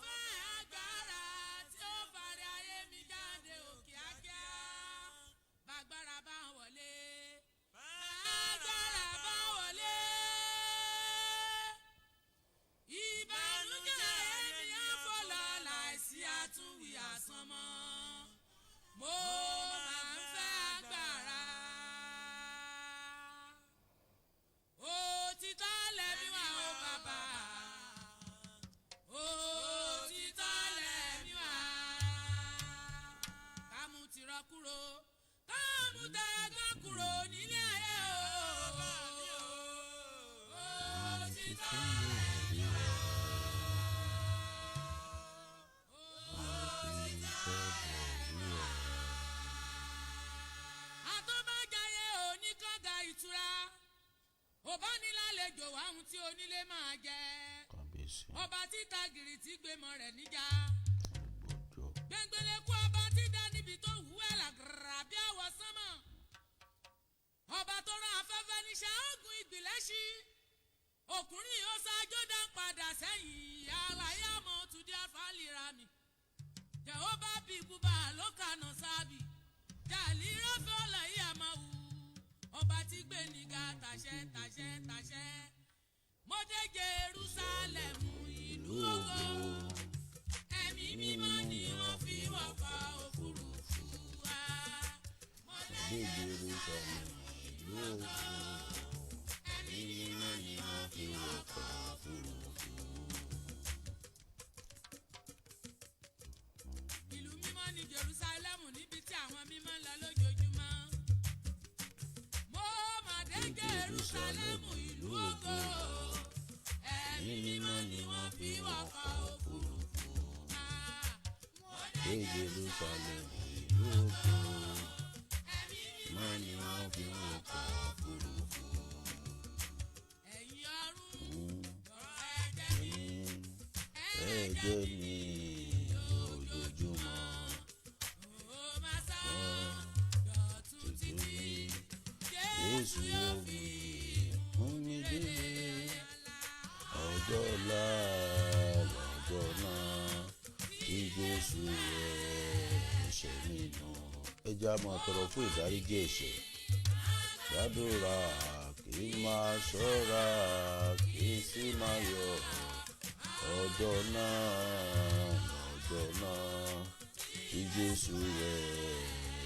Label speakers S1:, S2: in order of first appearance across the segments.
S1: Fẹ́ agbára tí ó fàrí ayé mi jáde ò kíákíá. Bàgbára bá wọlé. Bàgbára bá wọlé. Ìbànújẹ́ mi á fọlọ́ láìsí àtúnwí àsánmọ́. Mo máa ń fẹ́ agbára. Òtítọ́ lẹ̀mí wá o bàbá. Òtítọ́ lẹ̀mí wá. Kámú tirọ́ kúrò. Kámú tẹ̀gán kúrò nílé ayé o. Òtítọ́ lẹ̀mí wá. Òtítọ́ lẹ̀mí wá. Àtọ́bàjáyé oníkànga ìtura. Òbánilálejò wá ohun tí onílé máa jẹ.
S2: Kábíyèsí.
S1: Ọba títa gìrì tí gbémọ rẹ̀ níjà.
S2: Gbọ́jọ́.
S1: Gbẹngbẹlẹ́kú ọba tí dá níbi tó wù ẹ́ làgàrà bí àwọ̀ sánmọ̀. Ọba tó rán afẹ́fẹ́ níṣẹ́ ogun ìgbìlẹ́ṣí. Òkùnrin yóò ṣáájú dá padà sẹ́yìn. Àlàyé àmọ́ tùdí àfàlìra mi. Jehova bí ibùba ló kànà sábì. Jàlí rọ́fẹ́ ọ̀làyé àmàwù. Ọba tí gbé níga tàṣẹ tàṣẹ tàṣẹ. Mo dé Jerúsálẹ̀mù ìlú ògo. Ẹ̀mí mímọ́ ni wọ́n fi wọkọ̀ òfurufú wá. Mo dé
S2: Dé Jerusalem ìlú ògo.
S1: Ẹ̀mí
S2: Ẹ̀mí mímọ́ ni wọ́n fi wọkọ̀ òfurufú.
S1: Ìlú mímọ́ ní Jerúsálẹ́mù níbi tí àwọn mímọ́ ń lọ lójoojúmọ́. Mo mà dé Jerúsálẹ́mù ìlú ògo. Ẹ̀mí mímọ́ ni wọ́n fi wọkọ̀ òfurufú wá. Mo
S2: Dé
S1: dé
S2: Jerusalem ìlú ògo.
S1: Ẹ̀mí mímọ́
S2: Mímọ́ ni wọ́n fi wọkọ̀ òfurufú.
S1: Ẹ̀yin ọ̀run ẹ̀jẹ̀ mi.
S2: Ẹ̀jẹ̀ mi lójoojúmọ́.
S1: Ó máa sá dọ̀tun títí
S2: Jésù
S1: Jésù yóò
S2: yóò
S1: fi
S2: fi mú mi délé. Ọjọ́ ńlá lọ́jọ́ náà tí Jésù rẹ̀ ẹ̀ṣẹ̀ mi nù. Ẹ jẹ́ á máa tọrọ fún ìdáríjì ẹ̀ṣẹ̀. Gbàdúrà kí n máa ṣọ́ra kí n sì máa yọ̀. Ọjọ́ náà lọ́jọ́ náà tí Jésù rẹ̀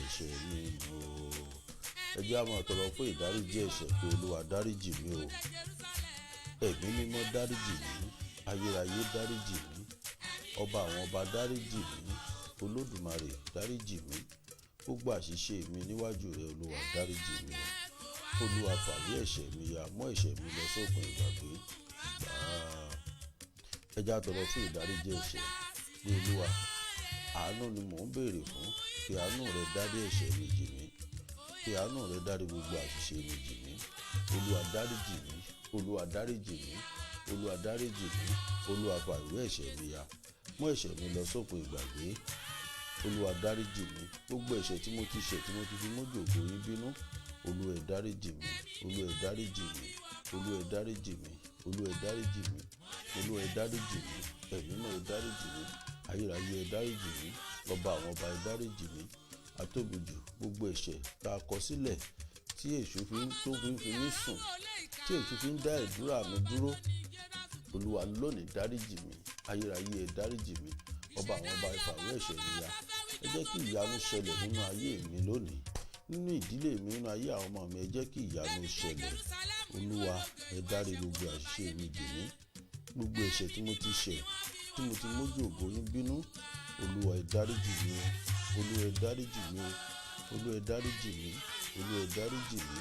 S2: ẹ̀ṣẹ̀ mi nù. Ẹ jẹ́ á máa tọrọ fún ìdáríjì ẹ̀ṣẹ̀ pé Olúwa dáríjì mi o. Ẹ̀mí mímọ́ dáríjì mí, ayérayé dáríjì mí, ọba àwọn ọba dáríjì mí, Olódùmarè dáríjì mí, gbogbo àṣìṣe mi níwájú rẹ Olúwa dáríjì mí o. Olúwa fàwé ẹ̀ṣẹ̀ mi ya, mọ́ ẹ̀ṣẹ̀ mi lọ sókun ìgbàgbé. Gbà á. Ẹ jẹ́ á tọrọ fún ìdáríjì ẹ̀ṣẹ̀ pé Olúwa, àánú ni mò ń béèrè fún, kí àánú rẹ dárí ẹ̀ṣẹ̀ mi jì mí, kí àánú rẹ dárí gbogbo àṣìṣe mi jì mí. Olúwa dáríjì mí, Olúwa dáríjì mí, Olúwa dáríjì mí, Olúwa fàwé ẹ̀ṣẹ̀ mi ya, mú ẹ̀ṣẹ̀ mi lọ sókun ìgbàgbé. Olúwa dáríjì mí, gbogbo ẹ̀ṣẹ̀ tí mo ti ṣẹ̀ tí mo ti fi mójú ògo yín bínú. Olúwa ẹ dáríjì mí, Olúwa ẹ dáríjì mí, Olúwa ẹ dáríjì mí, Olúwa ẹ dáríjì mí, Olúwa ẹ dáríjì mí, ẹ̀mí náà ẹ dáríjì mí, ayérayé ẹ dáríjì mí, ọba àwọn ọba ẹ dáríjì mí. Atóbijù gbogbo ẹ̀ṣẹ̀ tá a kọ sílẹ̀ tí èṣù fi ń tó fi ń fi mí sùn, tí èṣù fi ń dá ìdúrà mi dúró. Olúwa lónìí dáríjì mí, ayérayé ẹ dáríjì mí, ọba àwọn ọba ẹ fàwé ẹ̀ṣẹ̀ mi ya. Ẹ jẹ́ kí ìyanu ṣẹlẹ̀ nínú ayé mi lónìí, nínú ìdílé mi, nínú ayé àwọn ọmọ mi, ẹ jẹ́ kí ìyanu ṣẹlẹ̀. Olúwa ẹ dárí gbogbo àṣìṣe mi jì mí, gbogbo ẹ̀ṣẹ̀ tí mo ti ṣẹ̀, tí mo ti mójú ògo yín bínú. Olúwa ẹ dáríjì mí o, Olúwa ẹ dáríjì mí o, Olúwa ẹ dáríjì mí, Olúwa ẹ dáríjì mí.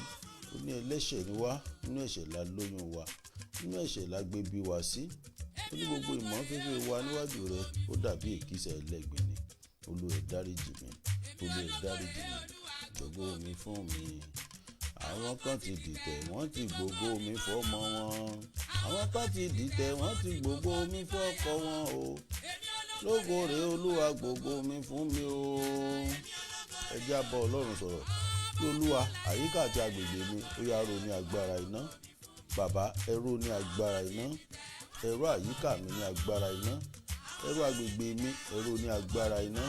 S2: Ó ní ẹlẹ́ṣẹ̀ ni wá, nínú ẹ̀ṣẹ̀ la lóyún wa, nínú ẹ̀ṣẹ̀ la gbé bí wa sí. Ó ní gbogbo ìmọ́fẹ́fẹ́ wa níwájú rẹ ó dàbí èkísà ẹlẹ́gbin ni. Olúwa ẹ dáríjì mí, Olúwa ẹ dáríjì mí, gbogbo mi fún mi. Àwọn kan ti dìtẹ̀, wọ́n ti gbogbo mi fọ́mọ wọn. Àwọn kan ti dìtẹ̀, wọ́n ti gbogbo mi fọ́kọ wọn o. Lógo rè Olúwa gbogbo mi fún mi o. Ẹ jẹ́ á bá Ọlọ́run sọ̀rọ̀. Kí Olúwa àyíká àti agbègbè mi ó yá ró ní agbára iná. Bàbá ẹ ró ní agbára iná. Ẹ ró àyíká mi ní agbára iná. Ẹ̀rọ agbègbè mi, ẹ̀rọ ní agbára iná,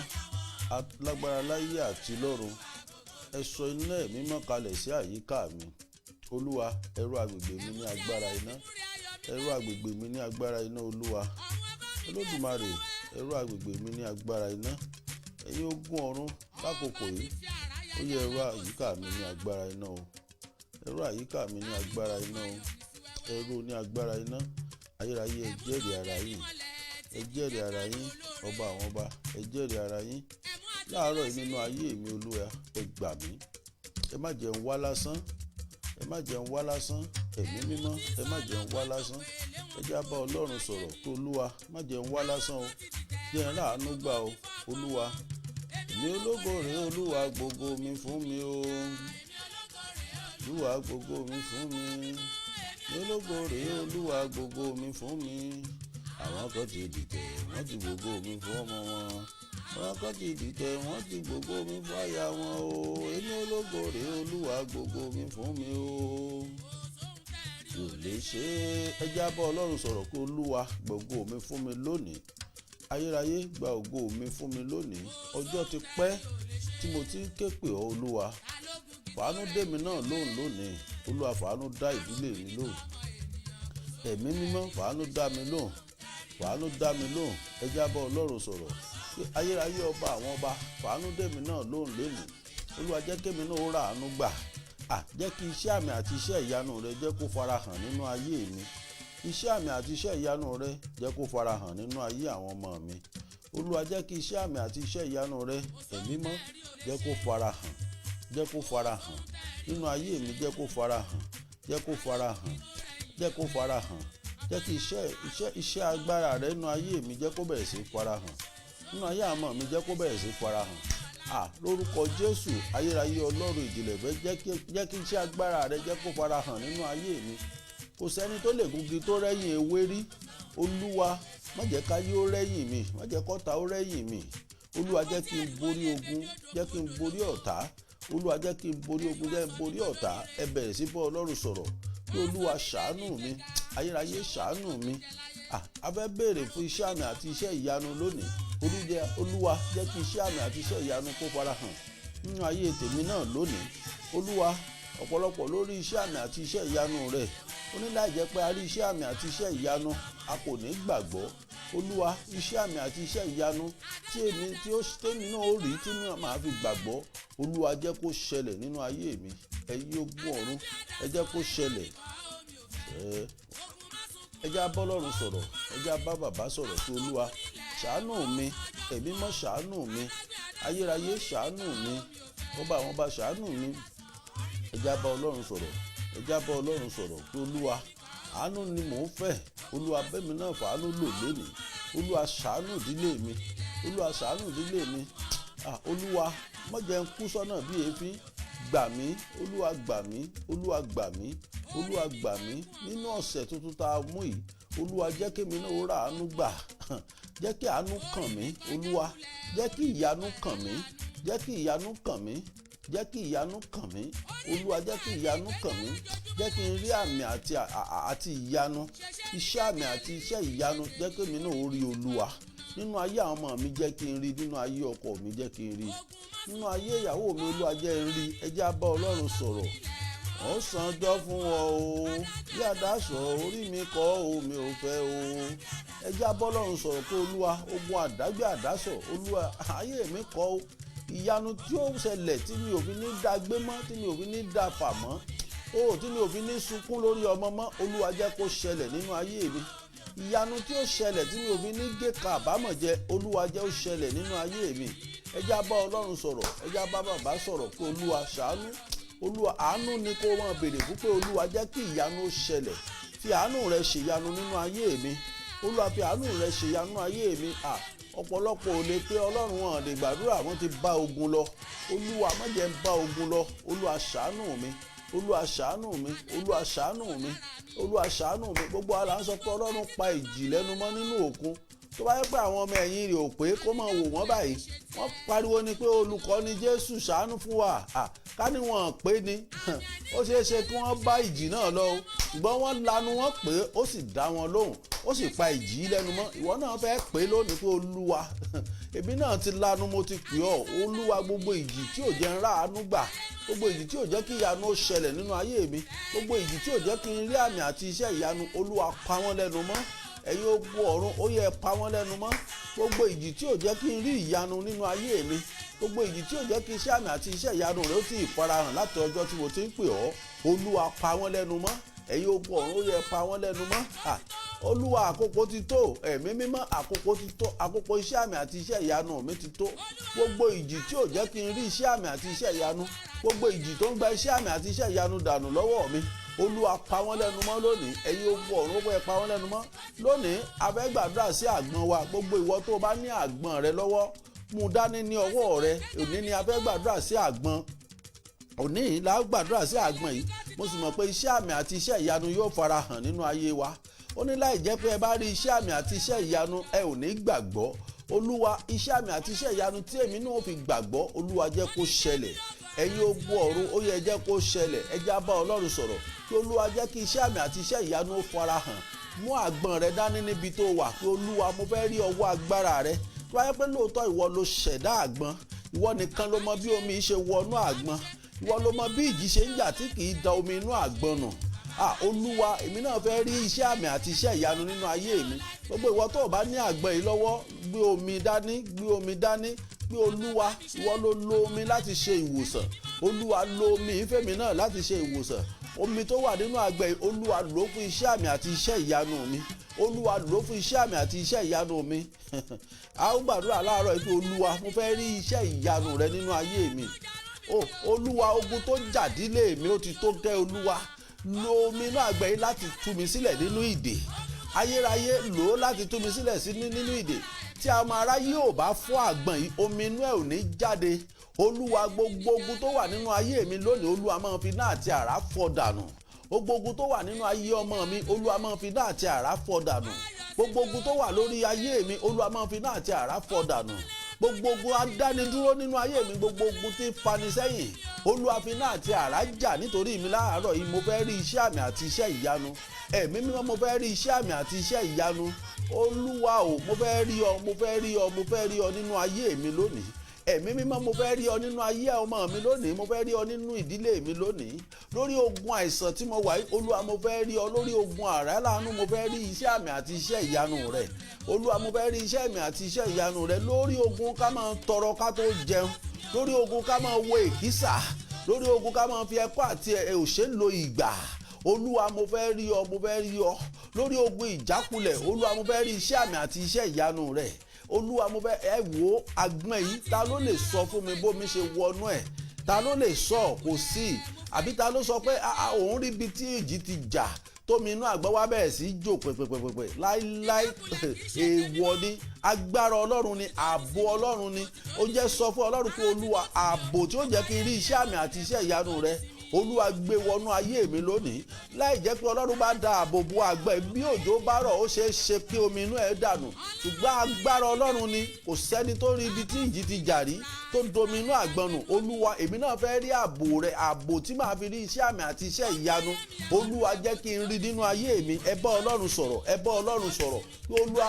S2: alágbára láyé àti lọ́run. Ẹ sọ iná ẹ̀mí mọ́ kalẹ̀ sí àyíká mi. Olúwa, ẹ̀rọ agbègbè mi ní agbára iná, ẹ̀rọ agbègbè mi ní agbára iná. Olúwa Olódùmarè, ẹ̀rọ agbègbè mi ní agbára iná. Ẹ̀yin ogun ọ̀run, lákòókò yìí, ó yẹ ẹ̀rọ àyíká mi ní agbára iná o. Ẹ̀rọ àyíká mi ní agbára iná o. Ẹ̀rọ ní agbára iná. Ayérayé, ẹ jẹ́rìí ara yín, ẹ jẹ́rìí ara yín. Ọba àwọn ọba, ẹ jẹ́rìí ara yín láàárọ̀ yìí nínú ayé mi. Olúwa, ẹ gbà mí, ẹ má jẹ́ n wá lásán, ẹ má jẹ́ n wá lásán. Ẹ̀mí mímọ́, ẹ má jẹ́ n wá lásán. Ẹ jẹ́ á bá Ọlọ́run sọ̀rọ̀ pé, Olúwa, má jẹ́ n wá lásán o, jẹ́ n ráàánú gbà o. Olúwa, èmi ológo rèé. Olúwa, gbogbo mi fún mi o. Olúwa, gbogbo mi fún mi. Èmi ológo rèé. Olúwa, gbogbo mi fún mi. Àwọn kan ti dìtẹ̀, wọ́n ti gbogbo mi fún ọmọ wọn. Àwọn kan ti dìtẹ̀, wọ́n ti gbogbo mi fún aya wọn o. Èmi ológo rèé. Olúwa, gbogbo mi fún mi o. Kò lè ṣe é. Ẹ jẹ́ á bá Ọlọ́run sọ̀rọ̀ pé, Olúwa, gbogbo mi fún mi lónìí. Ayérayé, gba ògo mi fún mi lónìí. Ọjọ́ ti pẹ́ tí mo ti ń ké pè ọ́. Olúwa, fàánú dé mi náà lóhùn lónìí. Olúwa, fàánú dá ìdílé mi lóhùn. Ẹ̀mí mímọ́, fàánú dá mi lóhùn, fàánú dá mi lóhùn. Ẹ jẹ́ á bá Ọlọ́run sọ̀rọ̀ pé, ayérayé, ọba àwọn ọba, fàánú dé mi náà lóhùn lónìí. Olúwa, jẹ́ kémi náà ó ràánú gbà. À jẹ́ kí iṣẹ́ àmì àti iṣẹ́ ìyanu rẹ jẹ́ kó farahàn nínú ayé mi. Iṣẹ́ àmì àti iṣẹ́ ìyanu rẹ, jẹ́ kó farahàn nínú ayé àwọn ọmọ mi. Olúwa, jẹ́ kí iṣẹ́ àmì àti iṣẹ́ ìyanu rẹ, ẹ̀mí mọ́, jẹ́ kó farahàn, jẹ́ kó farahàn nínú ayé mi. Jẹ́ kó farahàn, jẹ́ kó farahàn, jẹ́ kó farahàn. Jẹ́ kí iṣẹ́ agbára rẹ nínú ayé mi, jẹ́ kó bẹ̀rẹ̀ sí farahàn nínú ayé àwọn ọmọ mi, jẹ́ kó bẹ̀rẹ̀ sí farahàn. À lórúkọ Jésù, ayérayé, Ọlọ́run ìjìnlẹ̀ fẹ́, jẹ́ kí iṣẹ́ agbára rẹ, jẹ́ kó farahàn nínú ayé mi. Kò sẹ́ni tó lè gungi tó rẹ́yìn ewé rí. Olúwa, má jẹ́ káyé ó rẹ́yìn mi, má jẹ́ kọ́ta ó rẹ́yìn mi. Olúwa, jẹ́ kí n borí ogun, jẹ́ kí n borí ọ̀tá. Olúwa, jẹ́ kí n borí ogun, jẹ́ n borí ọ̀tá. Ẹ bẹ̀rẹ̀ sí bọ́ Ọlọ́run sọ̀rọ̀ pé, Olúwa, ṣàánú mi. Ayérayé, ṣàánú mi. A fẹ́ béèrè fún iṣẹ́ àmì àti iṣẹ́ ìyanu lónìí. Olújẹ, Olúwa, jẹ́ kí iṣẹ́ àmì àti iṣẹ́ ìyanu kó farahàn nínú ayé tèmi náà lónìí. Olúwa, ọ̀pọ̀lọpọ̀ lórí iṣẹ́ àmì àti iṣẹ́ ìyanu rẹ̀. Ó ní láì jẹ́ pé a rí iṣẹ́ àmì àti iṣẹ́ ìyanu, a kò ní gbàgbọ́. Olúwa, iṣẹ́ àmì àti iṣẹ́ ìyanu tí èmi tí ó tèmi náà ó rí tí mi máa fi gbàgbọ́, Olúwa, jẹ́ kó ṣẹlẹ̀ nínú ayé mi. Ẹ̀yin ogun ọ̀run, ẹ jẹ́ kó ṣẹlẹ̀. Ẹ jẹ́ á bá Ọlọ́run sọ̀rọ̀, ẹ jẹ́ á bá bàbá sọ̀rọ̀ pé, Olúwa, ṣàánú mi. Ẹ̀mí mọ́, ṣàánú mi. Ayérayé, ṣàánú mi. Ọba àwọn ọba, ṣàánú mi. Ẹ jẹ́ á bá Ọlọ́run sọ̀rọ̀, ẹ jẹ́ á bá Ọlọ́run sọ̀rọ̀ pé, Olúwa, àánú ni mò ń fẹ́. Olúwa, bẹ́mi náà fàánú lò lénìí. Olúwa, ṣàánú ìdílé mi. Olúwa, ṣàánú ìdílé mi. Ah, Olúwa, má jẹ́ n kú sọ́nà bí èéfín. Gbà mí, Olúwa, gbà mí. Olúwa, gbà mí. Olúwa, gbà mí nínú ọ̀sẹ̀ tuntun tá a mú yìí. Olúwa, jẹ́ kémi náà ó rà àánú gbà. Jẹ́ kí àánú kàn mí. Olúwa, jẹ́ kí ìyanu kàn mí, jẹ́ kí ìyanu kàn mí, jẹ́ kí ìyanu kàn mí. Olúwa, jẹ́ kí ìyanu kàn mí. Jẹ́ kí n rí àmì àti ìyanu, iṣẹ́ àmì àti iṣẹ́ ìyanu. Jẹ́ kémi náà ó rí, Olúwa, nínú ayé àwọn ọmọ mi. Jẹ́ kí n rí nínú ayé ọkọ mi, jẹ́ kí n rí nínú ayé ìyàwó mi. Olúwa, jẹ́ n rí. Ẹ jẹ́ á bá Ọlọ́run sọ̀rọ̀. Ó sanjọ́ fún ọ o, bí àdáṣọ orí mi kọ́ o, mi ò fẹ́ o. Ẹ jẹ́ á bá Ọlọ́run sọ̀rọ̀ pé, Olúwa, ogun àdágbé àdásọ, Olúwa, ayé mi kọ́ o. Ìyanu tí ó ṣẹlẹ̀ tí mi ò fi ní dá gbé mọ́, tí mi ò fi ní dá fà mọ́ o, tí mi ò fi ní sunkún lórí ọmọ mọ́, Olúwa, jẹ́ kó ṣẹlẹ̀ nínú ayé mi. Ìyanu tí ó ṣẹlẹ̀ tí mi ò fi ní gé ka àbámọ̀ jẹ, Olúwa, jẹ́ ó ṣẹlẹ̀ nínú ayé mi. Ẹ jẹ́ á bá Ọlọ́run sọ̀rọ̀, ẹ jẹ́ á bá bàbá sọ̀rọ̀ pé, Olúwa, ṣàánú. Olúwa, àánú ni kó máa béèrè fún pé, Olúwa, jẹ́ kí ìyanu ó ṣẹlẹ̀. Fi àánú rẹ ṣèyanu nínú ayé mi. Olúwa, fi àánú rẹ ṣèyanu ayé mi. À ọ̀pọ̀lọpọ̀ ò lè pé Ọlọ́run, wọn lè gbàdúrà, wọn ti bá ogun lọ. Olúwa, má jẹ́ ń bá ogun lọ. Olúwa, ṣàánú mi. Olúwa, ṣàánú mi. Olúwa, ṣàánú mi. Olúwa, ṣàánú mi. Gbogbo ara ń sọ pé Ọlọ́run pa ìjì lẹ́nu mọ́ nínú òkun. Tó bá yẹ pé àwọn ọmọ ẹ̀yìn rẹ̀ ò pé kó máa wò wọ́n báyìí, wọ́n pariwo ni pé olùkọ́ni Jésù ṣàánú fún wa. Ká ní wọn pé ni ó ṣeé ṣe kí wọ́n bá ìjì náà lọ o, ṣùgbọ́n wọ́n lanu wọn pé ó sì dá wọn lóhùn, ó sì pa ìjì lẹ́nu mọ́. Ìwọ náà fẹ́ pé lónìí pé Olúwa, èmi náà ti lanu, mo ti pè ọ́ Olúwa, gbogbo ìjì tí ò jẹ́ ń ráàánú gbà, gbogbo ìjì tí ò jẹ́ kí ìyanu ó ṣẹlẹ̀ nínú ayé mi, gbogbo ìjì tí ò jẹ́ kí n rí àmì àti iṣẹ́ ìyanu, Olúwa pa wọ́n lẹ́nu mọ́. Ẹ̀yin ogun ọ̀run, ó yẹ pa wọ́n lẹ́nu mọ́. Gbogbo ìjì tí ò jẹ́ kí n rí ìyanu nínú ayé mi, gbogbo ìjì tí ò jẹ́ kí iṣẹ́ àmì àti iṣẹ́ ìyanu rẹ̀ ó ti farahàn láti ọjọ́ tí mo ti ń pè ọ́, Olúwa pa wọ́n lẹ́nu mọ́. Ẹ̀yin ogun ọ̀run, ó yẹ pa wọ́n lẹ́nu mọ́. Olúwa, àkókò ti tó. Ẹ̀mí mímọ́, àkókò ti tó. Àkókò iṣẹ́ àmì àti iṣẹ́ ìyanu mi ti tó. Gbogbo ìjì tí ò jẹ́ kí n rí iṣẹ́ àmì àti iṣẹ́ ìyanu, gbogbo ìjì tó ń gba iṣẹ́ àmì àti iṣẹ́ ìyanu dànù lọ́wọ́ mi, Olúwa pa wọ́n lẹ́nu mọ́ lónìí. Ẹ̀yin ogun ọ̀run, ó yẹ pa wọ́n lẹ́nu mọ́ lónìí. A fẹ́ gbàdúrà sí àgbọn wa. Gbogbo ìwọ tó bá ní àgbọn rẹ lọ́wọ́, mú dání ní ọwọ́ rẹ. Òní ni a fẹ́ gbàdúrà sí àgbọn, òní la gbàdúrà sí àgbọn yìí. Mo sì mọ̀ pé iṣẹ́ àmì àti iṣẹ́ ìyanu yóò farahàn nínú ayé wa. Ó ní láì jẹ́ pé ẹ bá rí iṣẹ́ àmì àti iṣẹ́ ìyanu, ẹ ò ní gbàgbọ́. Olúwa, iṣẹ́ àmì àti iṣẹ́ ìyanu tí èmi náà fi gbàgbọ́, Olúwa jẹ́ kó ṣẹlẹ̀. Ẹ̀yin ogun ọ̀run, ó yẹ jẹ́ kó ṣẹlẹ̀. Ẹ já bá Ọlọ́run sọ̀rọ̀ kí Olúwa jẹ́ kí iṣẹ́ àmì àti iṣẹ́ ìyanu ó farahàn. Mú àgbọn rẹ dání níbi tó wà pé Olúwa, mo fẹ́ rí ọwọ́ agbára rẹ. Tó bá yẹ pé lóòótọ́ ìwọ ló ṣẹ̀dá àgbọn, ìwọ nìkan ló mọ bí omi ṣe wọnú àgbọn, ìwọ ló mọ bí ìjì ṣe ń jà tí kì í da omi inú àgbọn nù. Olúwa, èmi náà fẹ́ rí iṣẹ́ àmì àti iṣẹ́ ìyanu nínú ayé mi. Gbogbo ìwọ tó o bá ní àgbọn yìí lọ́wọ́, gbé omi dání, gbé omi dání pé Olúwa, ìwọ ló lo omi láti ṣe ìwòsàn. Olúwa, lo omi ìfẹ́mi náà láti ṣe ìwòsàn. Omi tó wà nínú àgbẹ̀ yìí, Olúwa lò ó fún iṣẹ́ àmì àti iṣẹ́ ìyanu mi. Olúwa, lò ó fún iṣẹ́ àmì àti iṣẹ́ ìyanu mi. A ó gbàdúrà láàárọ̀ yìí pé Olúwa, mo fẹ́ rí iṣẹ́ ìyanu rẹ nínú ayé mi. Olúwa, ogun tó jàdílé mi ó ti tó gẹ́. Olúwa, lo omi inú àgbẹ̀ yìí láti tú mi sílẹ̀ nínú ìdè ayérayé. Lò ó láti tú mi sílẹ̀ sí nínú ìdè. Tí a máa ráyé ò bá fọ́ àgbọ̀n yìí, omi inú ẹ̀ ò ní jáde. Olúwa, gbogbo ogun tó wà nínú ayé mi lónìí, Olúwa máa fi iná àti àrá fọ́ dànù. Gbogbo ogun tó wà nínú ayé ọmọ mi, Olúwa máa fi iná àti àrá fọ́ dànù. Gbogbo ogun tó wà lórí ayé mi, Olúwa máa fi iná àti àrá fọ́ dànù. Gbogbo ogun adánidúró nínú ayé mi, gbogbo ogun tí ń fani sẹ́yìn, Olúwa fi iná àti àrá jà nítorí mi láàárọ̀ yìí. Mo fẹ́ rí iṣẹ́ àmì àti iṣẹ́ ìyanu. Ẹ̀mí mímọ́, mo fẹ́ rí iṣẹ́ àmì àti iṣẹ́ ìyanu. Olúwa o, mo fẹ́ rí ọ, mo fẹ́ rí ọ, mo fẹ́ rí ọ nínú ayé mi lónìí. Ẹ̀mí mímọ́, mo fẹ́ rí ọ nínú ayé ọmọ mi lónìí. Mo fẹ́ rí ọ nínú ìdílé mi lónìí. Lórí ogun àìsàn tí mo wà yìí, Olúwa, mo fẹ́ rí ọ. Lórí ogun àrá láàánú, mo fẹ́ rí iṣẹ́ àmì àti iṣẹ́ ìyanu rẹ. Olúwa, mo fẹ́ rí iṣẹ́ àmì àti iṣẹ́ ìyanu rẹ. Lórí ogun ká máa tọrọ ká tó jẹun, lórí ogun ká máa wo èkísà, lórí ogun ká máa fi ẹ̀kọ́ àti òṣè lo ìgbà, Olúwa, mo fẹ́ rí ọ, mo fẹ́ rí ọ. Lórí ogun ìjákulẹ̀, Olúwa, mo fẹ́ rí iṣẹ́ àmì àti iṣẹ́ ìyanu rẹ. Olúwa, mo fẹ́ ẹ wò ó àgbọn yìí, ta ló lè sọ fún mi bómi ṣe wọnú ẹ̀? Ta ló lè sọ? Kò sí. Àbí ta ló sọ pé òun rí ibi tí ìjì ti jà tómi inú àgbọn wá bẹ̀rẹ̀ sí í jò pẹ̀pẹ̀pẹ̀pẹ̀? Láíláí, èèwọ̀ ni. Agbára Ọlọ́run ni, ààbò Ọlọ́run ni. Ó jẹ́ sọ fún Ọlọ́run pé Olúwa, ààbò tí ó jẹ́ kí n rí iṣẹ́ àmì àti iṣẹ́ ìyanu rẹ, Olúwa gbé wọnú ayé mi lónìí. Láì jẹ́ pé Ọlọ́run bá da ààbò bo àgbẹ̀, bí òjò bá rọ̀, ó ṣeé ṣe kí omi inú ẹ̀ dànù. Ṣùgbọ́n agbára Ọlọ́run ni. Kò sẹ́ni tó rí ibi tí ìjì ti jà rí tó domi inú àgbọn nù. Olúwa, èmi náà fẹ́ rí ààbò rẹ, ààbò tí màá fi rí iṣẹ́ àmì àti iṣẹ́ ìyanu. Olúwa, jẹ́ kí n rí nínú ayé mi. Ẹ bá Ọlọ́run sọ̀rọ̀, ẹ bá Ọlọ́run sọ̀rọ̀ pé Olúwa,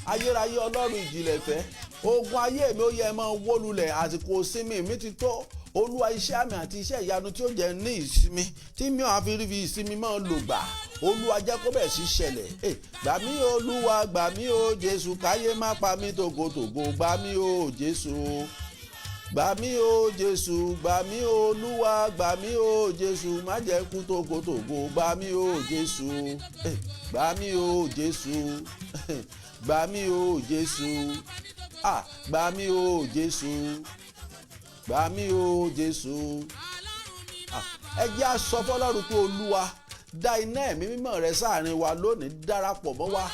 S2: ayérayé Ọlọ́run ìjìnlẹ̀ fẹ́, ogun ayé mi ó yẹ máa wó lulẹ̀. Àsìkò ìsinmi mi ti tó. Olúwa, iṣẹ́ àmì àti iṣẹ́ ìyanu tí ó jẹ́ ní ìsinmi tí mi ò àfi rí fi ìsinmi máa lò gbà, Olúwa jẹ́ kó bẹ̀ sí ṣẹlẹ̀. Gbà mí Olúwa, gbà mí o Jésù, káyé má pa mí tògótògó. Gbà mí o Jésù, gbà mí o Jésù, gbà mí Olúwa, gbà mí o Jésù, má jẹ́ kú tògótògó. Gbà mí o Jésù, gbà mí o Jésù, gbà mí o Jésù, gbà mí o Jésù, gbà mí o Jésù. Ẹ jẹ́ á sọ fọ́lọ́run pé Olúwa, dá iná ẹ̀mí mímọ́ rẹ sáàrin wa lónìí, darapọ̀ mọ́ wa.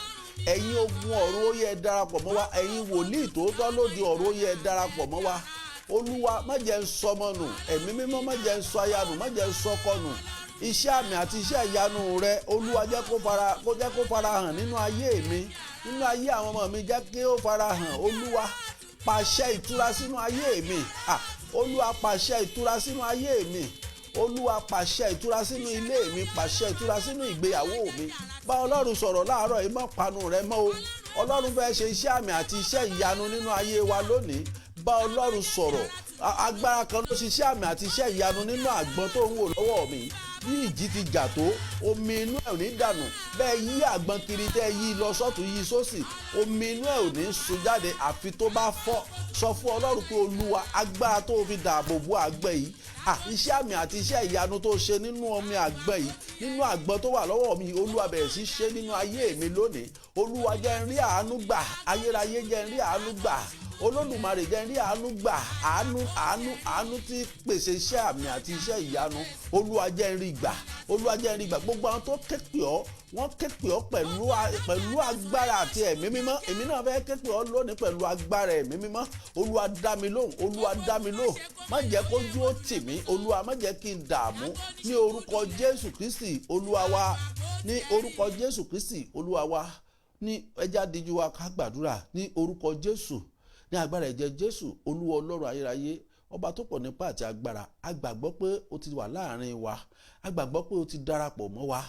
S2: Ẹ̀yin ogun ọ̀run, ó yẹ darapọ̀ mọ́ wa. Ẹ̀yin wòlíì tòótọ́ lóde ọ̀run, ó yẹ darapọ̀ mọ́ wa. Olúwa, má jẹ́ ń sọmọ nù. Ẹ̀mí mímọ́, má jẹ́ ń sọ aya nù, má jẹ́ ń sọkọ nù. Iṣẹ́ àmì àti iṣẹ́ ìyanu rẹ, Olúwa, jẹ́ kó fara hàn nínú ayé mi, nínú ayé àwọn ọmọ mi, jẹ́ kí ó fara hàn. Olúwa, pàṣẹ ìtura sínú ayé mi. Olúwa, pàṣẹ ìtura sínú ayé mi. Olúwa, pàṣẹ ìtura sínú ilé mi, pàṣẹ ìtura sínú ìgbéyàwó mi. Bá Ọlọ́run sọ̀rọ̀ láàárọ̀ yìí, má panu rẹ mọ́ o. Ọlọ́run fẹ́ ṣe iṣẹ́ àmì àti iṣẹ́ ìyanu nínú ayé wa lónìí. Bá Ọlọ́run sọ̀rọ̀. Agbára kan ló ṣiṣẹ́ àmì àti iṣẹ́ ìyanu nínú àgbọn tó ń wò lọ́wọ́ mi. Bí ìjì ti jà tó, omi inú ẹ̀ ò ní dànù. Bẹ́ẹ̀ yí àgbọn kiri, tẹ́ yí lọ sọ́tún, yí sósì, omi inú ẹ̀ ò ní sun jáde àfi tó bá fọ́. Sọ fún Ọlọ́run pé, Olúwa, agbára tó fi dààbò bo àgbọn yìí, iṣẹ́ àmì àti iṣẹ́ ìyanu tó ṣe nínú omi àgbọn yìí, nínú àgbọn tó wà lọ́wọ́ mi, Olúwa, bẹ̀rẹ̀ sí ṣe nínú ayé mi lónìí. Olúwa, jẹ́ n rí àánú gbà. Ayérayé, jẹ́ n rí àánú gbà. Olódùmarè, jẹ́ n rí àánú gbà. Àánú, àánú, àánú tí pèsè iṣẹ́ àmì àti iṣẹ́ ìyanu, Olúwa, jẹ́ n rí gbà. Olúwa, jẹ́ n rí gbà. Gbogbo àwọn tó ké pè ọ́, wọ́n ké pè ọ́ pẹ̀lú agbára àti Ẹ̀mí Mímọ́. Èmi náà fẹ́ ké pè ọ́ lónìí pẹ̀lú agbára Ẹ̀mí Mímọ́. Olúwa, dá mi lóhùn. Olúwa, dá mi lóhùn. Má jẹ́ kójú ó tì mí. Olúwa, má jẹ́ kí n dààmú. Ní orúkọ Jésù Kristi Olúwa wa, ní orúkọ Jésù Kristi Olúwa wa. Ní ẹja díjú wa ká gbàdúrà. Ní orúkọ Jésù, ní agbára ẹ̀jẹ̀ Jésù, Olúwa Ọlọ́run ayérayé, ọba tó pọ̀ nípa àti agbára, a gbàgbọ́ pé o ti wà láàrin wa, a gbàgbọ́ pé o ti darapọ̀ mọ́ wa.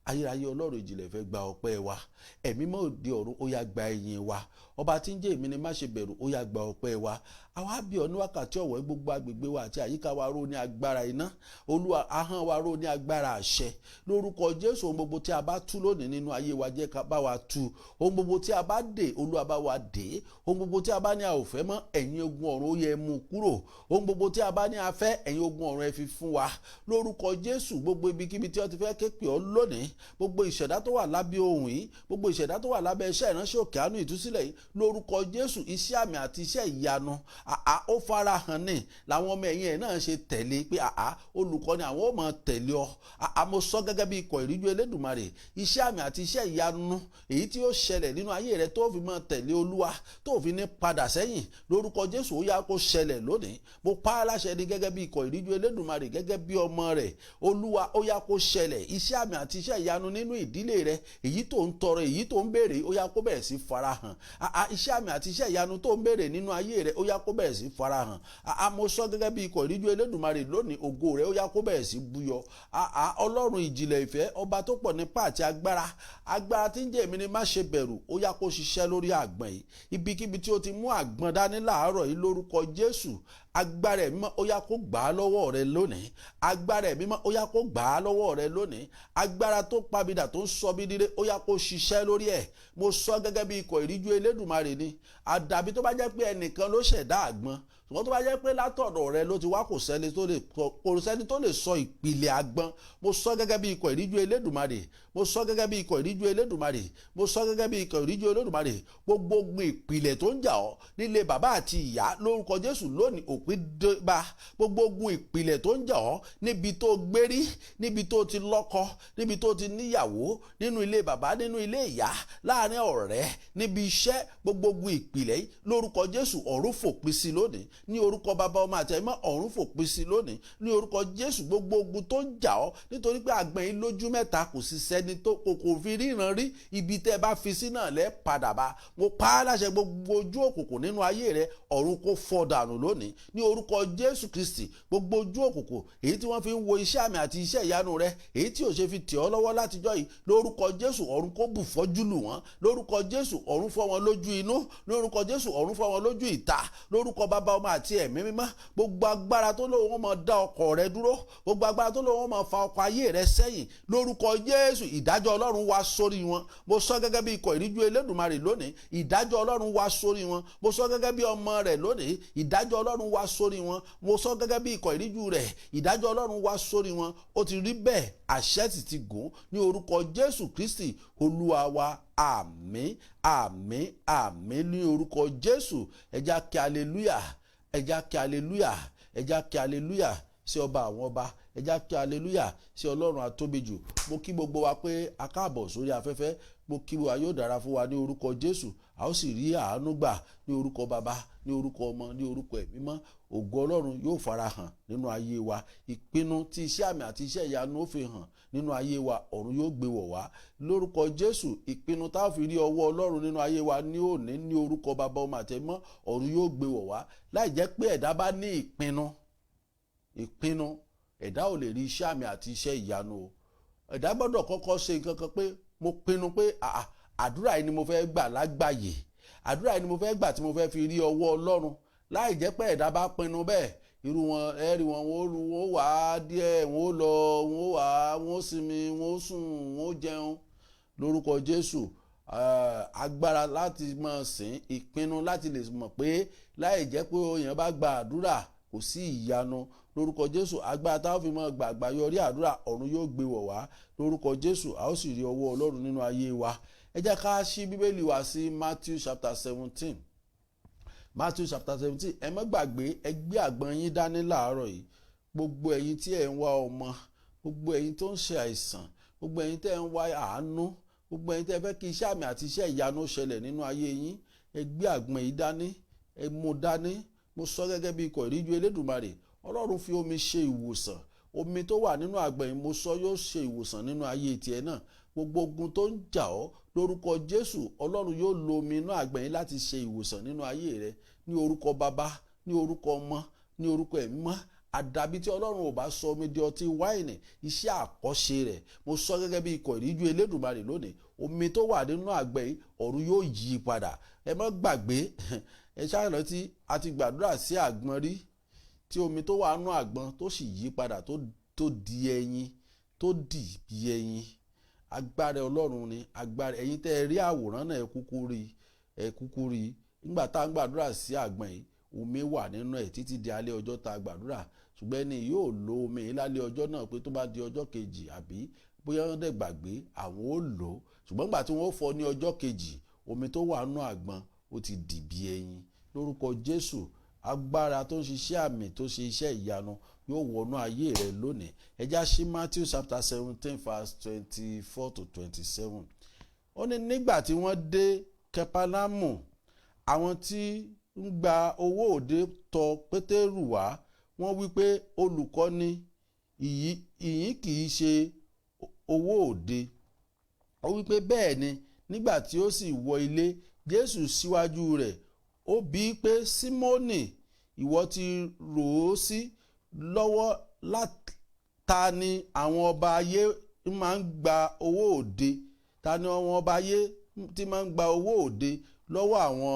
S2: Ayérayé Ọlọ́run ìjìnlẹ̀ fẹ́ gba ọpẹ́ wa. Ẹ̀mí mọ́ òde ọ̀run, ó yá, gba ìyìn wa. Ọba tí ń jẹ́ èmi ni má ṣe bẹ̀rù, ó yá, gba ọpẹ́ wa. Àwa bí ọ ní wákàtí ọ̀wọ́, gbogbo agbègbè wa àti àyíká wa ró ní agbára iná. Olúwa, ahọ́n wa ró ní agbára àṣẹ lórúkọ Jésù. Ohun gbogbo tí a bá tú lónìí nínú ayé wa, jẹ́ ká bá wa tú. Ohun gbogbo tí a bá dè, Olúwa, bá wa dè. Ohun gbogbo tí a bá ní a ò fẹ́ mọ́, ẹ̀yin ogun ọ̀run, ó yẹ mú kúrò. Ohun gbogbo tí a bá ní a fẹ́, ẹ̀yin ogun ọ̀run, ẹ fi fún wa lórúkọ Jésù. Gbogbo ibikíbi tí wọ́n ti fẹ́ ké pè ọ́ lónìí, gbogbo ìṣẹ̀dá tó wà lábẹ́ ohùn yìí, gbogbo ìṣẹ̀dá tó wà lábẹ́ iṣẹ́ ìránṣẹ́ Òkè Àánú Ìtúsílẹ̀ yìí, lórúkọ Jésù, iṣẹ́ àmì àti iṣẹ́ ìyanu àá ó farahàn ní làwọn ọmọ ẹ̀yìn ẹ̀ náà ṣe tẹ̀lé pé àá olùkọ́ni àwọn ò mọ̀ tẹ̀lé ọ. Àá mo sọ gẹ́gẹ́ bí ikọ̀ ìríjú Elédùmarè, iṣẹ́ àmì àti iṣẹ́ ìyanu èyí tí ó ṣẹlẹ̀ nínú ayé rẹ tó fi máa tẹ̀lé Olúwa, tó fi ní padà sẹ́yìn, lórúkọ Jésù, ó yá, kó ṣẹlẹ̀ lónìí. Mo pa á láṣẹ ní gẹ́gẹ́ bí ikọ̀ ìríjú Elédùmarè, gẹ́gẹ́ bí ọmọ rẹ̀. Olúwa, ó yá, kó ṣẹlẹ̀. Iṣẹ́ àmì àti iṣẹ́ ìyanu nínú ìdílé rẹ, èyí tó ń tọrọ, èyí tó ń béèrè, ó yá, kó bẹ̀rẹ̀ sí farahàn. Iṣẹ́ àmì àti iṣẹ́ ìyanu tó ń béèrè nínú ayé rẹ, ó yá, kó bẹ̀rẹ̀ sí farahàn. Mo sọ gẹ́gẹ́ bí ikọ̀ ìríjú Elédùmarè lónìí, ògo rẹ, ó yá, kó bẹ̀rẹ̀ sí búyọ. Ọlọ́run ìjìnlẹ̀ ìfẹ́, ọba tó pọ̀ nípa àti agbára, agbára tí ń jẹ́ èmi ni má ṣe bẹ̀rù, ó yá, kó ṣiṣẹ́ lórí àgbọ̀n yìí. Ibikíbi tí o ti mú àgbọn dání láàárọ̀ yìí, lórúkọ Jésù, agbára Ẹ̀mí mọ́, ó yá, kó gbà á lọ́wọ́ rẹ lónìí. Agbára Ẹ̀mí mọ́, ó yá, kó gbà á lọ́wọ́ rẹ lónìí. Agbára tó pabidà, tó ń sọ bí dire, ó yá, kó ṣiṣẹ́ lórí ẹ̀. Mo sọ gẹ́gẹ́ bí ikọ̀ ìríjú Elédùmarè ni. Àdàbí tó bá jẹ́ pé ẹnìkan ló ṣẹ̀dá àgbọn, ṣùgbọ́n tó bá jẹ́ pé látọ̀dọ̀ rẹ ló ti wá, kò sẹ́ni tó lè sọ ìpìlẹ̀ àgbọn. Mo sọ gẹ́gẹ́ bí ikọ̀ ìríjú Elédùmarè, mo sọ gẹ́gẹ́ bí ikọ̀ ìríjú Elédùmarè, mo sọ gẹ́gẹ́ bí ikọ̀ ìríjú Elédùmarè, gbogbo ìpìlẹ̀ tó ń jà ọ́ nílé bàbá àti ìyá, lórúkọ Jésù, lónìí, òpin dé bá. Gbogbo ogun ìpìlẹ̀ tó ń jà ọ́ níbi tó gbérí, níbi tó ti lọ́kọ, níbi tó ti níyàwó, nínú ilé bàbá, nínú ilé ìyá, láàrin ọ̀rẹ́, níbi iṣẹ́, gbogbo ogun ìpìlẹ̀ yìí, lórúkọ Jésù, ọ̀run fòpin sí lónìí. Ní orúkọ Bàbá, Ọmọ àti Ẹ̀mí, ọ̀run fòpin sí lónìí. Ní orúkọ Jésù, gbogbo ogun tó ń jà ọ́, nítorí pé àgbọn yìí lójú mẹ́ta, kò sì sẹ́ni tó kò fi ríran rí, ibi tẹ́ ẹ bá fi sí náà lẹ́ padà bá. Mo pa á láṣẹ, gbogbo ojú òkùnkùn nínú ayé rẹ, ọ̀run kó fọ́ dànù lónìí. Ní orúkọ Jésù Kristi, gbogbo ojú òkùnkùn èyí tí wọ́n fi ń wo iṣẹ́ àmì àti iṣẹ́ ìyanu rẹ, èyí tí ò ṣe fi tì ọ́ lọ́wọ́ látijọ́ yìí, lórúkọ Jésù, ọ̀run kó bù fọ́jú lù wọ́n. Lórúkọ Jésù, ọ̀run fọ́ wọn lójú inú. Lórúkọ Jésù, ọ̀run fọ́ wọn lójú ìta. Lórúkọ Bàbá, Ọmọ àti Ẹ̀mí Mímọ́, gbogbo agbára tó lóun wọn máa dá ọkọ̀ rẹ dúró, gbogbo agbára tó lóun wọn máa fa ọkọ̀ ayé rẹ sẹ́yìn, lórúkọ Jésù, ìdájọ́ Ọlọ́run wá sórí wọn. Mo sọ gẹ́gẹ́ bí ikọ̀ ìríjú Elédùmarè lónìí, ìdájọ́ Ọlọ́run wá sórí wọn. Mo sọ gẹ́gẹ́ bí ọmọ rẹ̀ lónìí, ìdájọ́ Ọlọ́run wá sórí wọn. Mo sọ gẹ́gẹ́ bí ikọ̀ ìríjú rẹ̀, ìdájọ́ Ọlọ́run wá sórí wọn. Ó ti rí bẹ́ẹ̀, àṣẹ sì ti gùn, ní orúkọ Jésù Kristi Olúwa wa. Àmín, àmín, àmín, ní orúkọ Jésù. Ẹ já kí hallelujah, ẹ já kí hallelujah, ẹ já kí hallelujah sí Ọba àwọn ọba, ẹ já kí hallelujah sí Ọlọ́run àtóbijù. Mo kí gbogbo wa pé a káàbọ̀ sórí afẹ́fẹ́. Mo kí wa, yóò dára fún wa ní orúkọ Jésù. A ó sì rí àánú gbà ní orúkọ Bàbá, ní orúkọ Ọmọ, ní orúkọ Ẹ̀mí Mọ́. Ògo Ọlọ́run yóò farahàn nínú ayé wa. Ìpinnu tí iṣẹ́ àmì àti iṣẹ́ ìyanu ó fi hàn nínú ayé wa, ọ̀run yóò gbé wọ̀ wá lórúkọ Jésù. Ìpinnu tá a fi rí ọwọ́ Ọlọ́run nínú ayé wa ní òní, ní orúkọ Bàbá, Ọmọ àti Ẹ̀mọ́, ọ̀run yóò gbé wọ̀ wá. Láì jẹ́ pé ẹ̀dá bá ní ìpinnu, ìpinnu, ẹ̀dá ò lè rí iṣẹ́ àmì àti iṣẹ́ ìyanu o. Ẹ̀dá gbọ́dọ̀ kọ́kọ́ ṣe nǹkan kan pé mo pinnu pé àdúrà yìí ni mo fẹ́ gbà lágbàyè, àdúrà yìí ni mo fẹ́ gbà tí mo fẹ́ fi rí ọwọ́ Ọlọ́run. Láì jẹ́ pé ẹ̀dá bá pinnu bẹ́ẹ̀, irú wọn, ẹ rí wọn, wọ́n wà á díẹ̀, wọ́n lọ, wọ́n wà á, wọ́n sinmi, wọ́n sùn, wọ́n jẹun. Lórúkọ Jésù, agbára láti máa sìn, ìpinnu láti lè mọ̀ pé láì jẹ́ pé èèyàn bá gba àdúrà, kò sí ìyanu. Lórúkọ Jésù, agbára táwọn fi máa gbàgbà yọrí àdúrà, ọ̀run yóò gbé wọ̀ wá lórúkọ Jésù. A ó sì rí ọwọ́ Ọlọ́run nínú ayé wa. Ẹ jẹ́ ká ṣí Bíbélì wa sí Matthew chapter 17, Matthew chapter 17. Ẹ má gbàgbé, ẹ gbé àgbọn yín dání láàárọ̀ yìí. Gbogbo ẹ̀yin tí ẹ̀ ń wá ọmọ, gbogbo ẹ̀yin tó ń ṣe àìsàn, gbogbo ẹ̀yin tẹ́ ń wá àánú, gbogbo ẹ̀yin tẹ́ fẹ́ kí iṣẹ́ àmì àti iṣẹ́ ìyanu ṣẹlẹ̀ nínú ayé yín, ẹ gbé àgbọn yìí dání, ẹ mú dání. Mo sọ gẹ́gẹ́ bí ikọ̀ ìríjú Elédùmarè, Ọlọ́run fi omi ṣe ìwòsàn. Omi tó wà nínú àgbọn yìí, mo sọ, yóò ṣe ìwòsàn nínú ayé tiẹ̀ náà. Gbogbo ogun tó ń jà ọ́, lórúkọ Jésù, Ọlọ́run yóò lo omi inú àgbọn yìí láti ṣe ìwòsàn nínú ayé rẹ, ní orúkọ Bàbá, ní orúkọ Ọmọ, ní orúkọ Ẹ̀mí Mọ́. Àdàbí tí Ọlọ́run ò bá sọ omi di ọtí wáìnì, iṣẹ́ àkọ́ṣe rẹ̀. Mo sọ gẹ́gẹ́ bí ikọ̀ ìríjú Elédùmarè lónìí, omi tó wà nínú àgbẹ̀ yìí, ọ̀run yóò yí i padà. Ẹ má gbàgbé, ẹ ṣàrántí, a ti gbàdúrà sí àgbọn rí, tí omi tó wà nínú àgbọn tó sì yí padà, tó di ẹyin, tó dì bí ẹyin. Agbára Ọlọ́run ni agbára. Ẹ̀yin tẹ́ ẹ rí àwòrán náà, ẹ kúkú rí, ẹ kúkú rí. Nígbà tá à ń gbàdúrà sí àgbọn yìí, omi wà nínú ẹ̀ títí di alẹ́ ọjọ́ tá a gbàdúrà. Ṣùgbọ́n ẹni yóò lo omi yìí lálẹ́ ọjọ́ náà, pé tó bá di ọjọ́ kejì, àbí bóyá wọ́n dẹ̀ gbàgbé, àwọn ó lò ó. Ṣùgbọ́n nígbà tí wọ́n fọ ní ọjọ́ kejì, omi tó wà nínú àgbọn, ó ti dì bí ẹyin. Lórúkọ Jésù, agbára tó ń ṣiṣẹ́ àmì, tó ṣe iṣẹ́ ìyanu, yóò wọnú ayé rẹ lónìí. Ẹ já sí Matthew chapter 17 verse 24 to 27. Ó ní, nígbà tí wọ́n dé Kẹpánámù, àwọn tí ń gba owó òde tọ̀ Pétérù wá. Wọ́n wí pé, "Olùkọ́ni, ìyìn kì í ṣe owó òde?" Ó wí pé, "Bẹ́ẹ̀ ni." Nígbà tí ó sì wọ ilé, Jésù síwájú rẹ̀, ó bi í pé, "Símónì, ìwọ ti rò ó sí lọ́wọ́, ta ni àwọn ọba ayé máa ń gba owó òde? Ta ni àwọn ọba ayé tí máa ń gba owó òde lọ́wọ́ àwọn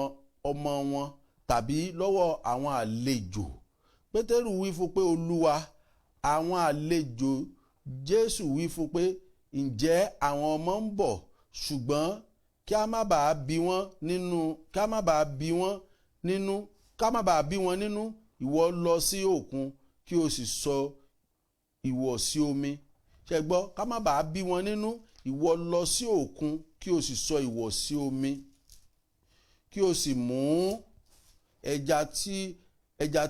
S2: ọmọ wọn tàbí lọ́wọ́ àwọn àlejò?" Pétérù wí fún pé, "Olúwa, àwọn àlejò." Jésù wí fún pé, "Ǹjẹ́ àwọn ọmọ ń bọ̀? Ṣùgbọ́n kí a má bàa bí wọ́n nínú, kí a má bàa bí wọ́n nínú, ká má bàa bí wọn nínú, ìwọ lọ sí òkun, kí o sì sọ ìwọ̀ sí omi." Ṣe gbọ́? Ká má bàa bí wọn nínú, ìwọ lọ sí òkun, kí o sì sọ ìwọ̀ sí omi, kí o sì mú ẹja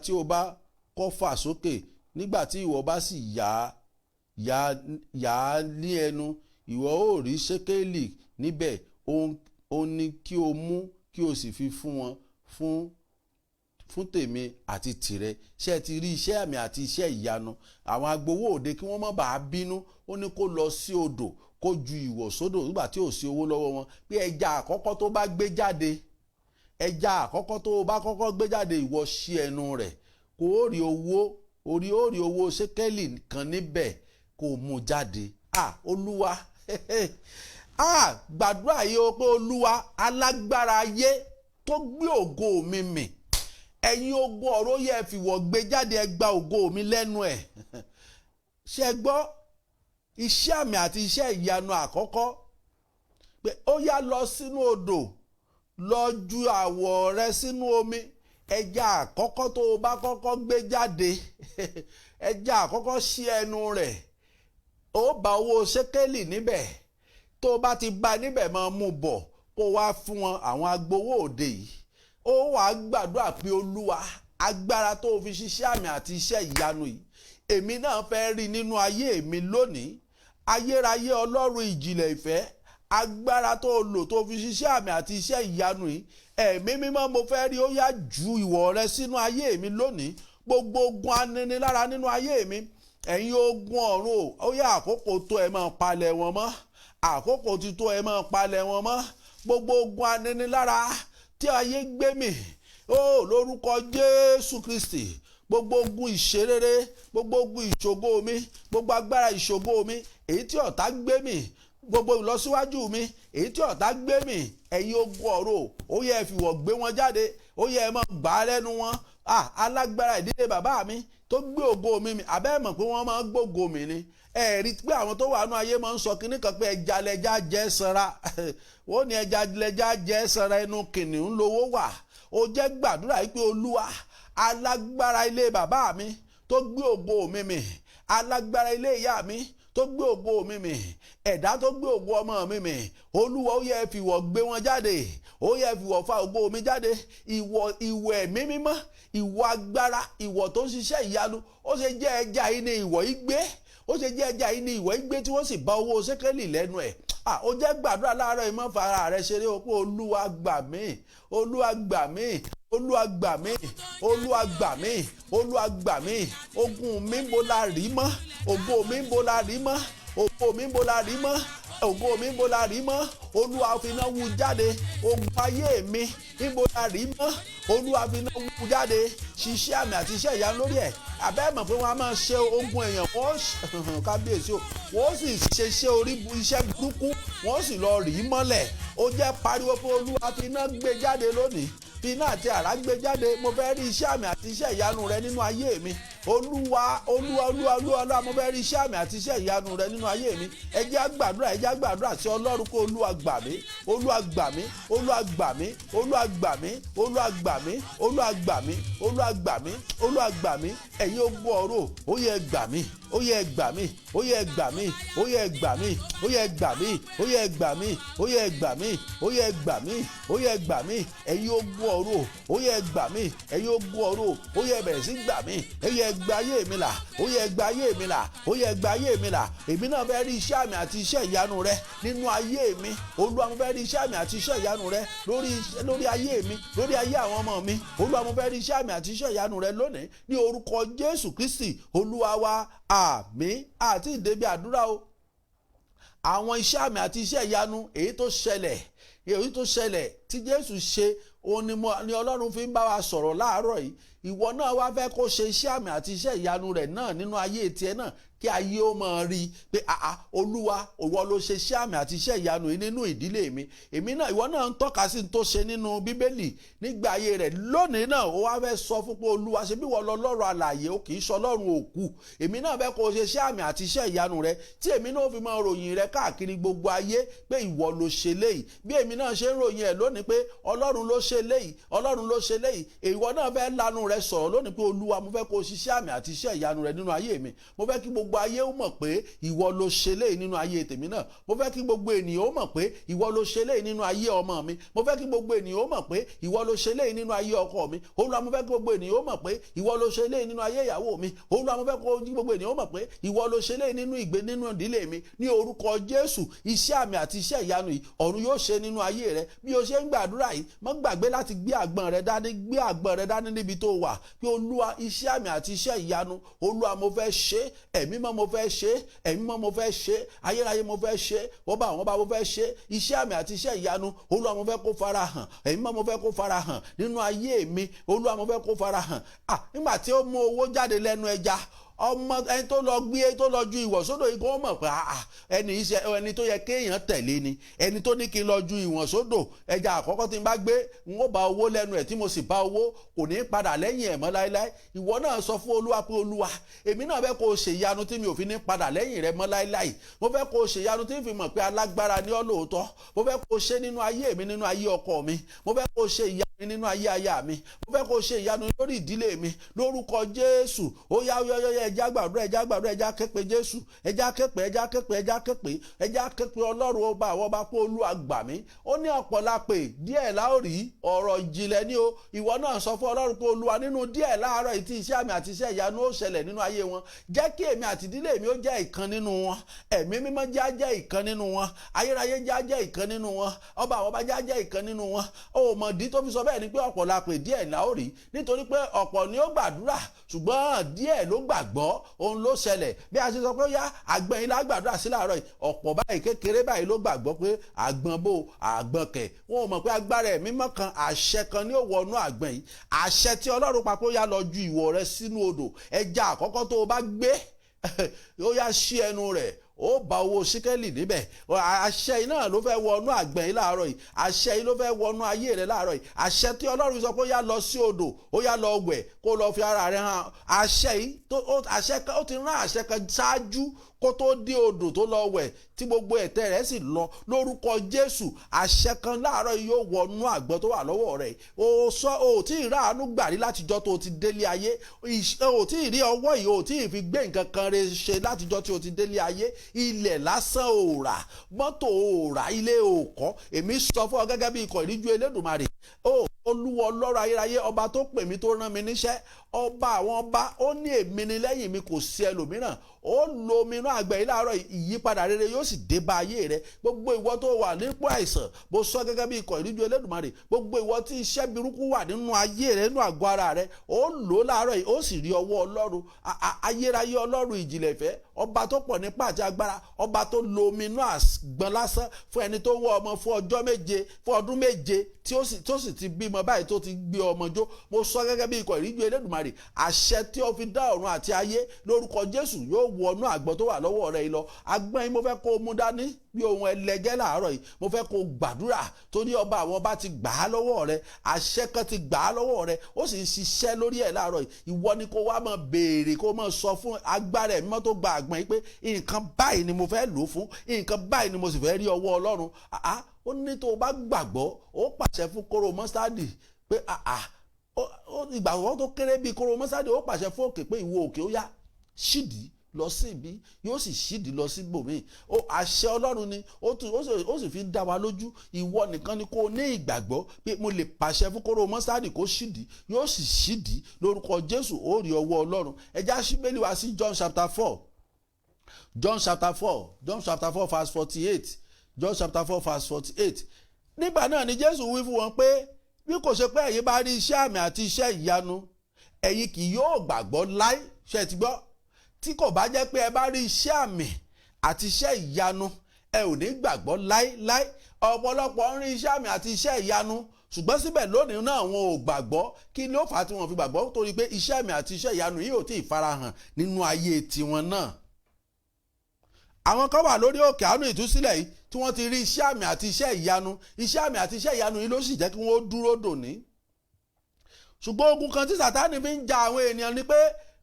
S2: tí o bá kọ́ fà sókè. Nígbà tí ìwọ bá sì yà á ní ẹnu, ìwọ ó rí ṣékélì níbẹ̀. Ó ní kí o mú, kí o sì fi fún wọn fún tèmi àti tìrẹ. Ṣé ẹ ti rí iṣẹ́ àmì àti iṣẹ́ ìyanu? Àwọn agbowó òde, kí wọ́n má bàa bínú, ó ní kó lọ sí odò, kó ju ìwọ̀ sódò nígbà tí ò sí owó lọ́wọ́ wọn, pé ẹja àkọ́kọ́ tó bá gbé jáde, ẹja àkọ́kọ́ tó bá kọ́kọ́ gbé jáde, ìwọ ṣí ẹnu rẹ̀, kó o rí owó orí, ó rí owó ṣékélì kan níbẹ̀, kó o mú jáde. Ah, Olúwa, ah, gbàdúrà yìí o, pé Olúwa, alágbára ayé tó gbé ògo mi mì, ẹ̀yin ogun ọ̀rọ̀ yẹ fìwọ̀ gbé jáde, ẹ gba ògo mi lẹ́nu ẹ̀. Ṣe gbọ́? Iṣẹ́ àmì àti iṣẹ́ ìyanu àkọ́kọ́, pé ó yá, lọ sínú odò, lọ ju àwọ̀ rẹ sínú omi. Ẹja àkọ́kọ́ tó o bá kọ́kọ́ gbé jáde, ẹja àkọ́kọ́, ṣí ẹnu rẹ̀, ó bá owó ṣékélì níbẹ̀. Tó o bá ti bá níbẹ̀, máa mú bọ̀, kó wá fún wọn, àwọn agbowó òde yìí. Ó wàá gbàdúrà pé, Olúwa, agbára tó o fi ṣiṣẹ́ àmì àti iṣẹ́ ìyanu yìí, èmi náà fẹ́ rí nínú ayé mi lónìí. Ayérayé Ọlọ́run ìjìnlẹ̀ ìfẹ́. Agbára tó lò tó fi ṣiṣẹ́ àmì àti iṣẹ́ ìyanu yìí, ẹ̀mí mímọ́, mo fẹ́ rí. Ó yá, ju ìwọ̀ rẹ sínú ayé mi lónìí. Gbogbo ogun aninilára nínú ayé mi, ẹ̀yin ogun ọ̀run o, ó yá, àkókò tó, ẹ máa palẹ̀ wọn mọ́. Àkókò ti tó, ẹ máa palẹ̀ wọn mọ́. Gbogbo ogun aninilára tí ayé gbé mì ó, lórúkọ Jésù Kristi, gbogbo ogun ìṣerere, gbogbo ogun ìṣògo mi, gbogbo agbára ìṣògo mi èyí tí ọ̀tá gbé mì, gbogbo ìlọsíwájú mi èyí tí ọ̀tá gbé mì, ẹ̀yin ogun ọ̀run, ó yẹ, ẹ fìwọ̀ gbé wọn jáde. Ó yẹ, ẹ máa gbà á lẹ́nu wọn. Alágbára ìdílé bàbá mi tó gbé ògo mi mì, àbẹ́ mọ̀ pé wọ́n máa ń gbógo mi ni? Ẹ rí pé àwọn tó wà nú ayé máa ń sọ kinní kan pé ẹja lẹja jẹ́ sanra. Wọ́n ní ẹja lẹja jẹ́ sanra, ẹnu kìnìún lówó wà. Ó jẹ́ gbàdúrà yìí pé, Olúwa, alágbára ilé bàbá mi tó gbé ògo mi mì, alágbára ilé ìyá mi tó gbé ògo mi mì, ẹ̀dá tó gbé ògo ọmọ mi mì, Olúwa, ó yẹ, fìwọ̀ gbé wọn jáde. Ó yẹ, fìwọ̀ fa ògo mi jáde. Ìwọ̀, ìwọ̀ ẹ̀mí mímọ́, ìwọ̀ agbára, ìwọ̀ tó ń ṣiṣẹ́ ìyanu. Ó ṣe jẹ́ ẹja yìí ni ìwọ̀ yìí gbé? Ó ṣe jẹ́ ẹja yìí ni ìwọ̀ yìí gbé tí wọ́n sì bá owó sékélì lẹ́nu ẹ̀? Ó jẹ́ gbàdúrà láàárọ̀ yìí, má fara rẹ ṣeré o, pé Olúwa gbà mí, Olúwa gbà mí, Olúwa gbà mí, Olúwa gbà mí, Olúwa gbà mí. Ogun mi ń bo la rí mọ́? Ògo mi ń bo la rí mọ́? Ògo mi ń bo la rí mọ́? Ògo mi ń bo la rí mọ́? Olúwa, fi iná wú jáde. Ogun ayé mi ń bo la rí mọ́? Olúwa, fi iná wú jáde. Ṣiṣẹ́ àmì àti iṣẹ́ ìyanu lórí ẹ̀. Àbẹ́ mọ̀ pé wọ́n á máa ṣe ogun èèyàn, wọ́n kábíyèsí o, wọ́n sì ṣe iṣẹ́ orí iṣẹ́ burúkú, wọ́n sì lọ rí mọ́lẹ̀. Ó jẹ́ pariwo pé, Olúwa, fi iná gbé jáde lónìí, fi iná àti àrá gbé jáde. Mo fẹ́ rí iṣẹ́ àmì àti iṣẹ́ ìyanu rẹ nínú ayé mi. Olúwa, Olúwa, Olúwa, Olúwa, Olúwa, mo fẹ́ rí iṣẹ́ àmì àti iṣẹ́ ìyanu rẹ nínú ayé mi. Ẹ jẹ́ á gbàdúrà, ẹ jẹ́ á gbàdúrà sí Ọlọ́run kó Olúwa gbà mí, Olúwa gbà mí, Olúwa gbà mí, Olúwa gbà mí, Olúwa gbà mí, Olúwa gbà mí, Olúwa gbà mí, Olúwa gbà mí. Ẹ̀yin ogun ọ̀run, ó yẹ, gbà mí, ó yẹ, gbà mí, ó yẹ, gbà mí, ó yẹ, gbà mí, ó yẹ, gbà mí, ó yẹ, gbà mí, ó yẹ, gbà mí, ó yẹ, gbà mí, ó yẹ, gbà mí. Ẹ̀yin ogun ọ̀run, ó yẹ, gbà mí. Ẹ̀yin ogun ọ̀run, ó yẹ, bẹ̀rẹ̀ sí gbà mí. Ó yẹ, gba ayé mi là. Ó yẹ, gba ayé mi là. Ó yẹ, gba ayé mi là. Èmi náà fẹ́ rí iṣẹ́ àmì àti iṣẹ́ ìyanu rẹ nínú ayé mi. Olúwa, mo fẹ́ rí iṣẹ́ àmì àti iṣẹ́ ìyanu rẹ lórí ayé mi, lórí ayé àwọn ọmọ mi. Olúwa, mo fẹ́ rí iṣẹ́ àmì àti iṣẹ́ ìyanu rẹ lónìí, ní orúkọ Jésù Kristi Olúwa wa, àmín. Àti ìdèbí àdúrà o. Àwọn iṣẹ́ àmì àti iṣẹ́ ìyanu èyí tó ṣẹlẹ̀ tí Jésù ṣe, òun ni Ọlọ́run fi ń bá wa sọ̀rọ̀ láàárọ̀ yìí. Ìwọ náà wá fẹ́ kó ṣe iṣẹ́ àmì àti iṣẹ́ ìyanu rẹ̀ náà nínú ayé tiẹ̀ náà, kí ayé ó máa rí i pé, àà, Olúwa, ìwọ ló ṣe iṣẹ́ àmì àti iṣẹ́ ìyanu yìí nínú ìdílé mi. Èmi náà, ìwọ náà ń tọ́ka sí tó ṣe nínú Bíbélì nígbà ayé rẹ̀. Lónìí náà, ó wá fẹ́ sọ fún pé, Olúwa, ṣe bí wọ́n lọ lọ́rọ̀ àlàyé, ó kì í sọ Ọlọ́run òkú. Èmi náà fẹ́ kó o ṣe iṣẹ́ àmì àti iṣẹ́ ìyanu rẹ̀ tí èmi náà fi máa ròyìn rẹ̀ káàkiri gbogbo ayé pé ìwọ ló ṣe léyìí. Bí èmi náà ṣe ń ròyìn ẹ̀ lónìí pé Ọlọ́run ló ṣe léyìí, Ọlọ́run ló ṣe léyìí, ìwọ náà fẹ́ lanu rẹ̀ sọ̀rọ̀ lónìí pé, Olúwa, mo fẹ́ kó o ṣiṣẹ́ àmì àti iṣẹ́ ìyanu rẹ̀ nínú ayé mi. Mo fẹ́ kí gbogbo ayé ó mọ̀ pé ìwọ ló ṣe léyìí nínú ayé tèmi náà. Mo fẹ́ kí gbogbo ènìyàn ó mọ̀ pé ìwọ ló ṣe léyìí nínú ayé ọmọ mi. Mo fẹ́ kí gbogbo ènìyàn ó mọ̀ pé ìwọ ló ṣe léyìí nínú ayé ọkọ mi. Olúwa, mo fẹ́ kí gbogbo ènìyàn ó mọ̀ pé ìwọ ló ṣe léyìí nínú ayé ìyàwó mi. Olúwa, mo fẹ́ kí gbogbo ènìyàn ó mọ̀ pé ìwọ ló ṣe léyìí nínú ìgbé nínú ìdílé mi. Ní orúkọ Jésù, iṣẹ́ àmì àti iṣẹ́ ìyanu yìí, ọ̀run yóò ṣe nínú ayé rẹ. Bí o ṣe ń gbàdúrà yìí, má gbàgbé láti gbé àgbọn rẹ dání, gbé àgbọn rẹ dání níbi tó wà pé, Olúwa, iṣẹ́ àmì àti iṣẹ́ ìyanu, Olúwa, mo fẹ́ ṣe. Ẹ̀mí mọ́, mo fẹ́ ṣe. Ẹ̀mí mọ́, mo fẹ́ ṣe. Ayérayé, mo fẹ́ ṣe. Wọ́n bá àwọn bá mo fẹ́ ṣe iṣẹ́ àmì àti iṣẹ́ ìyanu. Olúwa, mo fẹ́ kó fara hàn. Ẹ̀mí mọ́, mo fẹ́ kó fara hàn nínú ayé mi. Olúwa, mo fẹ́ kó fara hàn. Ah, nígbà tí ó mú owó jáde lẹ́nu ẹja, ọmọ ẹni tó lọ gbé, tó lọ ju ìwọ̀ sódò yìí, kó mọ̀ pé ẹni iṣẹ́ ẹni tó yẹ kéèyàn tẹ̀lé ni ẹni tó ní kí n lọ ju ìwọ̀n sódò. Ẹja àkọ́kọ́ tí n bá gbé, n ó bá owó lẹ́nu ẹ̀. Tí mo sì bá owó, kò ní padà lẹ́yìn ẹ̀ mọ́ láéláé. Ìwọ náà sọ fún Olúwa pé, Olúwa, èmi náà fẹ́ kó o ṣe ìyanu tí mi ò fi ní padà lẹ́yìn rẹ mọ́ láéláé. Mo fẹ́ kó o ṣe ìyanu tí n fi mọ̀ pé alágbára ni ọ́ lóòótọ́. Mo fẹ́ kó o ṣe nínú ayé mi, nínú ayé ọkọ mi. Mo fẹ́ kó o ṣe ìyanu nínú ayé aya mi. Mo fẹ́ kó o ṣe ìyanu lórí ìdílé mi, lórúkọ Jésù. Ó yá, ó yá, ó yá. Ẹjá gbàdúrà, ẹjá gbàdúrà, ẹjá képe Jésù, ẹjá képe, ẹjá képe, ẹjá képe, ẹjá képe Ọlọ́run ọba àwọn ọba pé Olúwa gbà mí. Ó ní ọ̀pọ̀ la pè, díẹ̀ la ó rí. Ọ̀rọ̀ ìjìnlẹ̀ ni o. Ìwọ náà sọ fún Ọlọ́run pé Olúwa, nínú díẹ̀ láàárọ̀ yìí tí iṣẹ́ àmì àti iṣẹ́ ìyanu ó ṣẹlẹ̀ nínú ayé wọn, jẹ́ kí èmi àti ìdílé mi ó jẹ́ ìkan nínú wọn. Ẹ̀mí Mímọ́ jẹ́ á jẹ́ ìkan nínú wọn. Ayérayé jẹ́ á jẹ́ ìkan nínú wọn. Ọba àwọn ọba jẹ́ á jẹ́ ìkan nínú wọn. Ó mọ̀ dí tó fi sọ bẹ́ẹ̀ ni pé ọ̀pọ̀ la pè, díẹ̀ la ó rí, nítorí pé ọ̀pọ̀ ni ó gbàdúrà, ṣùgbọ́n díẹ̀ ló gbàgbọ́. Òun ló ṣẹlẹ̀ bí a ṣe sọ pé ó yá, àgbọn yìí la gbàdúrà sí láàárọ̀ yìí. Ọ̀pọ̀ báyìí, kékeré báyìí ló gbàgbọ́ pé àgbọn bò, àgbọn kẹ̀. Wọn ò mọ̀ pé agbára Ẹ̀mí Mímọ́ kan, àṣẹ kan ní ó wọnú àgbọn yìí, àṣẹ tí Ọlọ́run pa pé ó yá, lọ ju ìwọ̀ rẹ sínú odò, ẹja àkọ́kọ́ tó o bá gbé, ó yá, ṣí ẹnu rẹ̀, ó bá owó síkẹ́lì níbẹ̀. Àṣẹ yìí náà ló fẹ́ wọnú àgbọ̀n yìí láàárọ̀ yìí. Àṣẹ yìí ló fẹ́ wọnú ayé rẹ láàárọ̀ yìí. Àṣẹ tí Ọlọ́run sọ pé ó yá, lọ sí odò, ó yá, lọ wẹ̀, kó lọ fi ara rẹ hàn. Àṣẹ yìí tó àṣẹ kan, ó ti rán àṣẹ kan ṣáájú kó tó dé odò tó lọ wẹ̀, tí gbogbo ẹ̀tẹ̀ rẹ̀ sì lọ. Lórúkọ Jésù, àṣẹ kan láàárọ̀ yìí yóò wọnú àgbọn tó wà lọ́wọ́ rẹ̀. O sọ o tí ì ráàánú gbàrí látijọ́ tó o ti délé ayé. O tí ì rí ọwọ́ yìí, o tí ì fi gbé nǹkan kan re ṣe látijọ́ tí o ti délé ayé. Ilẹ̀ lásán ò rà, mọ́tò ò rà, ilé ò kọ́. Èmi sọ fún ọ gẹ́gẹ́ bí ikọ̀ ìríjú Elédùmarè o, Olúwa Ọlọ́run ayérayé, ọba tó pè mí, tó rán mi níṣẹ́, ọba àwọn ọba, ó ní èmi ni, lẹ́yìn mi kò sí ẹlòmíràn. Ó lo omi inú àgbẹ̀ yìí láàárọ̀, ìyípadà rere yóò sì dé bá ayé rẹ. Gbogbo ìwọ tó wà nípò àìsàn, mo sọ gẹ́gẹ́ bí ikọ̀ ìríjú Elédùmarè, gbogbo ìwọ tí iṣẹ́ burúkú wà nínú ayé rẹ, nínú àgọ́ ara rẹ, ó lò ó láàárọ̀ yìí, ó sì rí ọwọ́ Ọlọ́run ayérayé, Ọlọ́run ìjìnlẹ̀ ìfẹ́, ọba tó pọ̀ nípa àti agbára, ọba tó lo omi inú àgbọn lásán fún ẹni tó wọ́ ọmọ fún ọjọ́ 7, fún ọdún 7, tí ó sì ti bímọ báyìí, tó ti gbé ọmọ jó. Mo sọ gẹ́gẹ́ bí ikọ̀ ìríjú Elédùmarè, àṣẹ tí ó fi dá ọ̀run àti ayé, lórúkọ Jésù, yóò wọnú àgbọn tó wà lọ́wọ́ rẹ yìí lọ. Àgbọn yìí, mo fẹ́ kó o mú dání bí ohun ẹlẹgẹ́ láàárọ̀ yìí. Mo fẹ́ kó o gbàdúrà, torí ọba àwọn ọba ti gbà á lọ́wọ́ rẹ. Àṣẹ kan ti gbà á lọ́wọ́ rẹ, ó sì ń ṣiṣẹ́ lórí ẹ̀ láàárọ̀ yìí. Ìwọ ni kó wá máa béèrè, kó máa sọ fún agbára Ẹ̀mí Mímọ́ tó gba àgbọn yìí pé nǹkan báyìí ni mo fẹ́ lò ó fún, nǹkan báyìí ni mo sì fẹ́ rí ọwọ́ Ọlọ́run. Àá ó ní tó o bá gbàgbọ́, ó pàṣẹ fún kóró mọ́sádì pé àá ìgbàgbọ́ tó kéré bíi kóró mọ́sádì, ó pàṣẹ fún òkè pé ìwọ òkè, ó yá, ṣídìí lọ sí ibi, yóò sì ṣídìí lọ sí ibòmíì. Ó àṣẹ Ọlọ́run ni ó sì fi dá wa lójú. Ìwọ nìkan ni kó o ní ìgbàgbọ́ pé mo lè pàṣẹ fún kóró mọ́sádì kó ṣídìí, yóò sì ṣídìí. Lórúkọ Jésù, ó rí ọwọ́ Ọlọ́run. Ẹ já ṣí Bíbélì wá sí John chapter 4, John chapter 4, John chapter 4 verse 48, John chapter 4 verse 48. Nígbà náà ni Jésù wí fún wọn pé bí kò ṣe pé ẹ̀yin bá rí iṣẹ́ àmì àti iṣẹ́ ìyanu, ẹ̀yin kì yóò gbàgbọ́ láí. Ṣe ti gbọ́? Tí kò bá jẹ́ pé ẹ bá rí iṣẹ́ àmì àti iṣẹ́ ìyanu, ẹ ò ní gbàgbọ́ láíláí. Ọ̀pọ̀lọpọ̀ ń rí iṣẹ́ àmì àti iṣẹ́ ìyanu, ṣùgbọ́n síbẹ̀ lónìí náà, wọn ò gbàgbọ́. Kí ló fà á tí wọ́n fi gbàgbọ́? Torí pé iṣẹ́ àmì àti iṣẹ́ ìyanu yìí ò tí ì farahàn nínú ayé tiwọn náà. Àwọn kan wà lórí òkè àánú ìtúsílẹ̀ yìí tí wọ́n ti rí iṣẹ́ àmì àti iṣẹ́ ìyanu. Iṣẹ́ àmì àti iṣẹ́ ìyanu yìí ló sì jẹ́ kí wọ́n dúró dòní. Ṣùgbọ́n ogun kan tí Sàtánì fi ń ja àwọn ènìyàn ni pé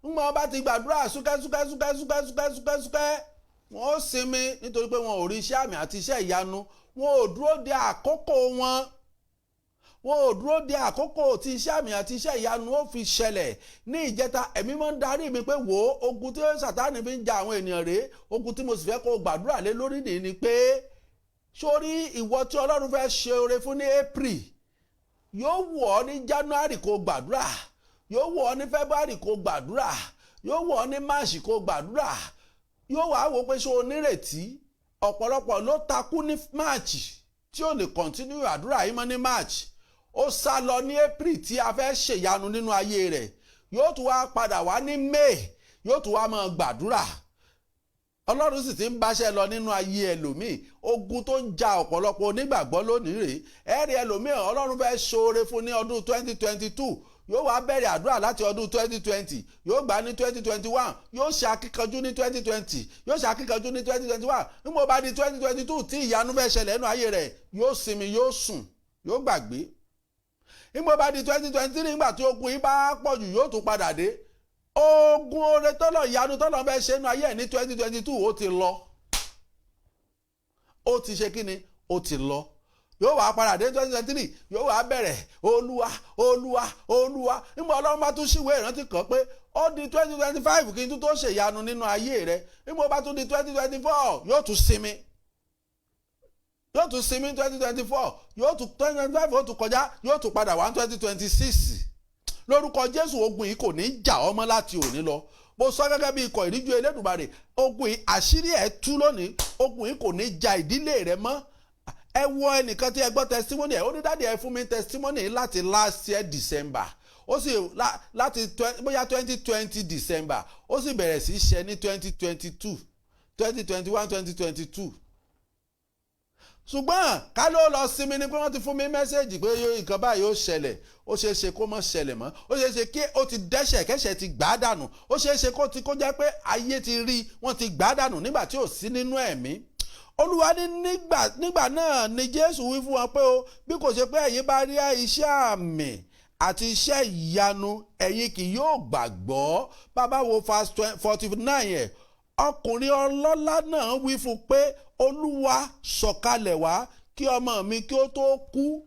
S2: ń mọ bá ti gbàdúrà súkẹ́ súkẹ́ súkẹ́ súkẹ́ súkẹ́ súkẹ́ súkẹ́, wọ́n ó sinmi, nítorí pé wọn ò rí iṣẹ́ àmì àti iṣẹ́ ìyanu. Wọn ò dúró de àkókò wọn, wọn ò dúró de àkókò tí iṣẹ́ àmì àti iṣẹ́ ìyanu ó fi ṣẹlẹ̀. Ní ìjẹta, Ẹ̀mí máa ń darí mi pé wò ó, ogun tí Sàtánì fi ń ja àwọn ènìyàn rèé. Ogun tí mo sì fẹ́ kó o gbàdúrà lé lórí nìyí ni pé, sórí ìwọ tí Ọlọ́run fẹ́ ṣe oore fún ní April, yóò wù ọ́ ní January kó gbàdúrà, yóò wù ọ́ ní February kó gbàdúrà, yóò wù ọ́ ní March kó gbàdúrà, yóò wá wò pé ṣé o nírètí. Ọ̀pọ̀lọpọ̀ ló takú ní March tí ò lè continue àdúrà yìí mọ́ ní March. Ó sá lọ ní April tí a fẹ́ ṣèyanu nínú ayé rẹ̀. Yóò tún wá padà wá ní May, yóò tún wá máa gbàdúrà. Ọlọ́run sì ti ń báṣẹ́ lọ nínú ayé ẹlòmíì. Ogun tó ń ja ọ̀pọ̀lọpọ̀ onígbàgbọ́ lónìí rèé. Ẹ̀rí ẹlòmíì, Ọlọ́run fẹ́ ṣoore fún ní ọdún 2022, yóò wá bẹ̀rẹ̀ àdúrà láti ọdún 2020, yóò gbà ní 2021, yóò ṣe akíkanjú ní 2020, yóò ṣe akíkanjú ní 2021. Nígbà bá di 2022 tí ìyanu fẹ́ ṣẹlẹ̀ nínú ayé rẹ̀, yóò sinmi, yóò sùn, yóò gbàgbé. Nígbà bá di 2023, nígbà tí ogun yìí bá pọ̀ jù, yóò tún padà dé. Ogun oore tọ́lọ̀, ìyanu tọ́lọ̀ fẹ́ ṣe nínú ayé ẹ̀ ní 2022, ó ti lọ. Ó ti ṣe kí ni? Ó ti lọ. Yóò wá padà dé 2023, yóò wá bẹ̀rẹ̀, "Olúwa, Olúwa, Olúwa." Nígbà Ọlọ́run bá tún ṣíwèé ìrántí kan pé ó di 2025 kí n tún tó ṣèyanu nínú ayé rẹ, nígbà bá tún di 2024, yóò tún sinmi, yóò tún sinmi. 2024, yóò tún 2025, yóò tún kọjá, yóò tún padà wá 2026. Lórúkọ Jésù, ogun yìí kò ní í jà ọmọ láti òní lọ. Mo sọ gẹ́gẹ́ bí ikọ̀ ìríjú Elédùmarè, ogun yìí, àṣírí ẹ̀ tú lónìí. Ogun yìí kò ní í ja ìdílé rẹ mọ́. Ẹ wo ẹnìkan tí ẹ gbọ́ testimony ẹ̀, ó ní, "Daddy, ẹ fún mi testimony láti last year December." Ó sì láti bóyá 2020 December, ó sì bẹ̀rẹ̀ sí í ṣe ní 2022, 2021, 2022. Ṣùgbọ́n ká ló lọ sinmi ni pé wọ́n ti fún mi message pé nǹkan báyìí ó ṣẹlẹ̀, ó ṣeé ṣe kó má ṣẹlẹ̀ mọ́. Ó ṣeé ṣe kí ó ti dẹ́ṣẹ̀, kẹ́ṣẹ̀ ti gbà á dànù. Ó ṣeé ṣe kó ti kó jẹ́ pé ayé ti rí, wọ́n ti gbà á dànù nígbà tí ò sí nínú ẹ̀mí. Olúwa ní nígbà náà ni Jésù wí fún wọn pé o, bí kò ṣe pé ẹ̀yin bá rí iṣẹ́ àmì àti iṣẹ́ ìyanu, ẹ̀yin kì yóò gbàgbọ́. Bàbá, wo verse 49 yẹn. Ọkùnrin ọlọ́lá náà wí fún pé, "Olúwa, sọ̀kalẹ̀ wá kí ọmọ mi kí ó tó kú.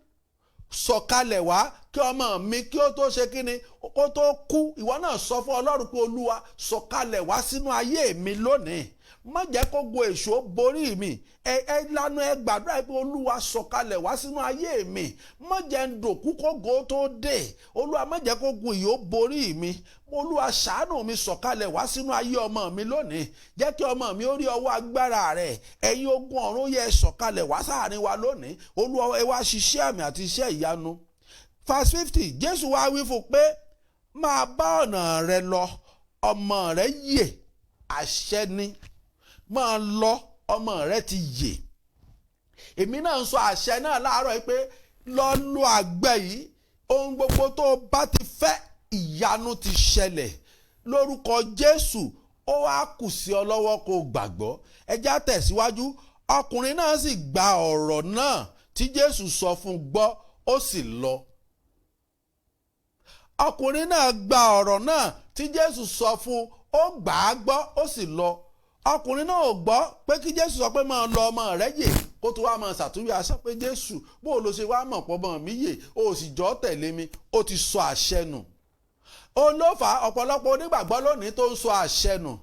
S2: Sọ̀kalẹ̀ wá kí ọmọ mi kí ó tó ṣe kíni? Kó tó kú." Ìwọ náà sọ fún Ọlọ́run pé, "Olúwa, sọ̀kalẹ̀ wá sínú ayé mi lónìí. Má jẹ́ kó gun èṣù borí mi." Ẹ lanu, ẹ gbàdúrà pé, "Olúwa, sọ̀kalẹ̀ wá sínú ayé mi. Má jẹ́ ń dòkú kógo tó dé. Olúwa, má jẹ́ kó gun ìyó borí mi. Olúwa, ṣàánú mi, sọ̀kalẹ̀ wá sínú ayé ọmọ mi lónìí. Jẹ́ kí ọmọ mi ó rí ọwọ́ agbára rẹ̀. Ẹ̀yin ogun ọ̀run yẹ sọ̀kalẹ̀ wá sáàrin wa lónìí. Olúwa, ẹ wá ṣiṣẹ́ àmì àti iṣẹ́ ìyanu." Verse 50, Jésù wá wí fún pé, "Máa bá ọ̀nà rẹ lọ, ọmọ rẹ yè." Àṣẹ ni. "Máa lọ, ọmọ rẹ ti yè." Èmi náà ń sọ àṣẹ náà láàárọ̀ yìí pé lọ lo àgbẹ̀ yìí. Ohun gbogbo tó o bá ti fẹ́, ìyanu ti ṣẹlẹ̀ lórúkọ Jésù. Ó wá kù sí ọ lọ́wọ́ kó o gbàgbọ́. Ẹ já tẹ̀síwájú. Ọkùnrin náà sì gba ọ̀rọ̀ náà tí Jésù sọ fún gbọ́, ó sì lọ. Ọkùnrin náà gba ọ̀rọ̀ náà tí Jésù sọ fún, ó gbà á gbọ́, ó sì lọ. Ọkùnrin náà ò gbọ́ pé kí Jésù sọ pé, "Máa lọ, ọmọ rẹ yè," kó tó wá máa ṣàtúnyẹ aṣọ pé, "Jésù, bó o lo ṣe wá mọ̀ pọ̀ mọ́ mi yè, o sì jọ́ tẹ̀lé mi?" Ó ti sọ àṣẹ nù. Òun ló fà á ọ̀pọ̀lọpọ̀ onígbàgbọ́ lónìí tó ń sọ àṣẹ nù.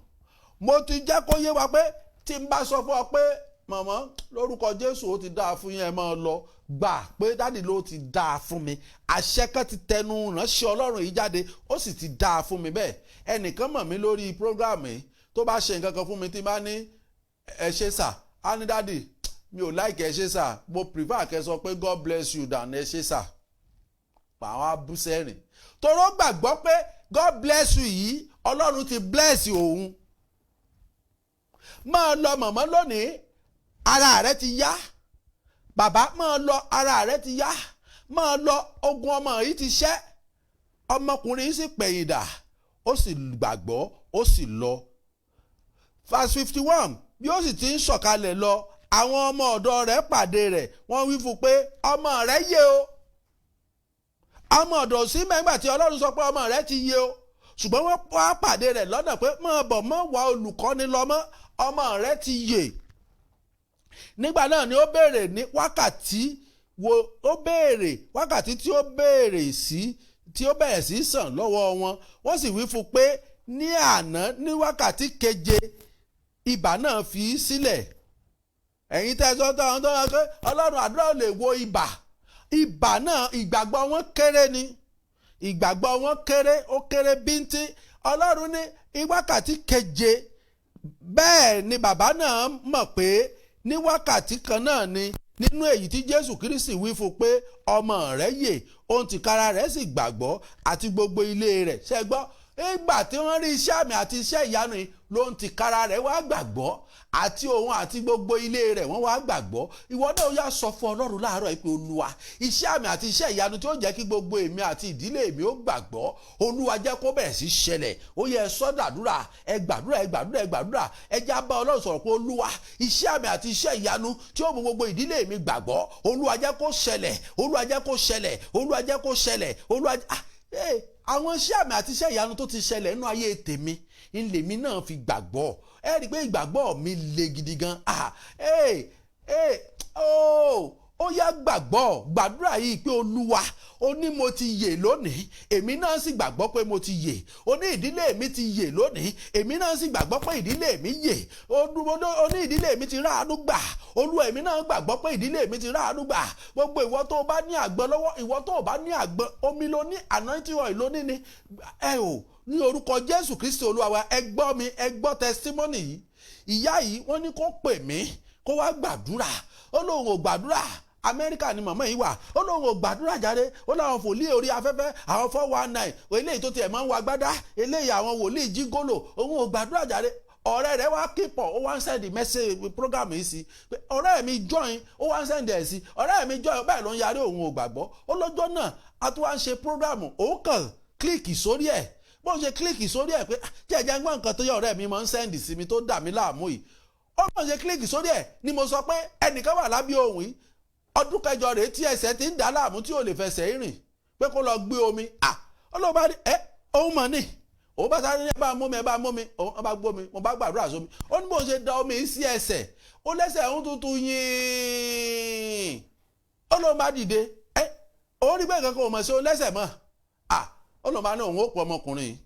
S2: Mo ti jẹ́ kó yé wa pé tí n bá sọ fún ọ pé, "Mọ̀mọ́, lórúkọ Jésù, ó ti dáa fún yín, ẹ máa lọ," gbà pé, "Daddy, ló ti dáa fún mi. Àṣẹ kan ti tẹnu ránṣẹ́ Ọlọ́run yìí jáde, ó sì ti dáa fún mi." Bẹ́ẹ̀ ẹnìkan mọ̀ mí lórí program yìí, tó bá ṣe nǹkan kan fún mi, tí bá ní, "Ẹ ṣé sir," á ní, "Daddy, mi ò like 'ẹ ṣé sir'. Mo prefer kẹ́ sọ pé 'God bless you' than 'ẹ ṣé sir.'" Àwọn abúsẹ́rìn toró gbàgbọ́ pé "God bless you" yìí, Ọlọ́run ti bless òun. Máa lọ, mọ̀mọ́, lónìí, ara rẹ ti yá. Bàbá, máa lọ, ara rẹ ti yá. Máa lọ, ogun ọmọ yìí ti ṣẹ́. Ọmọkùnrin yìí sì pẹ̀yìndà, ó sì gbàgbọ́, ó sì lọ. Verse 51, bí ó sì ti ń sọ̀kalẹ̀ lọ, àwọn ọmọ ọ̀dọ̀ rẹ̀ pàdé rẹ̀, wọ́n wí fún un pé, "Ọmọ rẹ̀ yè o." Ọmọ ọ̀dọ̀ sí mẹ́gbà tí Ọlọ́run sọ pé ọmọ rẹ̀ ti yè o, ṣùgbọ́n wọ́n wá pàdé rẹ̀ lọ́nà pé, "Máa bọ̀, mọ́ wá olùkọ́ni lọ mọ́, ọmọ rẹ̀ ti yè." Nígbà náà ni ó béèrè ní wákàtí wo, ó béèrè wákàtí tí ó béèrè sí tí ó bẹ̀rẹ̀ sí sàn lọ́wọ́ wọn. Wọ́n sì wí fún un pé, "Ní àná, ní wákàtí keje, ibà náà fi í sílẹ̀." Ẹ̀yin tẹ́ ẹ sọ tó àwọn tó ń pé Ọlọ́run àdúrà ò lè wo ibà, ibà náà, ìgbàgbọ́ wọn kéré ni. Ìgbàgbọ́ wọn kéré, ó kéré bíntín. Ọlọ́run ní wákàtí keje. Bẹ́ẹ̀ ni bàbá náà mọ̀ pé ní wákàtí kan náà ni nínú èyí tí Jésù Kristi wí fún pé, "Ọmọ rẹ̀ yè." Ohun tìkára rẹ̀ sì gbàgbọ́ àti gbogbo ilé rẹ̀. Ṣe gbọ́? Ìgbà tí wọ́n rí iṣẹ́ àmì àti iṣẹ́ ìyanu yìí, ló ń tìkára rẹ̀ wá gbàgbọ́, àti òun àti gbogbo ilé rẹ̀, wọ́n wá gbàgbọ́. Ìwọ náà yá, sọ fún Ọlọ́run láàárọ̀ yìí pé, "Olúwa, iṣẹ́ àmì àti iṣẹ́ ìyanu tí ó jẹ́ kí gbogbo èmi àti ìdílé mi ó gbàgbọ́, Olúwa, jẹ́ kó bẹ̀rẹ̀ sí ṣẹlẹ̀." Ó yẹ ẹ sọ́dàdúrà. Ẹ gbàdúrà, ẹ gbàdúrà, ẹ gbàdúrà. Ẹ já bá Ọlọ́run sọ̀rọ̀ pé, "Olúwa, iṣẹ́ àmì àti iṣẹ́ ìyanu tí ó mú gbogbo ìdílé mi gbàgbọ́, Olúwa, jẹ́ kó ṣẹlẹ̀. Olúwa, jẹ́ kó ṣẹlẹ̀. Olúwa, jẹ́ kó ṣẹlẹ̀. Olúwa." Àwọn iṣẹ́ àmì àti iṣẹ́ ìyanu tó ti ṣẹlẹ̀ nínú ayé tèmi ńlèmi náà fi gbàgbọ́. Ẹ rí i pé ìgbàgbọ́ mi le gidi gan. Ah, ee, ee, oh,
S3: Ó yá, gbàgbọ́, gbàdúrà yìí pé, "Olúwa, ó ní mo ti yè lónìí, èmi náà sì gbàgbọ́ pé mo ti yè. Ó ní ìdílé mi ti yè lónìí, èmi náà sì gbàgbọ́ pé ìdílé mi yè. Ó ní ìdílé mi ti ráàánú gbà. Olúwa, èmi náà gbàgbọ́ pé ìdílé mi ti ráàánú gbà." Gbogbo ìwọ tó o bá ní àgbọn lọ́wọ́, ìwọ tó o bá ní àgbọn, omi ló ní, anointing oil ló ní ni ẹ ò ní orúkọ Jésù Kristi Olúwa wa. Ẹ gbọ́ mi, ẹ gbọ́ testimony yìí. Ìyá yìí, wọ́n ní kó pè mí kó wá gbàdúrà, ó lóun ò gbàdúrà. Amẹ́ríkà ni màmá yìí wà. Ó lóun ò gbàdúrà jáde. Ó láwọn wòlíì orí afẹ́fẹ́, àwọn 419, eléyìí tó tiẹ̀ máa ń wọ agbádá, eléyìí, àwọn wòlíì jígólò, òun ò gbàdúrà jáde. Ọ̀rẹ́ rẹ̀ wá kípọ̀, ó wá ń send message program yìí sí pé, "Ọ̀rẹ́ mi, join." Ó wá ń send ẹ̀ sí, "Ọ̀rẹ́ mi, join." Bẹ́ẹ̀ ló ń yarí, òun ò gbàgbọ́. Ó lọ́jọ́ náà a tún wá ń ṣe program, òun kàn click sórí ẹ̀. Bó ń ṣe click sórí ẹ̀ pé, "Jẹ́ ẹ̀jẹ̀ ń gbọ́ nǹkan tó yẹ ọ̀rẹ́ mi máa ń send sí mi tó dà mí láàmú yìí." Ó bó ń ṣe click sórí ẹ̀ ni mo sọ pé ẹnìkan wà lábẹ́ ohun yìí, ọdún 8 rèé tí ẹsẹ̀ ti ń dà láàmú, tí ò lè fẹsẹ̀ rìn, pé kó lọ gbé omi. À, ọlọ́ba ní ẹ òun mọ̀ ní òun bá sáré ní, "Ẹ bá mú mi, ẹ bá mú mi." Òun bá gbó mi, mo bá gbàdúrà sómi. Ó ní bó ń ṣe da omi sí ẹsẹ̀, ó lẹ́sẹ̀ òun tuntun yín. Ó lóun bá dìde, ẹ òun rí bẹ́ẹ̀, kankan ò mọ̀ sí òun lẹ́sẹ̀ mọ́. À, ó lóun bá ní òun ó pọ̀ ọmọkùnrin,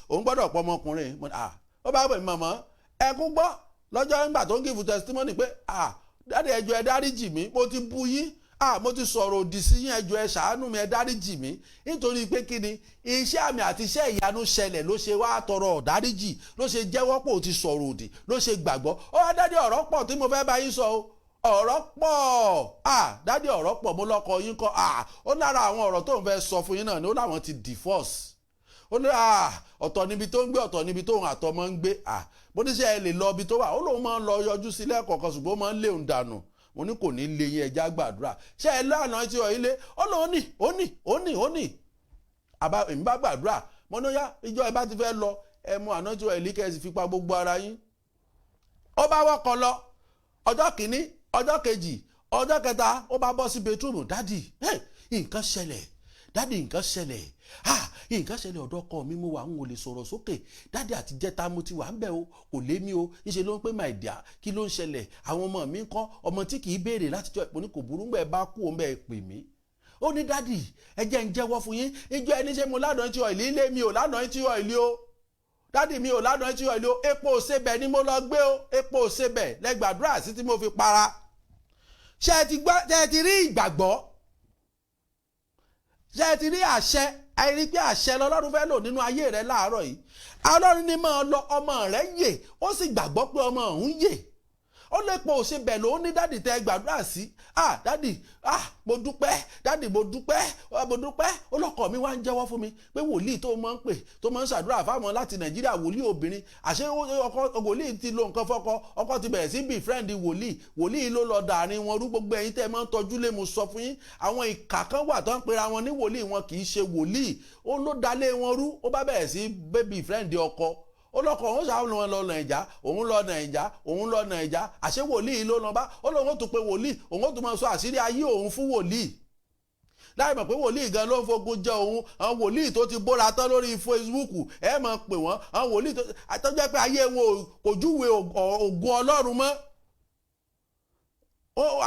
S3: òun gbọ́dọ̀ pọ̀ ọmọkùnrin. À, ó bá pè mí, mọ̀mọ́ ẹkún gbọ́ lọ́jọ́ nígbà tó ń give testimony pé, "À, daddy, ẹ jọ̀ọ́, ẹ dáríjì mí, mo ti bu yín. À, mo ti sọ̀rọ̀ òdì sí yín. Ẹ jọ̀ọ́, ẹ ṣàánú mi, ẹ dáríjì mí." Nítorí pé kí ni? Iṣẹ́ àmì àti iṣẹ́ ìyanu ṣẹlẹ̀ ló ṣe wá tọrọ ọ̀dáríjì, ló ṣe jẹ́wọ́ pò ti sọ̀rọ̀ òdì, ló ṣe gbàgbọ́. Ó wá, "Daddy, ọ̀rọ̀ pọ̀ tí mo fẹ́ bá yín sọ o, ọ̀rọ̀ pọ̀. À, daddy, ọ̀rọ̀ pọ̀." Mo lọ́kọ yín kọ́? À, ó lára àwọn ọ̀rọ̀ tó ń fẹ́ sọ fún yín náà ni ó láwọn ti divorce. Ó ní ọ̀tọ̀ níbi tó ń gbé, ọ̀tọ̀ níbi tó ń àtọmọ ń gbé. Bó ní ṣe ẹ lè lọ ibi tó wà? Ó lóun máa ń lọ yọjú sí lẹ́ẹ̀kọ̀ọ̀kan, ṣùgbọ́n ó máa ń léun dànù. Mo ní kò ní lé yín, ẹja gbàdúrà. Ṣé ẹ lánàá tí ọ ilé? Ó lóun ní, ó ní, ó ní, ó ní. Àbá èmi bá gbàdúrà. Mo ní yá, ìjọ ẹ bá ti fẹ́ lọ, ẹ mú àná tí ọ ìlí kẹ́sì fi pa gbogbo ara yín. Ó bá wọ́kọ̀ lọ ọjọ́ kìíní, ọjọ́ kejì, ọjọ́ kẹta, ó bá bọ́ sí bedroom. "Daddy, nǹkan ṣẹlẹ̀. Daddy, nǹkan ṣẹlẹ̀. Ah, nǹkan ṣẹlẹ̀. Ọ̀dọ̀ ọkọ mi mo wà, ń wò lè sọ̀rọ̀ sókè. Daddy, àti jẹta mo ti wà ń bẹ̀ o, kò lé mi o. Níṣẹ́ ló ń pè, 'My dear, kí ló ń ṣẹlẹ̀? Àwọn ọmọ mi ń kọ́?' Ọmọ tí kì í béèrè láti jọ ìpò ní kò burú ńgbẹ́ bá kú òun bẹ́ẹ̀ pè mí." Ó ní, "Daddy, ẹ jẹ́ ń jẹ́wọ́ fún yín. Ìjọ ẹni ṣe mo lánàá tí oil ilé mi ò lánàá tí oil o. Daddy, mi ò lánàá tí oil o. Epo òṣèbẹ̀ ni mo lọ gbé o. Epo òṣèbẹ̀ lẹ́gbàdúrà sí tí mo fi para." Ṣé ẹ ti gbọ́? Ṣé ẹ ti rí ìgbàgbọ́? Ṣé ẹ ti rí àṣẹ? Ẹ rí pé àṣẹ lọ́lọ́run fẹ́ lò nínú ayé rẹ láàárọ̀ yìí. Ọlọ́run ní máa lọ, ọmọ rẹ yè. Ó sì gbàgbọ́ pé ọmọ òun yè. Ó lè pọ̀ òṣèbẹ̀ ló ní, "Daddy, tẹ́ gbàdúrà sí. Ah, daddy, ah, mo dúpẹ́. Daddy, mo dúpẹ́, mo dúpẹ́." Ó lọ́kọ̀ mi wá ń jẹ́wọ́ fún mi pé wòlíì tó máa ń pè, tó máa ń ṣàdúrà fáwọn láti Nàìjíríà, wòlíì obìnrin, àṣé ọkọ wòlíì ti lo nǹkan fọ́kọ. Ọkọ ti bẹ̀rẹ̀ sí befriend wòlíì. Wòlíì ló lọ dàrin wọn rú. Gbogbo ẹ̀yin tẹ́ máa ń tọ́jú lé, mo sọ fún yín, àwọn ìkà kan wà tó ń pera wọn ní wòlíì, wọn kì í ṣe wòlíì. Ó ló dalé wọn rú. Ó bá bẹ̀rẹ̀ sí befriend ọkọ. Ó lọkọ òun ṣáà lọ lọ Nàìjà, òun lọ Nàìjà, òun lọ Nàìjà. Àṣé wòlíì ló lọ bá. Ó lóun ó tún pe wòlíì, òun ó tún máa sọ àṣírí ayé òun fún wòlíì, láì mọ̀ pé wòlíì gan ló ń fogun jẹ òun. Àwọn wòlíì tó ti bóra tán lórí Facebook, ẹ máa pè wọ́n. Àwọn wòlíì tó jẹ́ pé ayé wọn kò júwe ògùn Ọlọ́run mọ́,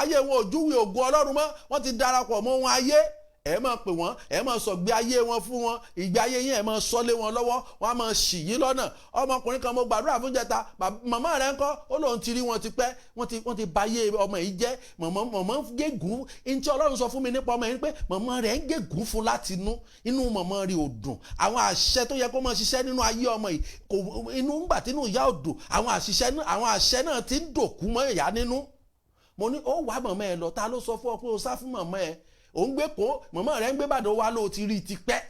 S3: ayé wọn ò júwe ògùn Ọlọ́run mọ́, wọ́n ti darapọ̀ mọ́ ohun ayé. Ẹ máa pè wọ́n, ẹ máa sọ gbé ayé wọn fún wọn, ìgbé ayé yín, ẹ máa sọ lé wọn lọ́wọ́, wọ́n á máa ṣì yín lọ́nà. Ọmọkùnrin kan mo gbàdúrà fún jẹta. Màmá rẹ̀ ńkọ́? Ó lóun ti rí wọn ti pẹ́, wọ́n ti bà ayé ọmọ yìí jẹ́. Màmá ń gégùn. Ntí Ọlọ́run sọ fún mi nípa ọmọ yìí pé màmá rẹ̀ ń gégùn fún láti inú inú. Màmá rẹ̀ ò dùn. Àwọn àṣẹ tó yẹ kó máa ṣiṣẹ́ nínú ayé ọmọ yìí kò inú ńgbà tínú ìyá ò dùn, àwọn àṣẹ náà ti ń dòkú mọ́ ìyá nínú. Mo ní ó wàá màmá ẹ lọ. Ta ló sọ fún ọ pé o sá fún màmá ẹ? Ò ń gbé kó màmá rẹ ń gbé bàdàn wa ló ti rí tipẹ́.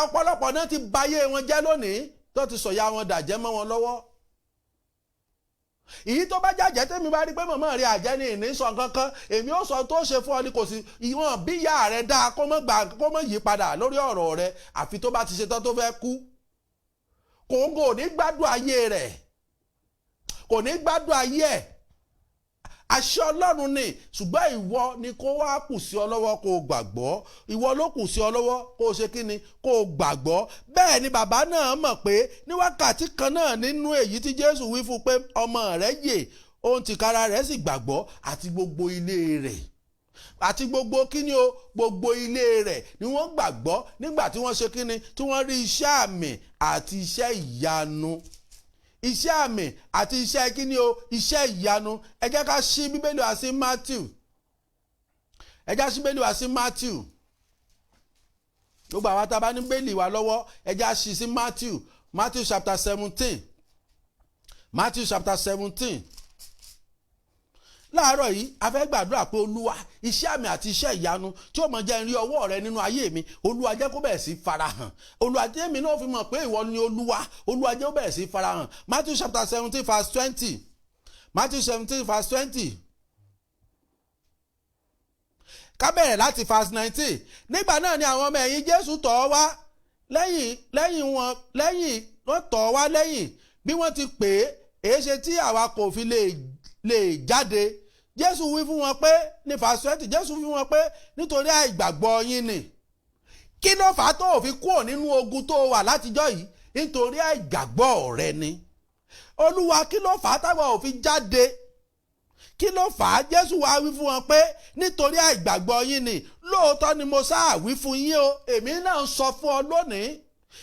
S3: Ọ̀pọ̀lọpọ̀ náà ti bayé wọn jẹ́ lónìí, tó ti sọ̀yà wọn dàjẹ́ mọ́ wọn lọ́wọ́. Èyí tó bá jàjẹ́, tẹ́mi bá rí pé màmá rẹ àjẹ́ ní ìní sọ kankan, èmi ó sọ tó ṣe fún ọ ni. Kò sí ìwọ̀n bí ìyá rẹ dáa kó mọ́ gbà, kó mọ́ yí padà lórí ọ̀rọ̀ rẹ, àfi tó bá ti ṣe tán tó fẹ́ kú. Kòńgò ní gbádùn ayé rẹ̀, kò ní gbádùn ayé ẹ̀. Àṣẹ Ọlọ́run ni, ṣùgbọ́n ìwọ ni kó wá kù sí ọ lọ́wọ́ kó o gbàgbọ́. Ìwọ ló kù sí ọ lọ́wọ́ kó o ṣe kí ni? Kó o gbàgbọ́. Bẹ́ẹ̀ ni bàbá náà mọ̀ pé ní wákàtí kan náà nínú èyí tí Jésù wí fún pé ọmọ rẹ̀ yè. Òun tìkára rẹ̀ sì gbàgbọ́, àti gbogbo ilé rẹ̀, àti gbogbo kíni o, gbogbo ilé rẹ̀ ni wọ́n gbàgbọ́ nígbà tí wọ́n ṣe kíni, tí wọ́n rí iṣẹ́ àmì àti iṣẹ́ ìyanu. Iṣẹ́ àmì àti iṣẹ́ kíni o, iṣẹ́ ìyanu. Ẹ jẹ́ ká ṣí Bíbélì wá sí Matthew. Ẹ jẹ́ ká ṣí Bíbélì wá sí Matthew. Gbogbo àwọn tá a bá ní Bíbélì wa lọ́wọ́, ẹ jẹ́ ká ṣí sí Matthew, Matthew chapter 17, Matthew chapter 17. Láàárọ̀ yìí, a fẹ́ gbàdúrà pé, Olúwa, iṣẹ́ àmì àti iṣẹ́ ìyanu tí ó mọ̀ jẹ́ rí ọwọ́ rẹ nínú ayé mi, Olúwa, jẹ́ kó bẹ̀rẹ̀ sí farahàn. Olúwa, jẹ́ mi náà fi mọ̀ pé ìwọ ni Olúwa. Olúwa, jẹ́ kó bẹ̀rẹ̀ sí farahàn. Matthew chapter 17 verse 20, Matthew 17 verse 20. Ká bẹ̀rẹ̀ láti verse 19. Nígbà náà ni àwọn ọmọ ẹ̀yìn Jésù tọ̀ ọ́ wá lẹ́yìn, lẹ́yìn wọn lẹ́yìn wọ́n tọ̀ ọ́ wá lẹ́yìn bí wọ́n ti pè é: "Èéṣe tí àwa kò fi lè jáde?" Jésù wí fún wọn pé, ní verse 20, Jésù wí fún wọn pé, "Nítorí àìgbàgbọ́ yín ni." Kí ló fà á tó o fi kúrò nínú ogun tó wà látijọ́ yìí? Nítorí àìgbàgbọ́ rẹ ni. Olúwa, kí ló fà á táwa ò fi jáde? Kí ló fà á? Jésù wá wí fún wọn pé, "Nítorí àìgbàgbọ́ yín ni. Lóòótọ́ ni mo sáà wí fún yín o." Èmi náà ń sọ fún ọ lónìí,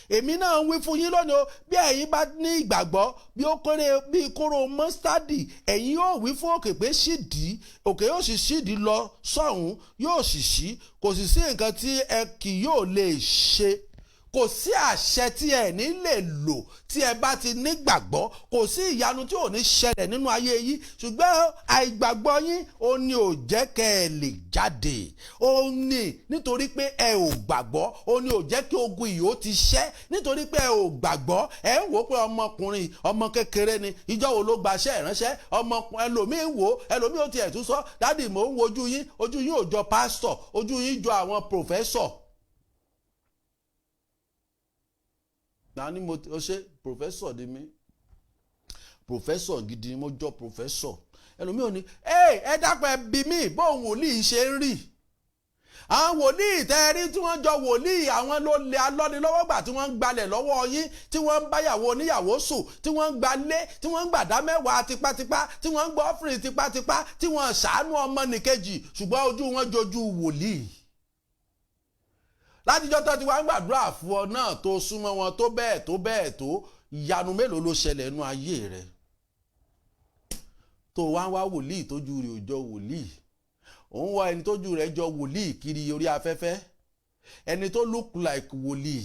S3: èmi náà ń wí fún yín lónìí o, bí ẹ̀yin bá ní ìgbàgbọ́ bí ó kéré bí kóró mọ́sítádì, ẹ̀yin yóò wí fún òkè pé, 'Ṣídìí,' òkè yóò sì ṣídìí lọ sọ́hùn, yóò sì ṣí. Kò sì sí nǹkan tí ẹ kì yóò lè ṣe. Kò sí àṣẹ tí ẹ ní lè lò tí ẹ bá ti nígbàgbọ́. Kò sí ìyanu tí ò ní ṣẹlẹ̀ nínú ayé yín, ṣùgbọ́n àìgbàgbọ́ yín ó ní ò jẹ́ kẹ́ ẹ lè jáde. Ó ní nítorí pé ẹ ò gbàgbọ́, ó ní ò jẹ́ kí ogun yìí ó ti ṣẹ́, nítorí pé ẹ ò gbàgbọ́. Ẹ ń wò ó pé ọmọkùnrin, ọmọ kékeré ni, ìjọ wo ló gbaṣẹ́ ìránṣẹ́? Ọmọ ẹlòmíín wò ó, ẹlòmíín ó tiẹ̀ tún sọ, "Daddy, mò ń wojú yín, ojú yín ò jọ pásítọ̀, ojú yín jọ àwọn professor." Nani mo ṣe professor di mi, professor gidi, mo jọ professor. Ẹlòmíì ò ní ẹ dápẹ́ ẹ bí mi bóun wòlíì ṣe ń rí. Àwọn wòlíì tẹ́ ẹ rí tí wọ́n jọ wòlíì, àwọn ló lé alọ́nilọ́wọ́gbà, tí wọ́n ń gbalẹ̀ lọ́wọ́ yín, tí wọ́n ń báyàwó oníyàwó sùn, tí wọ́n ń gbalé, tí wọ́n ń gbàdá mẹ́wàá tipátipá, tí wọ́n ń gbọ́ ọ́fìrì tipátipá, tí wọ́n ṣàánú ọmọnìkejì, ṣùgbọ́n ojú wọn jojú wòlíì. Látijọ́ tó ti wá ń gbàdúrà fún ọ náà, tó súnmọ́ wọn tó bẹ́ẹ̀ tó bẹ́ẹ̀ tó, ìyanu mélòó ló ṣẹlẹ̀ nínú ayé rẹ tó wá ń wá wòlíì tójú rẹ̀ ò jọ wòlíì? Òun wá ẹni tójú rẹ̀ jọ wòlíì kiri orí afẹ́fẹ́, ẹni tó look like wòlíì.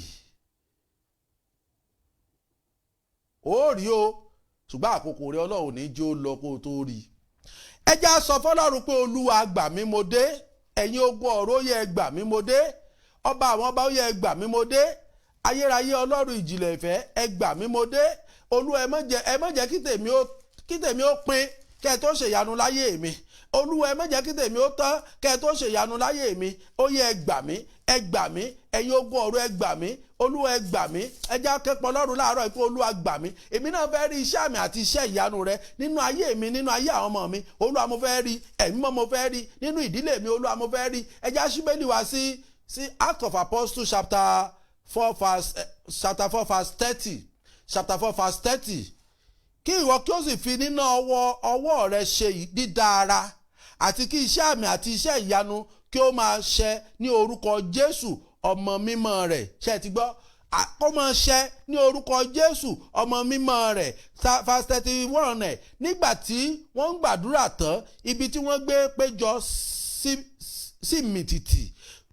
S3: Ó rí o, ṣùgbọ́n àkókò rẹ, Ọlọ́run ní jẹ́ ó lọ kó o tó rí i. Ẹ já sọ fọlọ́run pé, "Olúwa, gbà mí, mo dé. Ẹ̀yin ogun ọ̀rọ̀, ó yẹ gbà mí, mo dé. Ọba àwọn ọba, ó yẹ gbà mí, mo dé. Ayérayé, Ọlọ́run ìjìnlẹ̀ ìfẹ́, ẹ gbà mí, mo dé. Olúwa, ẹ má jẹ́ kí tèmi ó pin kẹ́ ẹ tó ṣèyanu láyé mi. Olúwa, ẹ má jẹ́ kí tèmi ó tán kẹ́ ẹ tó ṣèyanu láyé mi. Ó yẹ ẹ gbà mí, ẹ gbà mí. Ẹ̀yin ogun ọ̀run, ẹ gbà mí. Olúwa, ẹ gbà mí." Ẹ já kẹ́pọ̀ Ọlọ́run láàárọ̀ pé, "Olúwa, gbà mí. Èmi náà fẹ́ rí iṣẹ́ àmì àti iṣẹ́ ìyanu rẹ nínú ayé mi, nínú ayé àwọn ọmọ mi. Olúwa, mo fẹ́ rí. Ẹ̀mí mọ́, mo fẹ́ rí nínú ìdílé mi. Olúwa, mo fẹ́ rí." Ẹ já ṣí Bíbélì wá sí Act of Apostles chapter 4 verse 30, chapter 4 verse 30. Kí ìwọ kí ó sì fi nínú ọwọ́ rẹ ṣe dídá ara, àti kí iṣẹ́ àmì àti iṣẹ́ ìyanu kí ó máa ṣẹ ní orúkọ Jésù ọmọ mímọ́ rẹ̀. Ṣe ti gbọ́? Kó máa ṣẹ ní orúkọ Jésù ọmọ mímọ́ rẹ̀. Verse 31 ẹ̀: nígbà tí wọ́n ń gbàdúrà tán, ibi tí wọ́n gbé péjọ sí mìtìtì.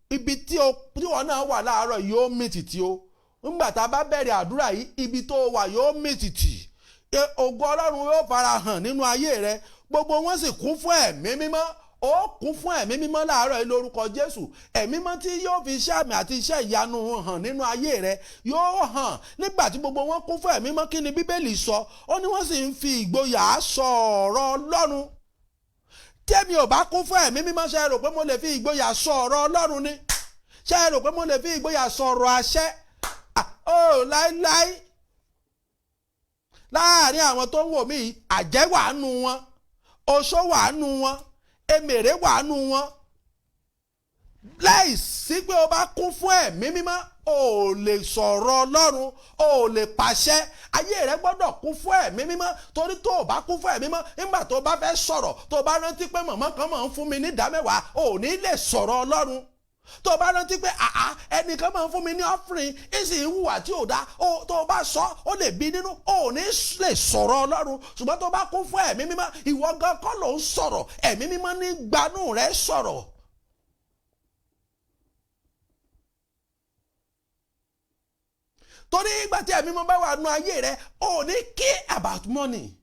S3: Ibi tí wọ́n náà wà láàárọ̀ yóò mìtìtì o. Nígbà tá a bá bẹ̀rẹ̀ àdúrà yìí, ibi tó wà yóò mìtìtì. Ògo Ọlọ́run yóò fara hàn nínú ayé rẹ. Gbogbo wọn sì kún fún Ẹ̀mí Mímọ́. Ó kún fún Ẹ̀mí Mímọ́ láàárọ̀ yìí lórúkọ Jésù. Ẹ̀mí Mímọ́ tí yóò fi iṣẹ́ àmì àti iṣẹ́ ìyanu hàn nínú ayé rẹ yóò hàn. Nígbà tí gbogbo wọn kún fún Ẹ̀mí Mímọ́, kí ni Bíbélì sọ? Ó ní wọ́n sì ń fi ìgboyà sọ ọ̀rọ̀ Ọlọ́run. Tẹ́mi ò bá kún fún Ẹ̀mí Mímọ́, ṣe rò pé mo lè fi ìgboyà sọ ọ̀rọ̀ Ọlọ́run ni? Ṣe rò pé mo lè fi ìgboyà sọ ọ̀rọ̀ àṣẹ? Ó láíláí. Láàárín àwọn tó ń wò mí, àjẹ́ wà nù wọn, oṣó wà nù wọn, emèrè wà nù wọn. Láì Láìsí pé o bá kún fún Ẹ̀mí Mímọ́, o ò lè sọ̀rọ̀ Ọlọ́run, o ò lè pàṣẹ. Ayé rẹ gbọ́dọ̀ kún fún Ẹ̀mí Mímọ́, torí tó o bá kún fún Ẹ̀mí Mímọ́, nígbà tó o bá fẹ́ sọ̀rọ̀, tó o bá rántí pé màmá kan máa ń fún mi ní ìdámẹ́wàá, o ò ní lè sọ̀rọ̀ Ọlọ́run. Tó o bá rántí pé àá, ẹnìkan máa ń fún mi ní offering, ìsì ìhùwà tí ò dá, tó o bá sọ, ó lè bí nínú, o ò ní lè sọ̀rọ̀ Ọlọ́run. Ṣùgbọ́n tó o bá kún fún Ẹ̀mí Mímọ́, ìwọ gan kọ́ ló ń sọ̀rọ̀, Ẹ̀mí Mímọ́ ní gbanú rẹ sọ̀rọ̀. Torí ìgbà tí Ẹ̀mí Mímọ́ bá wà nù ayé rẹ, o ò ní care about money,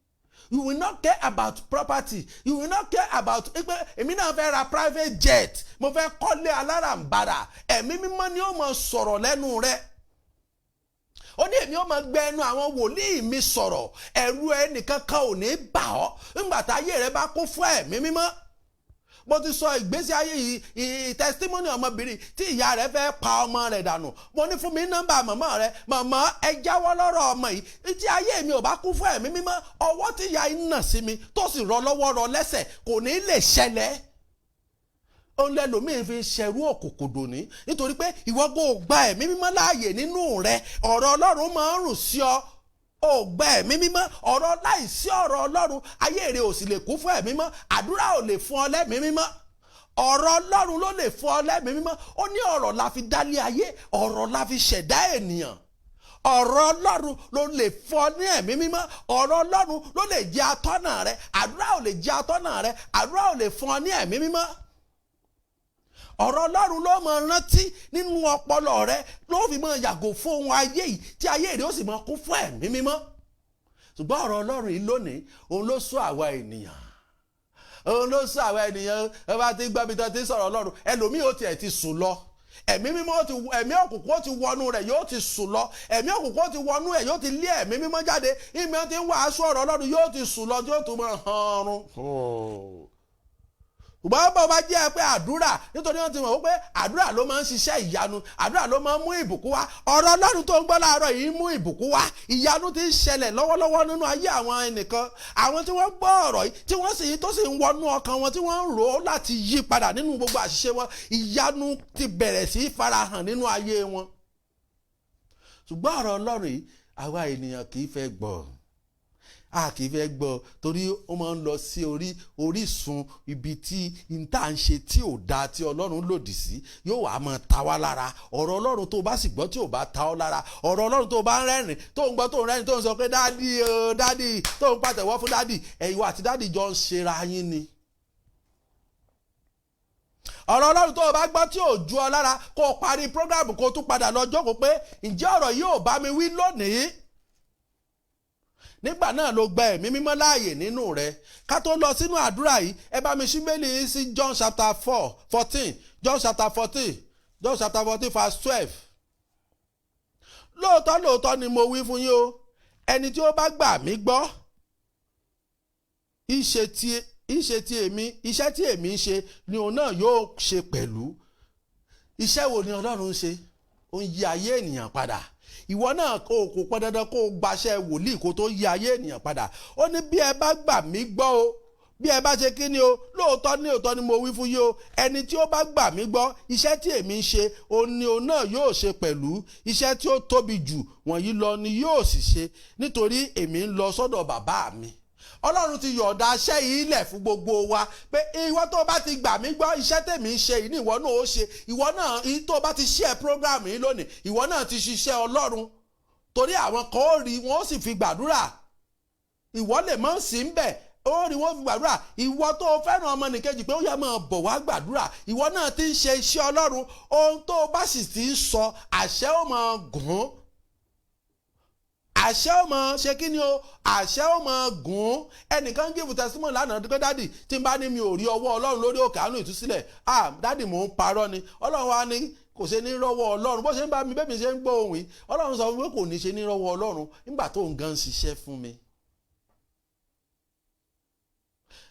S3: you will not care about property, you will not care about pé èmi náà fẹ́ ra private jet, mo fẹ́ kọ́lé alárànbarà. Ẹ̀mí Mímọ́ ni ó máa sọ̀rọ̀ lẹ́nu rẹ. Ó ní, "Èmi ó máa gbẹ ẹnu àwọn wòlíì mi sọ̀rọ̀." Ẹ̀rù ẹnìkan kan ò ní bà ọ́ nígbà tá ayé rẹ bá kún fún Ẹ̀mí Mímọ́. Mo ti sọ ìgbésí ayé yìí, testimony ọmọbìnrin tí ìyá rẹ̀ fẹ́ pa ọmọ rẹ̀ dànù. Mo ní, "Fún mi nọ́mbà màmá rẹ̀." "Màmá, ẹ jáwọ́ lọ́rọ̀ ọmọ yìí." Tí ayé mi ò bá kún fún Ẹ̀mí Mímọ́, ọwọ́ tí ìyá yìí nà sí mi tó sì rọ lọ́wọ́ rọ lẹ́sẹ̀ kò ní lè ṣẹlẹ̀. Òun lẹ́lòmíín fi ṣẹrú òkùnkùn dòní, nítorí pé ìwọ kò gba Ẹ̀mí Mímọ́ láàyè nínú rẹ. Ọ̀rọ̀ Ọlọ́run máa ń rùn sí ọ, ò gba Ẹ̀mí Mímọ́. Ọ̀rọ̀ láìsí ọ̀rọ̀ Ọlọ́run, ayé rẹ ò sì lè kún fún Ẹ̀mí Mímọ́. Àdúrà ò lè fún ọ lẹ́mìí mímọ́, ọ̀rọ̀ Ọlọ́run ló lè fún ọ lẹ́mìí mímọ́. Ó ní ọ̀rọ̀ la fi dálé ayé, ọ̀rọ̀ la fi ṣẹ̀dá ènìyàn. Ọ̀rọ̀ Ọlọ́run ló lè fún ọ ní Ẹ̀mí Mímọ́. Ọ̀rọ̀ Ọlọ́run ló lè jẹ́ atọ́nà rẹ. Àdúrà ò lè jẹ́ atọ́nà rẹ, àdúrà ò lè fún ọ ní Ẹ̀mí Mímọ́. Ọ̀rọ̀ Ọlọ́run ló máa rántí nínú ọpọlọ rẹ, ló fi máa yàgò fún ohun ayé yìí, tí ayé rẹ ó sì máa kún fún Ẹ̀mí Mímọ́. Ṣùgbọ́n ọ̀rọ̀ Ọlọ́run yìí lónìí, òun ló sọ àwa ènìyàn, òun ló sọ àwa ènìyàn. Ẹ bá ti gbọ́ bí tó ti sọ̀rọ̀ Ọlọ́run, ẹlòmíì ó tiẹ̀ ti sùn lọ. Ẹ̀mí Mímọ́ ti, ẹ̀mí òkùnkùn ó ti wọnú rẹ̀, yóò ti sùn lọ. Ẹ̀mí òkùnkùn ó ti wọnú ẹ̀, yóò ti lé Ẹ̀mí Mímọ́ jáde. Ìmọ̀ ti ń wàásù ọ̀rọ̀ Ọlọ́run, yóò ti sùn lọ, yóò tún máa hanrun. Ṣùgbọ́n bá bá jẹ́ pé àdúrà, nítorí wọ́n ti mọ̀ wípé àdúrà ló máa ń ṣiṣẹ́ ìyanu, àdúrà ló máa ń mú ìbùkún wá. Ọ̀rọ̀ Ọlọ́run tó ń gbọ́ láàárọ̀ yìí mú ìbùkún wá. Ìyanu ti ń ṣẹlẹ̀ lọ́wọ́lọ́wọ́ nínú ayé àwọn ẹnìkan, àwọn tí wọ́n gbọ́ ọ̀rọ̀ yìí, tí wọ́n sì tó sì ń wọnú ọkàn wọn, tí wọ́n ń rò ó láti yí padà nínú gbogbo àṣìṣe wọn. Ìyanu ti bẹ̀rẹ̀ sí í farahàn nínú ayé wọn. Ṣùgbọ́n ọ̀rọ̀ Ọlọ́run yìí, àwa ènìyàn kì í fẹ́ gbọ́, a kì í fẹ́ gbọ́, torí ó máa ń lọ sí orí orísun ibi tí n tá à ń ṣe tí ò dáa, tí Ọlọ́run lòdì sí, yóò wá máa ta wá lára. Ọ̀rọ̀ Ọlọ́run tó bá sì gbọ́ tí ò bá ta ọ́ lára, ọ̀rọ̀ Ọlọ́run tó bá ń rẹ́rìn, tó ń gbọ́, tó ń rẹ́rìn, tó ń sọ pé, "Daddy o, daddy," tó ń pàtẹ́wọ́ fún daddy, ẹ̀yin àti daddy jọ ń ṣera yín ni. Ọ̀rọ̀ Ọlọ́run tó o bá gbọ́ tí ò ju ọ lára, kó o parí program, kó o tún padà lọ jókòó pé, "Ǹjẹ́ ọ̀rọ̀ yìí ò bá mi wí lónìí?" Nígbà náà ló gba Ẹ̀mí Mímọ́ láàyè nínú rẹ. Ká tó lọ sínú àdúrà yìí, ẹ bá mi ṣí Bíbélì sí John chapter 4 14, John chapter 14, John chapter 14 verse 12. "Lóòótọ́ lóòótọ́ ni mo wí fún yín o, ẹni tí ó bá gbà mí gbọ́, iṣẹ́ tí èmi ń ṣe ni òun náà yóò ṣe pẹ̀lú." Iṣẹ́ wo ni Ọlọ́run ń ṣe? Ó ń yí ayé ènìyàn padà. Ìwọ náà kò pọn dandan kó o gbaṣẹ́ wòlíì kó tó yí ayé ènìyàn padà. Ó ní, "Bí ẹ bá gbà mí gbọ́ o, bí ẹ bá ṣe kí ni o? Lóòótọ́ ní òótọ́ ni mo wí fún yín o, ẹni tí ó bá gbà mí gbọ́, iṣẹ́ tí èmi ń ṣe, òun ni òun náà yóò ṣe pẹ̀lú. Iṣẹ́ tí ó tóbi jù wọ̀nyí lọ ni yóò sì ṣe, nítorí èmi ń lọ sọ́dọ̀ bàbá mi." Ọlọ́run ti yọ̀ọ̀da iṣẹ́ yìí lẹ̀ fún gbogbo wa pé ìwọ tó bá ti gbà mí gbọ́, iṣẹ́ tèmi ń ṣe yìí ní ìwọ náà ó ṣe. Ìwọ náà tó bá ti share program yìí lónìí, ìwọ náà ti ṣiṣẹ́ Ọlọ́run, torí àwọn kan ó rí, wọn ó sì fi gbàdúrà. Ìwọ lè mọ̀ sí ń bẹ̀, ó rí, wọn fi gbàdúrà. Ìwọ tó o fẹ́ràn ọmọnìkejì pé ó yẹ máa bọ̀ wá gbàdúrà, ìwọ náà ti ń ṣe iṣẹ́ Ọlọ́run. Ohun tó o bá sì ti ń sọ, àṣẹ ó máa gùn, àṣẹ ó máa ṣe kí ni o? Àṣẹ ó máa gùn. Ẹnìkan give testimony lánàá pé, "Daddy, tí n bá ní mi ò rí ọwọ́ Ọlọ́run lórí òkè àánú ìtúsílẹ̀, ah, daddy, mò ń parọ́ ni." Ọlọ́run wa ní kò ṣe ní rọ́wọ́ Ọlọ́run bó ṣe ń bá mi bẹ́ẹ̀ mi ṣe ń gbọ́ ohùn yìí. Ọlọ́run sọ fún mi pé kò ní ṣe ní rọ́wọ́ Ọlọ́run nígbà tó ń gan ṣiṣẹ́ fún mi.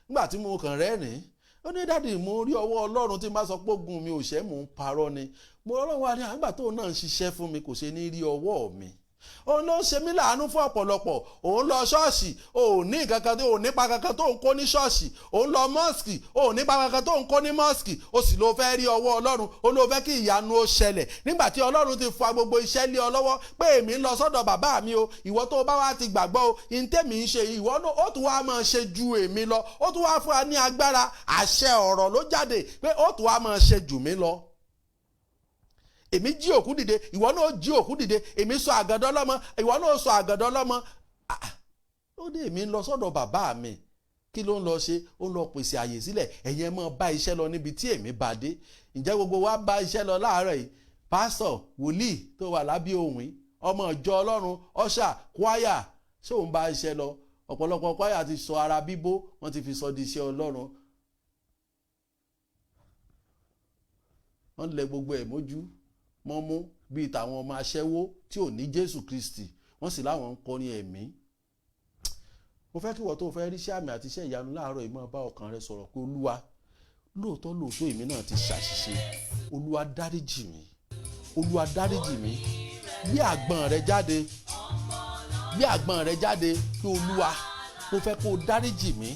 S3: Nígbà tí mo kàn rẹ́rìn-ín, ó ní, "Daddy, mo rí ọwọ́ Ọlọ́run. Tí n bá sọ pé ogun mi ò ṣẹ́, mò ń parọ́ ni." Mo Ọlọ́run wa ní àgbà tó náà ń ṣiṣẹ́ fún mi, kò ṣe ní rí ọwọ́ mi. Òun ló ń ṣe mí láàánú fún ọ̀pọ̀lọpọ̀. Òun lọ ṣọ́ọ̀ṣì, òun ní nǹkan kan tó òun nípa kankan tó ń kó ní ṣọ́ọ̀ṣì. Òun lọ mọ́ọ̀sì, òun nípa kankan tó ń kó ní mọ́ọ̀sì. Ó sì ló fẹ́ rí ọwọ́ Ọlọ́run, ó ló fẹ́ kí ìyanu ó ṣẹlẹ̀ nígbà tí Ọlọ́run ti fa gbogbo iṣẹ́ lé ọ lọ́wọ́ pé èmi ń lọ sọ́dọ̀ bàbá mi o. Ìwọ tó bá wá ti gbàgbọ́ o, ìǹtẹ̀mí ń ṣe, ìwọ náà ó tún wá máa ṣe ju èmi lọ. Ó tún wá fún wa ní agbára àṣẹ, ọ̀rọ̀ ló jáde pé ó tún wá máa ṣe jù mí lọ. Èmi jí òkú dìde, ìwọ náà jí òkú dìde. Èmi sọ àgàdọ́ lọ́mọ, ìwọ náà sọ àgàdọ́ lọ́mọ. Ó dé, èmi ń lọ sọ́dọ̀ bàbá mi. Kí ló ń lọ ṣe? Ó ń lọ pèsè àyè sílẹ̀. Ẹ̀yin ẹ máa bá iṣẹ́ lọ níbi tí èmi bá dé. Ǹjẹ́ gbogbo wa bá iṣẹ́ lọ láàárọ̀ yìí? Pásítọ̀, wòlíì tó wà lábẹ́ òwìn, ọmọ ìjọ Ọlọ́run, ọ̀ṣà kwaya, ṣé òun bá iṣẹ́ lọ? Ọ̀pọ̀lọpọ̀ kwaya ti sọ ara bíbó, wọ́n ti fi sọ di iṣẹ́ Ọlọ́run. Wọ́n lẹ gbogbo ẹ̀ mójú mọ́mú bíi tàwọn ọmọ aṣẹ́wó tí ò ní Jésù Kristi, wọ́n sì láwọn ń kọrin ẹ̀mí. Mo fẹ́ kí ìwọ tó fẹ́ rí iṣẹ́ àmì àti iṣẹ́ ìyanu láàárọ̀ yìí máa bá ọkàn rẹ sọ̀rọ̀ pé, Olúwa, lóòótọ́ lóòótọ́, èmi náà ti ṣàṣìṣe. Olúwa, dáríjì mi. Olúwa, dáríjì mi. Gbé àgbọ̀n rẹ jáde, gbé àgbọ̀n rẹ jáde pé, Olúwa, mo fẹ́ kó o dáríjì mi.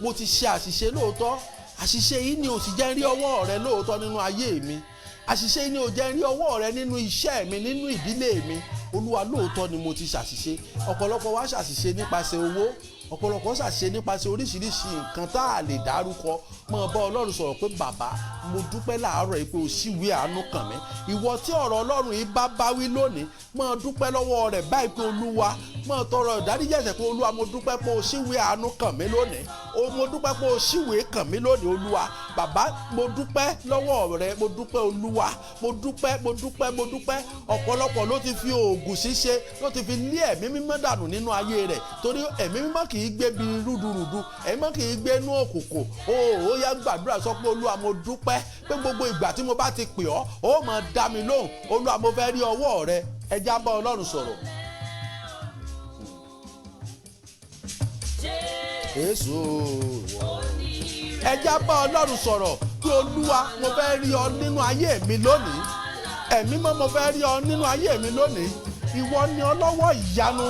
S3: Mo ti ṣe àṣìṣe lóòótọ́. Àṣìṣe yìí ni ò sì jẹ́ rí ọwọ́ rẹ lóòótọ́ nínú ayé mi. Àṣìṣe yìí ni ò jẹ́ rí ọwọ́ rẹ nínú iṣẹ́ mi, nínú ìdílé mi. Olúwa, lóòótọ́ ni mo ti ṣàṣìṣe. Ọ̀pọ̀lọpọ̀ wa ṣàṣìṣe nípasẹ̀ owó, ọ̀pọ̀lọpọ̀ ṣàṣìṣe nípasẹ̀ oríṣiríṣi nǹkan tá a lè dárúkọ. Máa bá Ọlọ́run sọ̀rọ̀ pé, bàbá, mo dúpẹ́ láàárọ̀ yìí pé o ṣíwèé àánú kàn mí. Ìwọ tí ọ̀rọ̀ Ọlọ́run yìí bá báwí lónìí, máa dúpẹ́ lọ́wọ́ rẹ̀ báyìí pé, Olúwa, máa tọrọ ìdáríjì ẹ̀ṣẹ̀ pé, Olúwa, mo dúpẹ́ pé o ṣíwèé àánú kàn mí lónìí o. Mo dúpẹ́ pé o ṣíwèé kàn mí lónìí. Olúwa bàbá, mo dúpẹ́ lọ́wọ́ rẹ. Mo dúpẹ́, Olúwa, mo dúpẹ́, mo dúpẹ́, mo dúpẹ́. Ọ̀pọ̀lọpọ̀ ló ti fi oògùn ṣíṣe, ló ti fi lé ẹ̀mí mímọ́ dànù nínú ayé rẹ̀, torí ẹ̀mí mímọ́ kì í gbé bí rúdurùdu, ẹ̀mí mímọ́ kì í gbé inú òkùnkùn o. Ó yá, gbàdúrà, sọ pé, Olúwa, mo dúpẹ́ pé gbogbo ìgbà tí mo bá ti pè ọ́, ó máa dá mi lóhùn. Olúwa, mo fẹ́ rí ọwọ́ rẹ. Ẹ já bá Ọlọ́run sọ̀rọ̀. Jésù, ẹ já bá Ọlọ́run sọ̀rọ̀ pé, Olúwa, mo fẹ́ rí ọ nínú ayé mi lónìí. Ẹ̀mí mọ́, mo fẹ́ rí ọ nínú ayé mi lónìí. Ìwọ ni ọlọ́wọ́ ìyanu.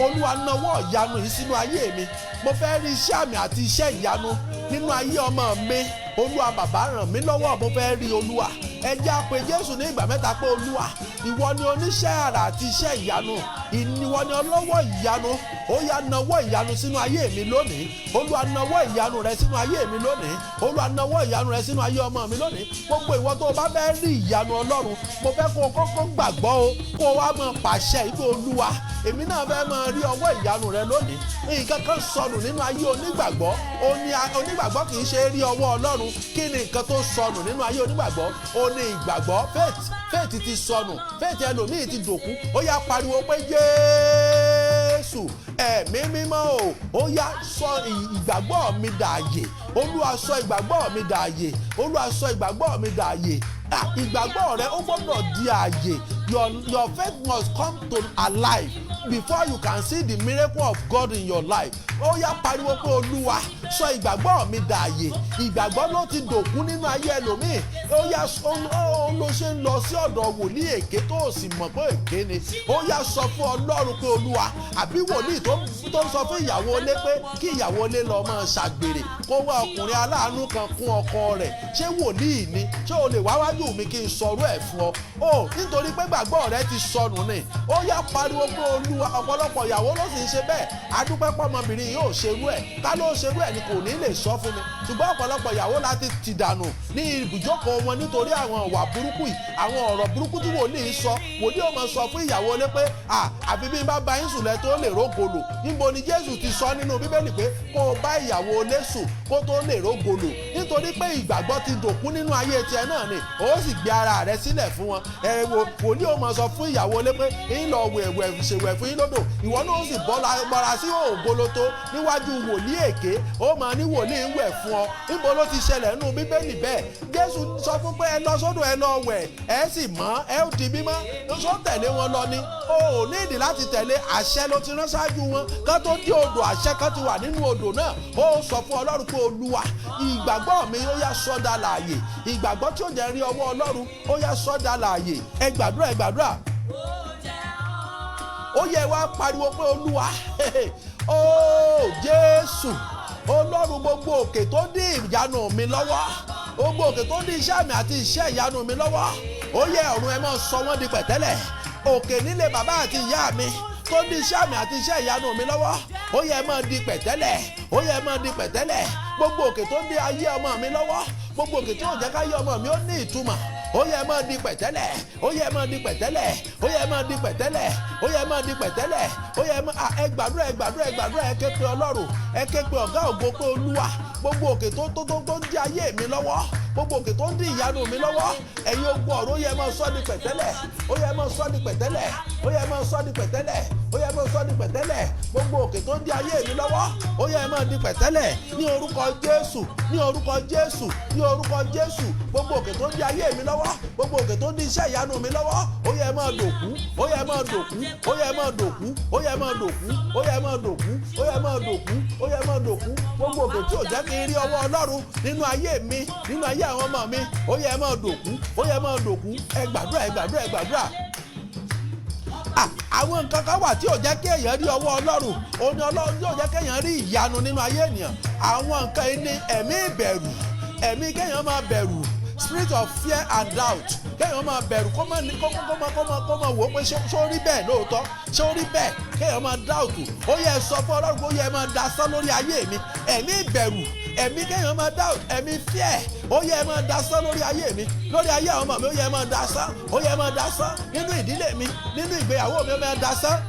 S3: Olúwa, nawọ́ ìyanu yìí sínú ayé mi. Mo fẹ́ rí iṣẹ́ àmì àti iṣẹ́ ìyanu nínú ayé ọmọ mi. Olúwa bàbá, ràn mí lọ́wọ́, mo fẹ́ rí Olúwa. Ẹ jẹ́ á pè Jésù ní ìgbà mẹ́ta pé, Olúwa, ìwọ ni oníṣẹ́ àrà àti iṣẹ́ ìyanu, ìwọ ni ọlọ́wọ́ ìyanu. Ó yá, nawọ́ ìyanu sínú ayé mi lónìí. Olúwa, nawọ́ ìyanu rẹ sínú ayé mi lónìí. Olúwa, nawọ́ ìyanu rẹ sínú ayé ọmọ mi lónìí. Gbogbo ìwọ tó o bá fẹ́ rí ìyanu Ọlọ́run, mo fẹ́ kó o kọ́kọ́ gbàgbọ́ o, kó o wá máa pàṣẹ ìgbé, Olúwa, èmi náà fẹ́ máa rí ọwọ́ ìyanu rẹ lónìí. Nǹkan kan sọnù nínú ayé onígbàgbọ́. Onígbàgbọ́ kì í ṣe rí ọwọ́ Ọlọ́run. Kí ni nǹkan tó sọnù nínú ayé onígbàgbọ́? Ó ní ìgbàgbọ́, faith. Faith ti sọnù, faith ẹlòmíì ti dòkú. Ó yá, pariwo pé, Jésù, ẹ̀mí mímọ́ o, ó yá, sọ ìgbàgbọ́ mi dààyè. Olúwa, sọ ìgbàgbọ́ mi dààyè. Olúwa, sọ ìgbàgbọ́ mi dààyè. Ìgbàgbọ́ rẹ, ó gbọ́dọ̀ di ààyè. Your faith must come to alive before you can see the miracle of God in your life. Ó yá, pariwo pé, Olúwa, sọ ìgbàgbọ́ mi dààyè. Ìgbàgbọ́ ló ti dòkú nínú ayé ẹlòmíì. Ó yá, ó ló ṣe ń lọ sí ọ̀dọ̀ wòlíì èké tó sì mọ̀ pé èké ni. Ó yá, sọ fún Ọlọ́run pé, Olúwa, àbí wòlíì tó ń sọ fún ìyàwó ilé pé kí ìyàwó ilé lọ máa ṣàgbèrè, kó wá ọkùnrin aláàánú kan kún ọkọ rẹ̀, ṣé wòlíì ni? Ṣé o lè wá wájú mi kí n sọ̀rọ̀ ẹ̀ fún ọ o? Nítorí pé gbàgbọ́ rẹ ti sọnù ni. Ó yá, pariwo pé, Olúwa. Ọ̀pọ̀lọpọ̀ ìyàwó ló sì ń ṣe bẹ́ẹ̀. Adúpẹ́ pọ́mọbìnrin yóò ṣerú ẹ̀. Ká ló ṣerú ẹ̀ ni, kò ní lè sọ fún mi, ṣùgbọ́n ọ̀pọ̀lọpọ̀ ìyàwó láti ti dànù ní ibùjókòó wọn nítorí àwọn ìwà burúkú yìí, àwọn ọ̀rọ̀ burúkú tí wòlíì sọ. Wòlíì ó máa sọ fún ìyàwó ilé pé, àfi bí n bá bá yín sùn lẹ tó lè rógolo. Níbo ni Jésù ti sọ nínú Bíbélì pé kó o bá ìyàwó ilé sùn kó tó lè rógolo? Nítorí pé ìgbàgbọ́ ti dòkú nínú ayé tiẹ̀ náà ni, ó sì gbé ara rẹ sílẹ̀ fún wọn. Ẹ wo, wòlíì ó máa sọ fún ìyàwó ilé pé ń lọ wẹ̀wẹ̀ ṣèwẹ̀ fún yín lódò. Ìwọ náà ó sì bọ́ra sí ògoloto níwájú wòlíì èké, ó máa ní wòlíì ń wẹ̀ fún ọ. Níbo ló ti ṣẹlẹ̀ nínú Bíbélì bẹ́ẹ̀? Jésù sọ fún pé ẹ lọ sódò, ẹ lọ wẹ̀, ẹ sì mọ́, ẹ ó di mímọ́. Sọ tẹ̀lé wọn lọ ni? O ò ní ìdí láti tẹ̀lé. Àṣẹ ló ti rán ṣáájú wọn kán tó dé odò. Àṣẹ kan ti wà nínú odò náà. Ó sọ fún Ọlọ́run pé, Olúwa, ìgbàgbọ́ mi, ó yá, sọ́dà láàyè. Ìgbàgbọ́ tí ó jẹ́ rí ọwọ́ Ọlọ́run, ó yá, sọ́dà láàyè. Ẹ gbàdúrà, ẹ gbàdúrà. Ó yẹ wá pariwo pé, Olúwa, ó Jésù Ọlọ́run, gbogbo òkè tó dí ìyanu mi lọ́wọ́, gbogbo òkè tó dí iṣẹ́ mi àti iṣẹ́ ìyanu mi lọ́wọ́, ó yẹ ọ̀run, ẹ máa sọ wọ́n di pẹ̀tẹ́lẹ̀. Òkè nílé bàbá àti ìyá mi tó dí iṣẹ́ mi àti iṣẹ́ ìyanu mi lọ́wọ́, ó yẹ máa di pẹ̀tẹ́lẹ̀, ó yẹ máa di pẹ̀tẹ́lẹ̀. Gbogbo òkè tó dí ayé ọmọ mi lọ́wọ́, gbogbo òkè tí ò jẹ́ káyé ọmọ mi ó ní ìtumọ̀, ó yẹ máa di pẹ̀tẹ́lẹ̀, ó yẹ máa di pẹ̀tẹ́lẹ̀, ó yẹ máa di pẹ̀tẹ́lẹ̀, ó yẹ máa di pẹ̀tẹ́lẹ̀, ó yẹ máa. Ẹ gbàdúrà, ẹ gbàdúrà, ẹ gbàdúrà. Ẹ ké pe Ọlọ́run, ẹ ké pe Ọ̀gá Ògo pé, Olúwa, gbogbo òkè tó ń dí ayé mi lọ́wọ́, gbogbo òkè tó ń dí ìyanu mi lọ́wọ́, ẹ̀yin ogun ọ̀run, ó yẹ máa sọ di pẹ̀tẹ́lẹ̀, ó yẹ máa sọ di pẹ̀tẹ́lẹ̀, ó yẹ máa sọ di pẹ̀tẹ́lẹ̀, ó yẹ máa sọ di pẹ̀tẹ́lẹ̀. Gbogbo òkè tó ń dí ayé mi lọ́wọ́, ó yẹ máa di pẹ̀tẹ́lẹ̀ ní orúkọ Jésù, ní orúkọ Jésù, ní orúkọ Jésù. Gbogbo òkè tó ń dí ayé mi lọ́wọ́, gbogbo òkè tó ń dí iṣẹ́ ìyanu mi lọ́wọ́, ó yẹ máa dòkú, ó yẹ máa dòkú, ó yẹ máa dòkú, ó yẹ máa dòkú, ó yẹ máa dòkú, ó yẹ máa dòkú, ó yẹ máa dòkú. Gbogbo òkè tí ò jẹ́ kí n rí ọwọ́ Ọlọ́run nínú ayé mi, nínú ayé àwọn ọmọ mi, ó yẹ máa dòkú, ó yẹ máa dòkú. Ẹ gbàdúrà, ẹ gbàdúrà, ẹ gbàdúrà. Àwọn nǹkan kan wà tí ò jẹ́ kí èèyàn rí ọwọ́ Ọlọ́run, òun ni Ọlọ́run yóò jẹ́ kí èèyàn rí ìyanu nínú ayé ènìyàn. Àwọn nǹkan yìí ni ẹ̀mí ìbẹ̀rù, ẹ̀mí kéèyàn máa bẹ̀rù, spirit of fear and doubt, kéèyàn máa bẹ̀rù, kó máa ní kó máa wò ó pé ṣó rí bẹ́ẹ̀ lóòótọ́, ṣó rí bẹ́ẹ̀, kéèyàn máa doubt. Ó yẹ sọ fún Ọlọ́run kó yẹ máa dasán lórí ayé mi. Ẹ̀mí ìbẹ̀rù, ẹ̀mí kéèyàn máa doubt, ẹ̀mí fear, ó yẹ máa dasán lórí ayé mi, lórí ayé àwọn ọmọ mi. Ó yẹ máa dasán, ó yẹ máa dasán nínú ìdílé mi, nínú ìgbéyàwó mi, ó máa dasán.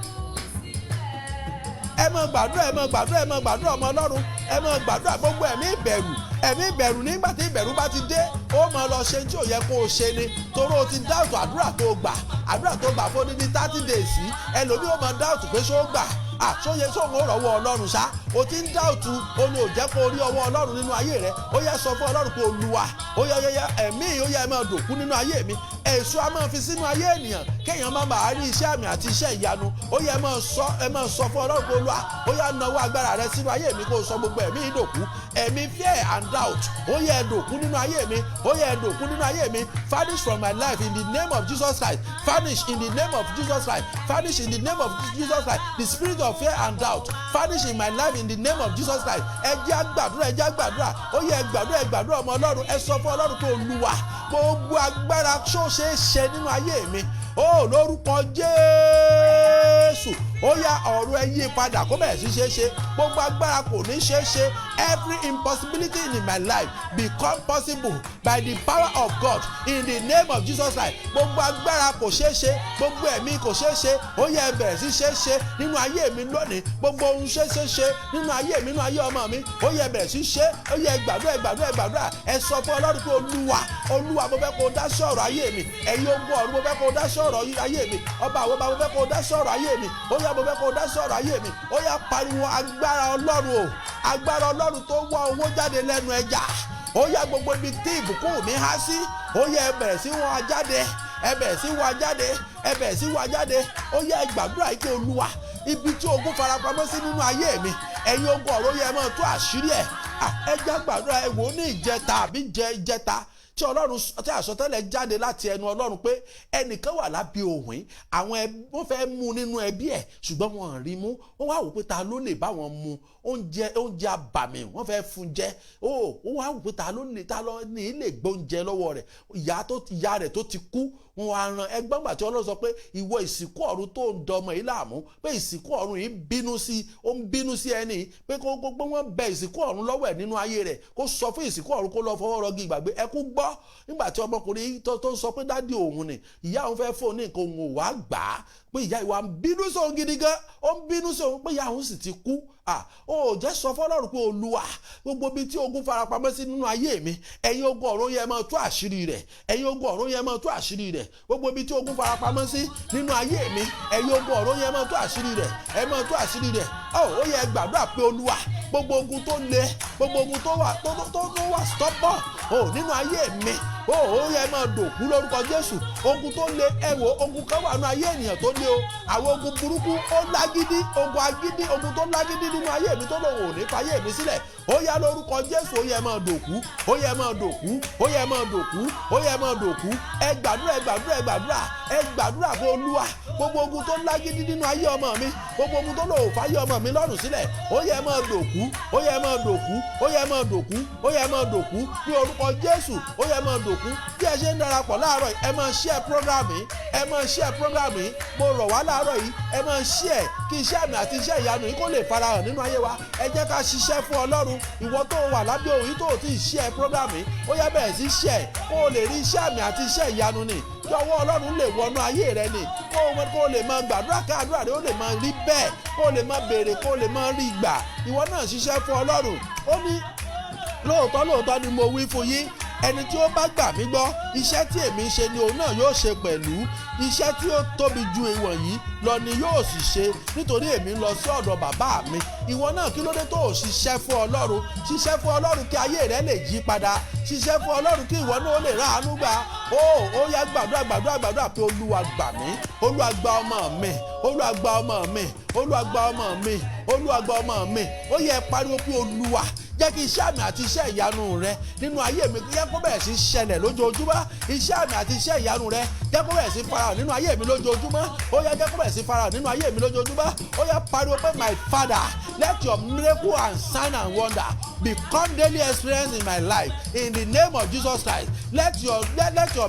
S3: Ẹ máa gbàdúrà, ẹ máa gbàdúrà, ẹ máa gbàdúrà, ọmọ Ọlọ́run, ẹ máa gbàdúrà. Gbogbo ẹ̀mí ìbẹ̀rù, ẹ̀mí ìbẹ̀rù, nígbà tí ìbẹ̀rù bá ti dé, ó máa lọ ṣe tí ò yẹ kó o ṣe ni, torí o ti doubt àdúrà tó gbà, àdúrà tó gbà fún odidi 30 days. Ẹlòmíì ó máa doubt pé ṣó gbà, àṣọyẹ sóhun ó rọwọ́ Ọlọ́run ṣá. O ti ń doubt, o ní ò jẹ́ kó o rí ọwọ́ Ọlọ́run nínú ayé rẹ. Ó yẹ sọ fún Ọlọ́run pé, Olúwa, ó yẹ yẹ ẹ̀mí, ó yẹ máa dòkú nínú ayé mi. Èso a máa fi sínú ayé ènìyàn kéèyàn má bàa rí iṣẹ́ àmì àti iṣẹ́ ìyanu. Ó yẹ máa sọ, ẹ máa sọ fún Ọlọ́run pé, Olúwa, ó yá, nawọ́ agbára rẹ sínú ayé mi, kó o sọ gbogbo ẹ̀mí ìdòkú, ẹ̀mí fear and doubt, ó yẹ dòkú nínú ayé mi, ó yẹ dòkú nínú ayé mi. Vanish from my life in the name of Jesus Christ. Vanish in the name of Jesus Christ. Vanish in the name of Jesus Christ. The spirit of fear and doubt, vanish in my life in the name of Jesus Christ. Ẹ jẹ́ á gbàdúrà, ẹ jẹ́ á gbàdúrà. Ó yẹ gbàdúrà, ẹ gbàdúrà, ọmọ Ọlọ́run. Ẹ sọ fún Ọlọ́run pé, Olúwa, gbogbo agbára ṣó ṣeé ṣe nínú ayé mi, ó lórúkọ Jésù, ó yá, ọ̀run, ẹ yí padà kó bẹ̀rẹ̀ sí ṣeé ṣe. Gbogbo agbára kò ní ṣeé ṣe, every impossibility in my life become possible by the power of God in the name of Jesus Christ. Gbogbo agbára kò ṣeé ṣe, gbogbo ẹ̀mí kò ṣeé ṣe, ó yẹ ẹ bẹ̀rẹ̀ sí ṣeé ṣe nínú ayé mi lónìí. Gbogbo ohun ṣeé ṣe ṣe nínú ayé mi, nínú ayé ọmọ mi, ó yẹ bẹ̀rẹ̀ sí ṣe. Ó yẹ gbàdúrà, ẹ gbàdúrà, ẹ gbàdúrà. Ẹ sọ fún Ọlọ́run pé, Olúwa, Olúwa, mo fẹ́ kó o dá sí ọ̀rọ̀ ayé mi. Ẹ̀yin ogun ọ̀run, mo fẹ́ kó o dá sí ọ̀rọ̀ ayé mi. Ọba àwọn ọba, mo fẹ́ kó o dá sí ọ̀rọ̀ ayé mi. Ó yá, mo fẹ́ kó o dá sí ọ̀rọ̀ ayé mi. Ó yá, pariwo, agbára Ọlọ́run o, agbára Ọlọ́run tó wá owó jáde lẹ́nu ẹja, ó yá, gbogbo ibi tí ìbùkún mi há sí, ó yá, ẹ bẹ̀rẹ̀ sí wọn jáde, ẹ bẹ̀rẹ̀ sí wá jáde, ẹ bẹ̀rẹ̀ sí wá jáde. Ó yá, ẹ gbàdúrà yìí pé, Olúwa, ibi tí ogun farapamọ́ sí nínú ayé mi, ẹ̀yin ogun ọ̀run, yẹ máa tú àṣírí ẹ̀. Ẹ já gbàdúrà. Ẹ wò ó, ní ìjẹta àbí jẹ ìjẹta tí Ọlọ́run tí àsọtẹ́lẹ̀ jáde láti ẹnu Ọlọ́run pé ẹnìkan wà lábẹ́ òwìn, àwọn wọ́n fẹ́ mú nínú ẹbí ẹ̀, ṣùgbọ́n wọn rí mú. Wọ́n wá wò pé ta ló lè bá wọn mú oúnjẹ, oúnjẹ abàmì wọ́n fẹ́ fún jẹ. Ó wá wò pé ta ló lè, ta ló ní lè gbóúnjẹ lọ́wọ́ rẹ̀, ìyá rẹ̀ tó ti kú. Wọn wá ran ẹgbọ́n gbà tí Ọlọ́run sọ pé, ìwọ ìsìnkú ọ̀run tó ń dọmọ yìí láàmú, pé ìsìnkú ọ̀run yìí bínú sí, ó ń bínú sí ẹni, pé kó gbé wọn bẹ ìsìnkú ọ̀run lọ́wọ́ ẹ̀ nínú ayé rẹ̀, kó sọ fún ìsìnkú ọ̀run kó lọ fọwọ́ rọgí ìgbàgbé. Ẹ kú gbọ́ nígbà tí ọmọkùnrin tó ń sọ pé daddy òun ni ìyá òun fẹ́ fóun ní nǹkan, òun ò wá gbà á, pé ìyá ìwà ń bínú sóun gidi gan, ó ń bínú sóun, pé ìyá òun sì ti kú. Ó jẹ́ sọ fọlọ́run pé, Olúwa, gbogbo ibi tí ogun farapamọ́ sí nínú ayé mi, ẹ̀yin ogun ọ̀run, yẹ máa tú àṣírí rẹ̀. Ẹ̀yin ogun ọ̀run, yẹ máa tú àṣírí rẹ̀. Gbogbo ibi tí ogun farapamọ́ sí nínú ayé mi, ẹ̀yin ogun ọ̀run, yẹ máa tú àṣírí rẹ̀, ẹ máa tú àṣírí rẹ̀. Ó yẹ gbàdúrà pé, Olúwa, gbogbo ogun tó le, gbogbo ogun tó wà tó tó tó wà stubborn nínú ayé mi. Ó yẹ máa dòkú lórúkọ Jésù. Ogun tó le, ẹ wò, ogun kan wà nínú ayé ènìyàn tó le o. Àwọn ogun burúkú ó lágídí, ogun agídí, ogun tó lágídí nínú ayé mi tó lòun ò ní fayé mi sílẹ̀, ó yá lórúkọ Jésù, ó yẹ máa dòkú, ó yẹ máa dòkú, ó yẹ máa dòkú, ó yẹ máa dòkú. Ẹ gbàdúrà, ẹ gbàdúrà, ẹ gbàdúrà, ẹ gbàdúrà fún Olúwa. Gbogbo ogun tó lágídí nínú ayé ọmọ mi, gbogbo ogun tó lòun fayé ọmọ mi lọ́rùn sílẹ̀, ó yẹ máa dòkú, ó yẹ máa dòkú, ó yẹ máa dòkú, ó yẹ máa dòkú ní orúkọ Jésù, ó yẹ máa dòkú. Bí ẹ ṣe ń darapọ̀ láàárọ̀ yìí, ẹ máa share program yìí, ẹ máa share program yìí. Mo rọ̀ wá láàárọ̀ yìí, ẹ máa share kí iṣẹ́ àmì àti iṣẹ́ ìyanu yìí kó lè farahàn nínú ayé wa. Ẹ jẹ́ ká ṣiṣẹ́ fún Ọlọ́run. Ìwọ tó wà lábẹ́ òun yìí tó ti share program yìí, ó yá, bẹ̀rẹ̀ sí share kó o lè rí iṣẹ́ àmì àti iṣẹ́ ìyanu ni, kí ọwọ́ Ọlọ́run lè wọnú ayé rẹ ni, kó o lè máa gbàdúrà, kí àdúrà rẹ ó lè máa rí bẹ́ẹ̀, kó o lè máa béèrè, kó o lè máa rí gbà. Ìwọ náà ṣiṣẹ́ fún Ọlọ́run. Ó ní, "Lóòótọ́ lóòótọ́ ni mo wí fún yín, ẹni tí ó bá gbà mí gbọ́, iṣẹ́ tí èmi ń ṣe ni òun náà yóò ṣe pẹ̀lú. Iṣẹ́ tí ó tóbi ju ìwọ̀nyí lọ ni yóò sì ṣe, nítorí èmi ń lọ sí ọ̀dọ̀ bàbá mi." Ìwọ náà, kí ló dé tó ò ṣiṣẹ́ fún Ọlọ́run? Ṣiṣẹ́ fún Ọlọ́run kí ayé rẹ lè yí padà. Ṣiṣẹ́ fún Ọlọ́run kí ìwọ náà ó lè ráàánú gbà. Ó yá, gbàdúrà, gbàdúrà, gbàdúrà pé, "Olúwa, gbà mí. Olúwa, gba ọmọ mi. Olúwa, gba ọmọ mi. Olúwa, gba ọmọ mi. Olúwa, gba ọmọ mi." Ó yẹ pariwo pé, "Olúwa, jẹ́ kí iṣẹ́ àmì àti iṣẹ́ ìyanu rẹ nínú ayé mi jẹ́ kó bẹ̀rẹ̀ sí ṣẹlẹ̀ lójoojúmọ́. Iṣẹ́ àmì àti iṣẹ́ ìyanu rẹ, jẹ́ kó bẹ̀rẹ̀ sí farahàn nínú ayé mi lójoojúmọ́. Ó yá, jẹ́ kó bẹ̀rẹ̀ sí farahàn nínú ayé mi lójoojúmọ́." Ó yá, pariwo pé, "My Father, let your miracle and sign and wonder become daily experience in my life in the name of Jesus Christ. Let your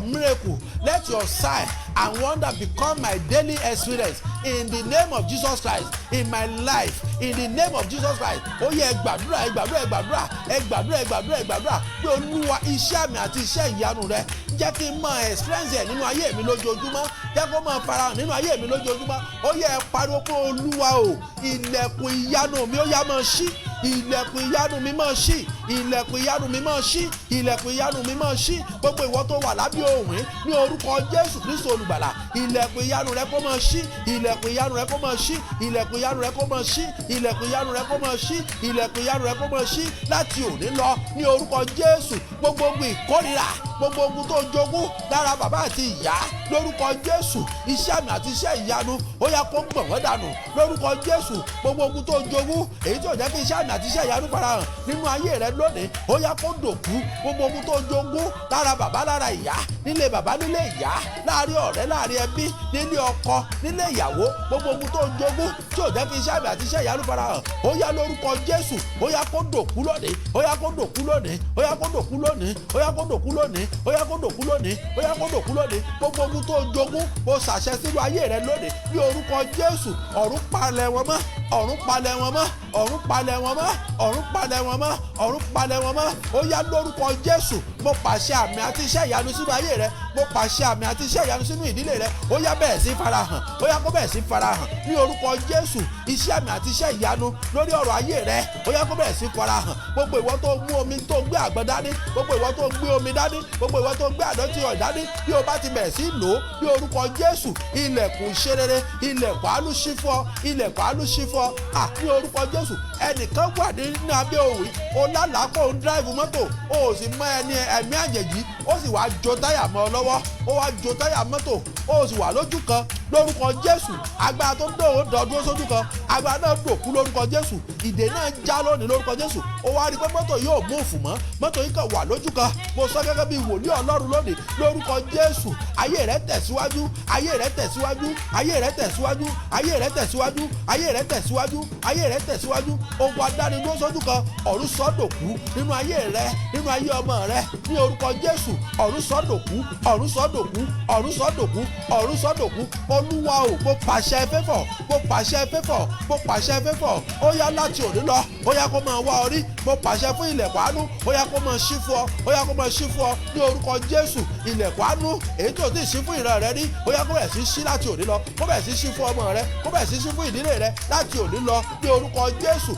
S3: miracle, let your sign and wonder become my daily experience in the name of Jesus Christ in my life in the name of Jesus Christ." Ó yẹ, ẹ gbàdúrà, ẹ gbàdúrà, ẹ gbàdúrà, ẹ gbàdúrà, ẹ gbàdúrà, ẹ gbàdúrà pé, "Olúwa, iṣẹ́ àmì àti iṣẹ́ ìyanu rẹ, jẹ́ kí n máa experience ẹ̀ nínú ayé mi lójoojúmọ́. Jẹ́ kó máa farahàn nínú ayé mi lójoojúmọ́." Ó yẹ, ẹ pariwo pé, "Olúwa o, ilẹ̀kùn ìyanu mi, ó yá, máa ṣí. Ilẹ̀kùn ìyanu mi, máa ṣí. Ilẹ̀kùn ìyanu mi, máa ṣí. Ilẹ̀kùn ìyanu mi, máa ṣí." Gbogbo ìwọ tó wà lábẹ́ ohùn yìí, ní orúkọ Jésù Kristo olùgbàlà, ilẹ̀kùn ìyanu rẹ kó máa ṣí. Ilẹ̀kùn ìyanu rẹ kó máa ṣí. Ilẹ̀kùn ìyanu rẹ kó máa ṣí. Ilẹ̀kùn ìyanu rẹ kó máa ṣí. Ilẹ̀kùn ìyanu rẹ kó máa ṣí láti òní lọ ní orúkọ Jésù. Gbogbo ogun ìkórìíra, gbogbo ogun tó jogún lára bàbá àti ìyá, lórúkọ Jésù, iṣẹ́ àmì àti iṣẹ́ ìyanu, ó yá, kó gbọ̀n wọ́n dànù lórúkọ Jésù. Gbogbo ogun tó jogún, èyí tí ò jẹ́ kí iṣẹ́ àmì àti iṣẹ́ ìyanu farahàn nínú ayé rẹ lónìí, ó yá, kó dòkú. Gbogbo ogun tó jogún lára bàbá, lára ìyá, nílé bàbá, nílé ìyá, láàrin ọ̀rẹ́, láàrin ẹbí, nílé ọkọ, nílé ìyàwó, gbogbo ogun tó jogún tí ò jẹ́ kí iṣẹ́ àmì àti iṣẹ́ ìyanu farahàn, ó yá, lórúkọ Jésù, ó yá, kó dòkú lónìí. Ó yá, kó dòkú lónìí. Ó yá, kó dòkú lónìí. Ó yá, kó dòkú lónìí. Ó yá, kó dòkú lónìí. Ó yá, kó dòkú lónìí. Gbogbo ogun tó jogún, ó ṣàṣẹ sínú ayé rẹ lónìí ní orúkọ Jésù. Ọ̀run palẹ̀ wọn mọ́. Ọ̀run palẹ̀ wọn mọ́. Ọ̀run palẹ̀ wọn mọ́. Ọ̀run palẹ̀ wọn mọ́. Ọ̀run palẹ̀ wọn mọ́. Ó yá, lórúkọ Jésù, mo pàṣẹ àmì àti iṣẹ́ ìyanu sínú ayé rẹ. Mo pàṣẹ àmì àti iṣẹ́ ìyanu sínú ìdílé rẹ. Ó yá, bẹ̀rẹ̀ sí farahàn. Ó yá, kó bẹ̀rẹ̀ sí farahàn ní orúkọ Jésù. Iṣẹ́ àmì àti iṣẹ́ ìyanu lórí ọ̀rọ̀ ayé rẹ, ó yá, kó bẹ̀rẹ̀ sí farahàn. Gbogbo ìwọ tó mú omi, tó gbé àgbọn dání, gbogbo ìwọ tó gbé omi dání, gbogbo ìwọ tó gbé àdọ́tí ọ̀ dání, bí o bá ti bẹ̀rẹ̀ sí lò ó ní orúkọ Jésù, ilẹ̀kùn ṣerere, ilẹ̀kùn àánú ṣí fún ọ, ilẹ̀kùn àánú ṣí fún ọ à ní orúkọ Jésù. Ẹnìkan wà nínú abẹ́ òwe, o lálàá kó o ń drive mọ́tò, o ò sì mọ ẹni ẹ̀mí àjèjì, ó sì wá jó táyà mọ́ ọ lọ́wọ́, ó wá jó táyà mọ́tò, ó sì wà lójú kan. Lórúkọ Jésù, agbára tó ń dòwò dọ̀dúró sójú kan, agbára náà dòkú lórúkọ Jésù. Ìdè náà já lónìí lórúkọ Jésù. Ó wá rí i pé mọ́tò yóò move mọ́, mọ́tò yìí kàn wà lójú kan. Mo sọ gẹ́gẹ́ bí wòlíì Ọlọ́run lónìí lórúkọ Jésù, ayé rẹ tẹ̀síwájú, ayé rẹ tẹ̀síwájú, ayé rẹ tẹ̀síwájú, ayé rẹ tẹ̀síwájú, ayé rẹ tẹ̀síwájú, ayé rẹ tẹ̀síwájú. Ogun adánidúró sójú kan, ọ̀run sọ́dọ̀kú nínú ayé rẹ, nínú ayé ọmọ rẹ ní orúkọ Jésù. Ọ̀run sọ́dọ̀kú, ọ̀run sọ́dọ̀kú, ọ̀run sọ́dọ̀kú, ọ̀run sọ́dọ̀kú. Olúwa o, mo pàṣẹ fẹ́fọ̀, mo pàṣẹ fẹ́fọ̀, mo pàṣẹ fẹ́fọ̀. Ó yá, láti òní lọ, ó yá, kó máa wá ọ rí. Mo pàṣẹ fún ilẹ̀kùn àánú, ó yá, kó máa ṣí fún ọ. Ó yá, kó máa ṣí fún ọ ní orúkọ Jésù. Ilẹ̀kùn àánú èyí tó ti ṣí fún ìran rẹ rí, ó yá, kó bẹ̀rẹ̀ sí ṣí láti òní lọ. Kó bẹ̀rẹ̀ sí ṣí fún ọmọ rẹ, kó bẹ̀rẹ̀ sí ṣí fún ìdílé rẹ láti òní lọ ní orúkọ Jésù.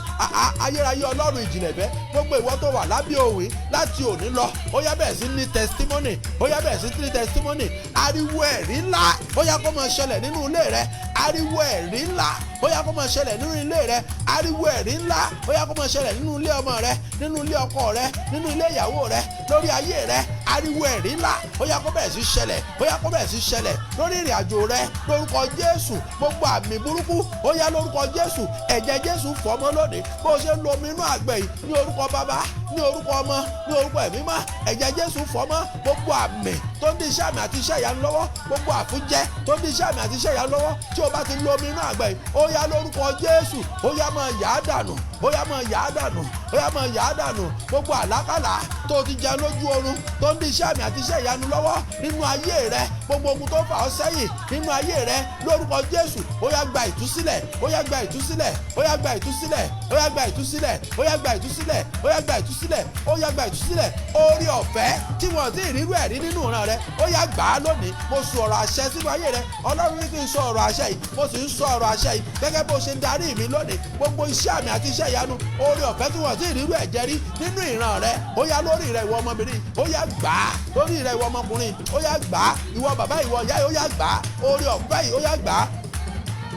S3: Ayérayé Ọlọ́run ìjìnlẹ̀ fẹ́, gbogbo ìwọ tó wà lábẹ́ òwe, láti òní lọ, ó yá, bẹ̀rẹ̀ sí ní testimony. Ó yá, bẹ̀rẹ̀ sí ní testimony. Ariwo ẹ̀rí ńlá, ó yá, kó máa ṣẹlẹ̀ nínú ilé rẹ. Ariwo ẹ̀rí ńlá, ó yá, kó máa ṣẹlẹ̀ nínú ilé rẹ. Ariwo ẹ̀rí ńlá, ó yá, kó máa ṣẹlẹ̀ nínú ilé ọmọ rẹ, nínú ilé ọkọ rẹ, nínú ilé ìyàwó rẹ, lórí ayé rẹ. Ariwo ẹ̀rí ńlá ó yá kó bẹ̀rẹ̀ sí ṣẹlẹ̀, ó yá kó bẹ̀rẹ̀ sí ṣẹlẹ̀ lórí ìrìn àjò rẹ lórúkọ Jésù. Gbogbo àmì burúkú ó yá lórúkọ Jésù, ẹ̀jẹ̀ Jésù fọ̀ mọ́ lónìí. Bó o ṣe ń lo omi inú àgbẹ̀ yìí, ní orúkọ Bàbá, ní orúkọ Ọmọ, ní orúkọ Ẹ̀mí Mímọ́, ẹ̀jẹ̀ Jésù fọ̀ mọ́ gbogbo àmì tó ń di iṣẹ́ àmì àti iṣẹ́ ìyanu lọ́wọ́, gbogbo àfúnjẹ tó ń di iṣẹ́ àmì àti iṣẹ́ ìyanu lọ́wọ́. Tí o bá ti lo omi inú àgbẹ̀ yìí, ó yá lórúkọ Jésù, ó yá máa yà á dànù, ó yá máa yà á dànù, ó yá máa yà á dànù. Gbogbo àlákàlà tó ti jẹ lójú oorun tó ń di iṣẹ́ àmì àti iṣẹ́ ìyanu lọ́wọ́ nínú ayé rẹ, gbogbo ogun tó fà ọ́ sẹ́yìn nínú ayé rẹ lórúkọ Jésù, ó yá gba ìtúsílẹ̀, ó yá gba ìtúsílẹ̀, ó yá gba ìtúsílẹ̀, ó yá gba ìtúsílẹ̀, ó yá gba ìtúsílẹ̀, ó yá gba ìtúsílẹ̀, ó yá gba ìtúsílẹ̀. Orí ọ̀fẹ́ tí wọ́n ti rírú ẹ̀rí nínú ìran rẹ, ó yá gbà á lónìí. Mo sọ ọ̀rọ̀ àṣẹ sínú ayé rẹ. Ọlọ́run ní kí n sọ ọ̀rọ̀ àṣẹ yìí, mo sì ń sọ ọ̀rọ̀ àṣẹ yìí gẹ́gẹ́ bó ṣe ń darí mi lónìí. Gbogbo iṣẹ́ àmì àti iṣẹ́ ìyanu, orí ọ̀fẹ́ tí wọ́n ti rírú ẹ̀jẹ̀ rí nínú ìran rẹ, ó yá lórí rẹ ìwọ ọmọbìnrin, ó yá gbà á. Lórí rẹ ìwọ ọmọkùnrin, ó yá gbà á. Ìwọ bàbá, ìwọ ìyá, ó yá gbà á. Orí ọ̀fẹ́ yìí, ó yá gbà á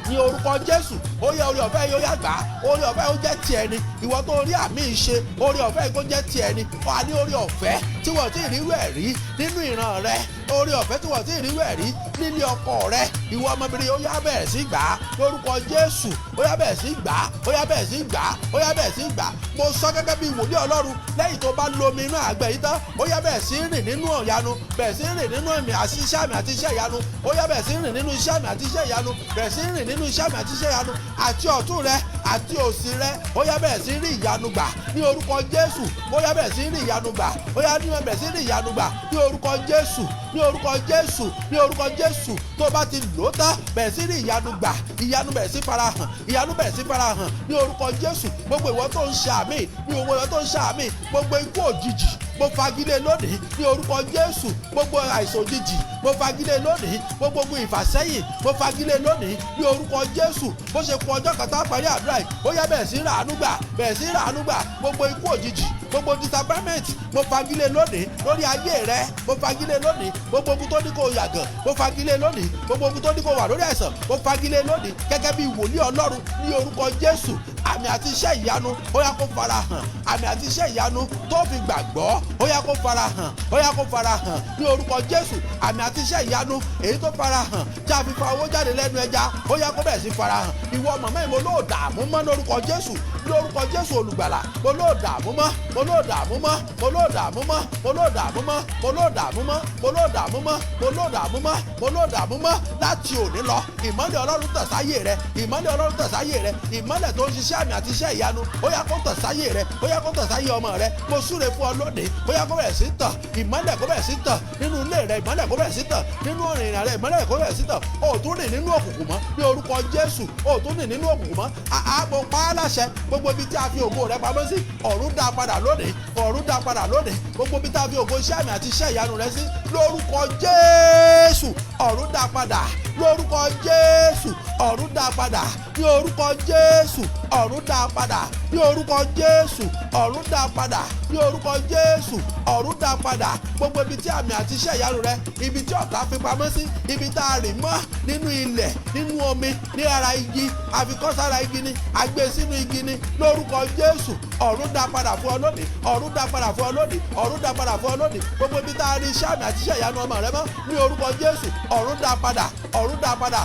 S3: ní orúkọ Jésù. Ó yá orí ọ̀fẹ́ yìí, ó yá gbà á. Orí ọ̀fẹ́ ó jẹ́ tiẹ̀ ni. Ìwọ tó rí àmì ìṣe, orí ọ̀fẹ́ yìí kó jẹ́ tiẹ̀ ni. Wà ní orí ọ̀fẹ́ tí wọ́n ti rírú ẹ̀ rí nínú ìran rẹ, orí ọ̀fẹ́ tí wọ́n ti rírú ẹ̀ rí nílé ọkọ rẹ, ìwọ ọmọbìnrin, ó yá bẹ̀rẹ̀ sí gbà á lórúkọ Jésù. Ó yá bẹ̀rẹ̀ sí gbà á, ó yá bẹ̀rẹ̀ sí gbà á, ó yá bẹ̀rẹ̀ sí gbà á. Mo sọ gẹ́gẹ́ bí wòlíì Ọlọ́run, lẹ́yìn tó bá lo omi inú àgbẹ̀ yìí tán, ó yá bẹ̀rẹ̀ sí rìn nínú ìyanu, bẹ̀rẹ̀ sí rìn nínú ẹ̀mí àti iṣẹ́ àmì àti iṣẹ́ ìyanu. Ó yá bẹ̀rẹ̀ sí rìn nínú iṣẹ́ àmì àti iṣẹ́ ìyanu, bẹ̀rẹ̀ sí rìn nínú iṣẹ́ àmì àti iṣẹ́ ìyanu, àti ọ̀tún rẹ àti òsì rẹ, ó yá bẹ̀rẹ̀ sí rí ìyanu gbà ní orúkọ Jésù. Ó yá bẹ̀rẹ̀ sí rí ìyanu gbà, ó yá ní bẹ̀rẹ̀ sí rí ìyanu gbà ní orúkọ Jésù, ní orúkọ Jésù, ní orúkọ Jésù. Tó bá ti lò ó tán, bẹ̀rẹ̀ sí rí ìyanu gbà, ìyanu bẹ̀rẹ̀ sí farahàn, ìyanu bẹ̀rẹ̀ sí farahàn ní orúkọ Jésù. Gbogbo ìwọ tó ń ṣe àmì, ní owó ìwọ tó ń ṣe àmì, gbogbo ikú òjijì mo fagilé lónìí ní orúkọ Jésù. Gbogbo àìsàn òjijì mo fagilé lónìí. Gbogbo ogun ìfàsẹ́yìn mo fagilé lónìí ní orúkọ Jésù. Bó ṣe kù ọjọ́ kan tá a parí àdúrà yìí, ó yá bẹ̀rẹ̀ sí ràánú gbà, bẹ̀rẹ̀ sí ràánú gbà. Gbogbo ikú òjijì, gbogbo disappointment mo fagilé lónìí lórí ayé rẹ, mo fagilé lónìí. Gbogbo ogun tó ní kó yàgàn mo fagilé lónìí. Gbogbo ogun tó ní kó wà lórí àìsàn mo fagilé lónìí gẹ́gẹ́ bí wòlíì Ọlọ́run ní orúkọ Jésù. Àmì àti iṣẹ́ ìyanu ó yá kó fara hàn. Àmì àti iṣẹ́ ìyanu tó fi gbàgbọ́ ó yá kó fara hàn, ó yá kó fara hàn ní orúkọ Jésù. Àmì àti iṣẹ́ ìyanu èyí tó fara hàn tí a fi fa owó jáde lẹ́nu ẹja, ó yá kó bẹ̀rẹ̀ sí fara hàn. Ìwọ màmá yìí, mo lóò dààmú mọ́ lórúkọ Jésù, lórúkọ Jésù olùgbàlà. Mo lóò dààmú mọ́, mo lóò dààmú mọ́, mo lóò dààmú mọ́, mo lóò dààmú mọ́, mo lóò dààmú mọ́, mo lóò dààmú mọ́, mo lóò dààmú mọ́, mo lóò dààmú mọ́. Láti òní lọ, ìmọ́lẹ̀ Ọlọ́run tàn sáyé rẹ, ìmọ́lẹ̀ Ọlọ́run tàn sáyé rẹ. Ìmọ́lẹ̀ tó ń ṣiṣẹ́ àmì àti iṣẹ́ ìyanu ó yá kó tàn sáyé rẹ, ó yá kó tàn sáyé ọmọ rẹ. Mo súre fún ọ lónìí, ó yá kó bẹ̀rẹ̀ sí tàn. Ìmọ́lẹ̀ kó bẹ̀rẹ̀ sí tàn nínú ilé rẹ, ìmọ́lẹ̀ kó bẹ̀rẹ̀ sí tàn nínú ìrìn rẹ, ìmọ́lẹ̀ kó bẹ̀rẹ̀ sí tàn. O tún rìn nínú òkùnkùn mọ́ ní orúkọ Jésù, o tún rìn nínú òkùnkùn mọ́. Àá mo pa á láṣẹ, gbogbo ibi tí a fi ògo rẹ pamọ́ sí, ọ̀run dá padà lónìí, ọ̀run dá padà lónìí. Gbogbo ibi tí a fi ògo iṣẹ́ àmì àti iṣẹ́ ìyanu rẹ sí lórúkọ Jésù, ọ̀run dá padà lórúkọ Jésù, ọ̀run dá padà ní orúkọ Jésù, ọ̀run dá padà ní orúkọ Jésù, ọ̀run dá padà ní orúkọ Jésù, ọ̀run dá padà. Gbogbo ibi tí àmì àti iṣẹ́ ìyanu rẹ, ibi tí ọ̀tá fi pamọ́ sí, ibi tá a rì mọ́ nínú ilẹ̀, nínú omi, ní ara igi, àfikọ́sára igi ni, a gbé sínú igi ni, lórúkọ Jésù, ọ̀run dá padà fún ọ lónìí, ọ̀run dá padà fún ọ lónìí, ọ̀run dá padà fún ọ lónìí. Gbogbo ibi tá a rí iṣẹ́ àmì àti iṣẹ́ ìyanu ọmọ rẹ mọ́ ní orúkọ Jésù, ọ̀run dá padà, ọ̀run dá padà.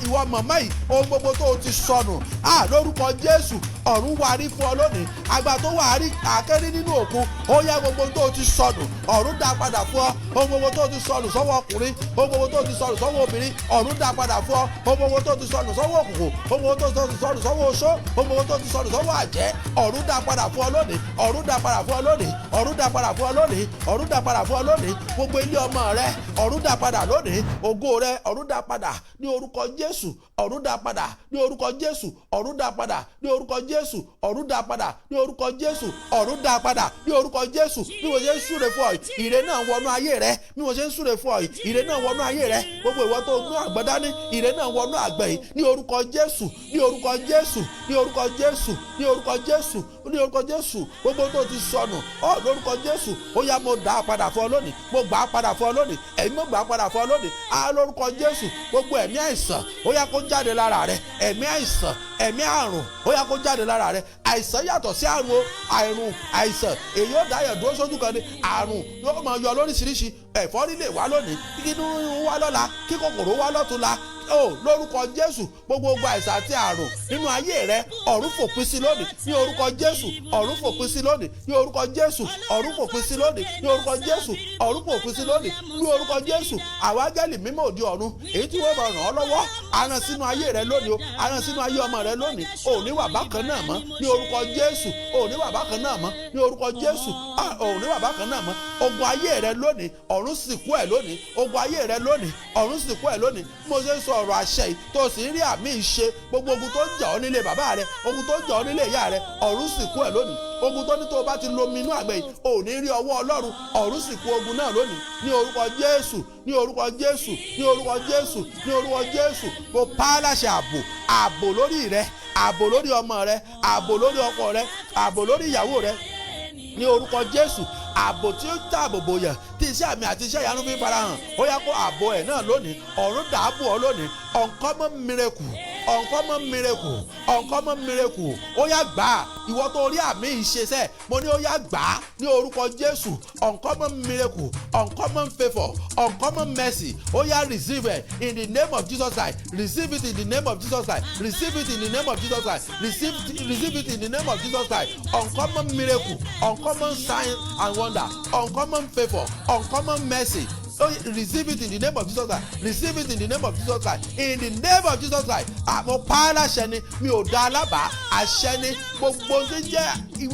S3: Ìwọ màmá yìí, ohun gbogbo tó o ti sọnù lórúkọ Jésù, ọ̀run wá rí fún ọ lónìí. Àgbà tó wà rí àkẹ́rí nínú òkun, ó yá gbogbo tó o ti sọnù, ọ̀run dá padà fún ọ. Ohun gbogbo tó o ti sọnù sọ́wọ́ ọkùnrin, ohun gbogbo tó o ti sọnù sọ́wọ́ obìnrin, ọ̀run dá padà fún ọ. Ohun gbogbo tó o ti sọnù sọ́wọ́ òkùnkùn, ohun gbogbo tó o ti sọnù sọ́wọ́ oṣó, ohun gbogbo tó o ti sọnù sọ́wọ́ àjẹ́, ọ̀run dá padà fún ọ lónìí, ọ̀run dá padà fún ọ lónìí, ọ̀run dá padà fún ọ lónìí, ọ̀run dá padà fún ọ lónìí. Gbogbo ilé ọmọ rẹ, ọ̀run dá padà lónìí. Ògo rẹ, ọ̀run dá padà ní orúkọ Jésù, ọ̀run dá padà ní orúkọ Jésù, ọ̀run dá padà ní orúkọ Jésù, ọ̀run dá padà ní orúkọ Jésù, ọ̀run dá padà ní orúkọ Jésù. Bí mo ṣe ń súre fún ọ, ire náà wọnú ayé rẹ. Bí mo ṣe ń súre fún ọ, ire náà wọnú ayé rẹ. Gbogbo ìwọ tó mú àgbọn dání, ire náà wọnú àgbẹ̀ yìí ní orúkọ Jésù, ní orúkọ Jésù, ní orúkọ Jésù, ní orúkọ Jésù, ní orúkọ Jésù. Gbogbo tó ti sọnù ọ lórúkọ Jésù, ó yá mo dá a padà fún ọ lónìí, mo gbà á padà fún ọ lónìí, ẹ̀mí mo gbà á padà fún ọ lónìí á lórúkọ Jésù. Gbogbo ẹ̀mí àìsàn ó yá kó jáde lára rẹ. Ẹ̀mí àìsàn, ẹ̀mí àrùn, ó yá kó jáde lára rẹ. Àìsàn yàtọ̀ sí àrùn o. Àrùn, àìsàn èyí ó dáyọ̀ dúró sójú kan ni. Àrùn yóò máa yọ lóríṣiríṣi. Ẹ̀fọ́rí lè wá lónìí, kí inú rírun wá lọ́la, kí kòkòrò wá lọ́túnla o. Lórúkọ Jésù, gbogbo ogun àìsàn àti àrùn nínú ayé rẹ, ọ̀run fòpin sí lónìí ní orúkọ Jésù. Ọ̀run fòpin sí lónìí ní orúkọ Jésù. Ọ̀run fòpin sí lónìí ní orúkọ Jésù. Ọ̀run fòpin sí lónìí ní orúkọ Jésù. Àwọn áńgẹ́lì mímọ́ òde ọ̀run, èyí tí wọ́n bá ràn ọ́ lọ́wọ́, aràn sínú ayé rẹ lónìí o, aràn sínú ayé ọmọ rẹ lónìí. Ò ní wà bákan náà mọ́ ní orúkọ Jésù. Ò ní wà bákan náà mọ́ ní orúkọ Jésù. Ò ní wà bákan náà mọ́. Ogun ayé rẹ lónìí, ọ̀run sìnkú ẹ̀ lónìí. Ogun ayé rẹ lónìí, ọ̀run sìnkú ẹ̀ lónìí. Bí mo ṣe ń sọ ọ̀rọ̀ àṣẹ yìí, tó sì ń rí àmì ìṣe, gbogbo ogun tó ń jà ọ́ nílé bàbá rẹ, ogun tó ń jà ọ́ nílé ìyá rẹ, ọ̀run sìnkú ẹ̀ lónìí. Ogun tó ní tó o bá ti lomi inú àgbẹ̀ yìí, ò ní rí ọwọ́ Ọlọ́run, ọ̀run sìnkú ogun náà lónìí ní orúkọ Jésù, ní orúkọ Jésù, ní orúkọ Jésù, ní orúkọ Jésù. Mo pa á láṣẹ, ààbò, ààbò lórí rẹ, ààbò lórí ọmọ rẹ, ààbò lórí ọkọ rẹ, ààbò lórí ìyàwó rẹ ní orúkọ Jésù. Ààbò tí ó dáàbò bò yàn, tí iṣẹ́ àmì àti iṣẹ́ ìyanu fi ń farahàn, ó yá kó ààbò ẹ̀ náà lónìí. Ọ̀run dààbò ọ lónìí. Uncommon miracle, uncommon miracle, uncommon miracle, ó yá gbà á. Ìwọ tó rí àmì ìṣesẹ́, mo ní ó yá gbà á ní orúkọ Jésù. Uncommon miracle, uncommon favour, uncommon mercy, ó yá, receive it in the name of Jesus Christ. Receive it in the name of Jesus Christ. Receive it in the name of Jesus Christ. Receive it in the name of Jesus Christ. Uncommon miracle, uncommon sign and wonder, uncommon favour, uncommon mercy. Oh, receive it in the name of Jesus Christ. Receive it in the name of Jesus Christ, in the name of Jesus Christ. Àmọ́ pa á láṣẹ ni, mi ò dá alábàá, àṣẹ ni. Gbogbo tí jẹ́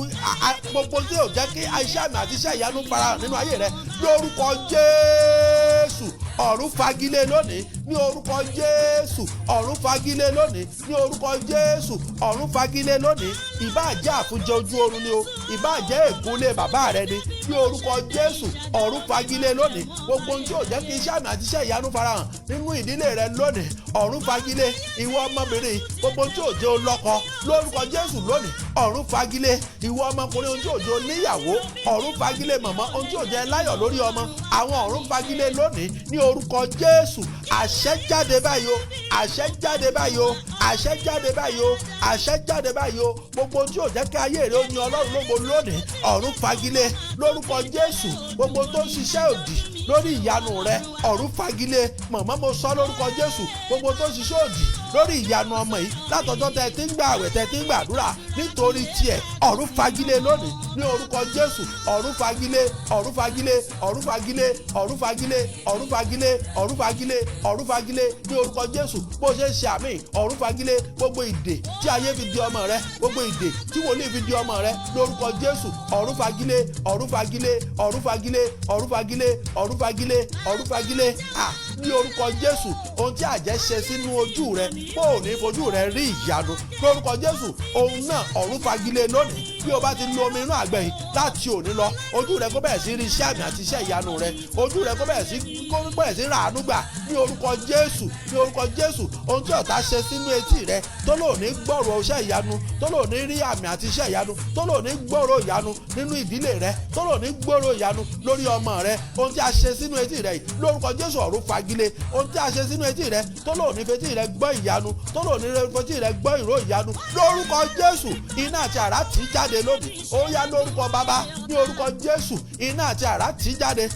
S3: gbogbo tí ò jẹ́ kí iṣẹ́ àmì àti iṣẹ́ ìyanu farahàn nínú ayé rẹ, lórúkọ Jésù, ọ̀run fagilé lónìí ní orúkọ Jésù. Ọ̀run fagilé lónìí ní orúkọ Jésù. Ọ̀run fagilé lónìí. Ìbáà jẹ́ àfúnjẹ ojú oorun ni o, ìbáà jẹ́ ègúnlé bàbá rẹ ni, ní orúkọ Jésù, ọ̀run fagilé lónìí. Gbogbo ohun tí ò jẹ́ kí iṣẹ́ àmì àti iṣẹ́ ìyanu farahàn nínú ìdílé rẹ lónìí, ọ̀run fagilé. Ìwọ ọmọbìnrin, gbogbo ohun tí ò jẹ́ o lọ́kọ, lórúkọ Jésù, lónìí, ọ̀run fagilé. Ìwọ ọmọkùnrin, ohun tí ò jẹ́ o níyàwó, ọ̀run fagilé. Mọ̀mọ́, ohun tí ò jẹ́ láyọ̀ lórí ọmọ, àwọn ọ̀run fagilé lónìí ní orúkọ Jésù. Àṣẹ jáde báyìí o, àṣẹ jáde báyìí o, àṣẹ jáde báyìí o, àṣẹ jáde báyìí o. Gbogbo tí ò jẹ́ kí ayé rẹ̀ ó yan Ọlọ́run lógo lónìí, ọ̀run fagilé lórúkọ Jésù. Gbogbo tó ń ṣiṣẹ́ òdì lórí ìyanu rẹ, ọ̀run fagilé. Mọ̀mọ́, mo sọ lórúkọ Jésù, gbogbo tó ń ṣiṣẹ́ òdì lórí ìyanu ọmọ yìí, látọjọ́ tẹ ti ń gbà àwẹ̀, tẹ ti ń gbàdúrà nítorí tiẹ̀, ọ̀run fagilé lónìí ní orúkọ Jésù. Ọ̀run fagilé, ọ̀run fagilé, ọ̀run fagilé, ọ̀run fagilé, ọ̀run fagilé, ọ̀run fagilé, ọ̀run fagilé ní orúkọ Jésù. Bó ṣe ń ṣe àmì, ọ̀run fagilé gbogbo ìdè tí ayé fi di ọmọ rẹ, gbogbo ìdè tí wòlíì fi di ọmọ rẹ, lórúkọ Jésù, ọ̀run fagilé, ọ̀run fagilé, ọ̀run fagilé, ọ̀run fagilé, ọ̀run fagilé, ọ̀run fagilé à ní orúkọ Jésù. Ohun tí àjẹ́ ṣe sínú ojú rẹ, bó ò ní fojú rẹ rí ìyanu, lórúkọ Jésù, ohun náà, ọ̀run fagilé lónìí. Bí o bá ti lo omi inú àgbẹ̀ yìí láti òní lọ, ojú rẹ kó bẹ̀rẹ̀ sí rí iṣẹ́ àmì àti iṣẹ́ ìyanu rẹ. Ojú rẹ kó bẹ̀rẹ̀ sí ràánú gbà ní orúkọ Jésù, ní orúkọ Jésù. Ohun tí ọ̀tá ṣe sínú etí rẹ, tó lò ní gbọ́rọ̀ iṣẹ́ ìyanu, tó lò ní rí àmì àti iṣẹ́ ìyanu, tó lò ní gbọ́rọ̀ ìyanu nínú ìdílé rẹ, tó lò ní gbọ́rọ̀ ìyanu lórí ọmọ rẹ, ohun tí a ṣe sínú etí rẹ yìí, lórúkọ Jésù, ọ̀run fagilé. Ohun tí a ṣe sínú etí rẹ, tó lò ní fetí rẹ gbọ́ ìyanu, tó lò ní fetí rẹ gbọ́ ìró ìyanu, lórúkọ Jésù, iná àti àrá tì í jáde lónìí. Ó yá, lórúkọ Bàbá, ní orúkọ Jésù, iná àti àrá tì í jáde.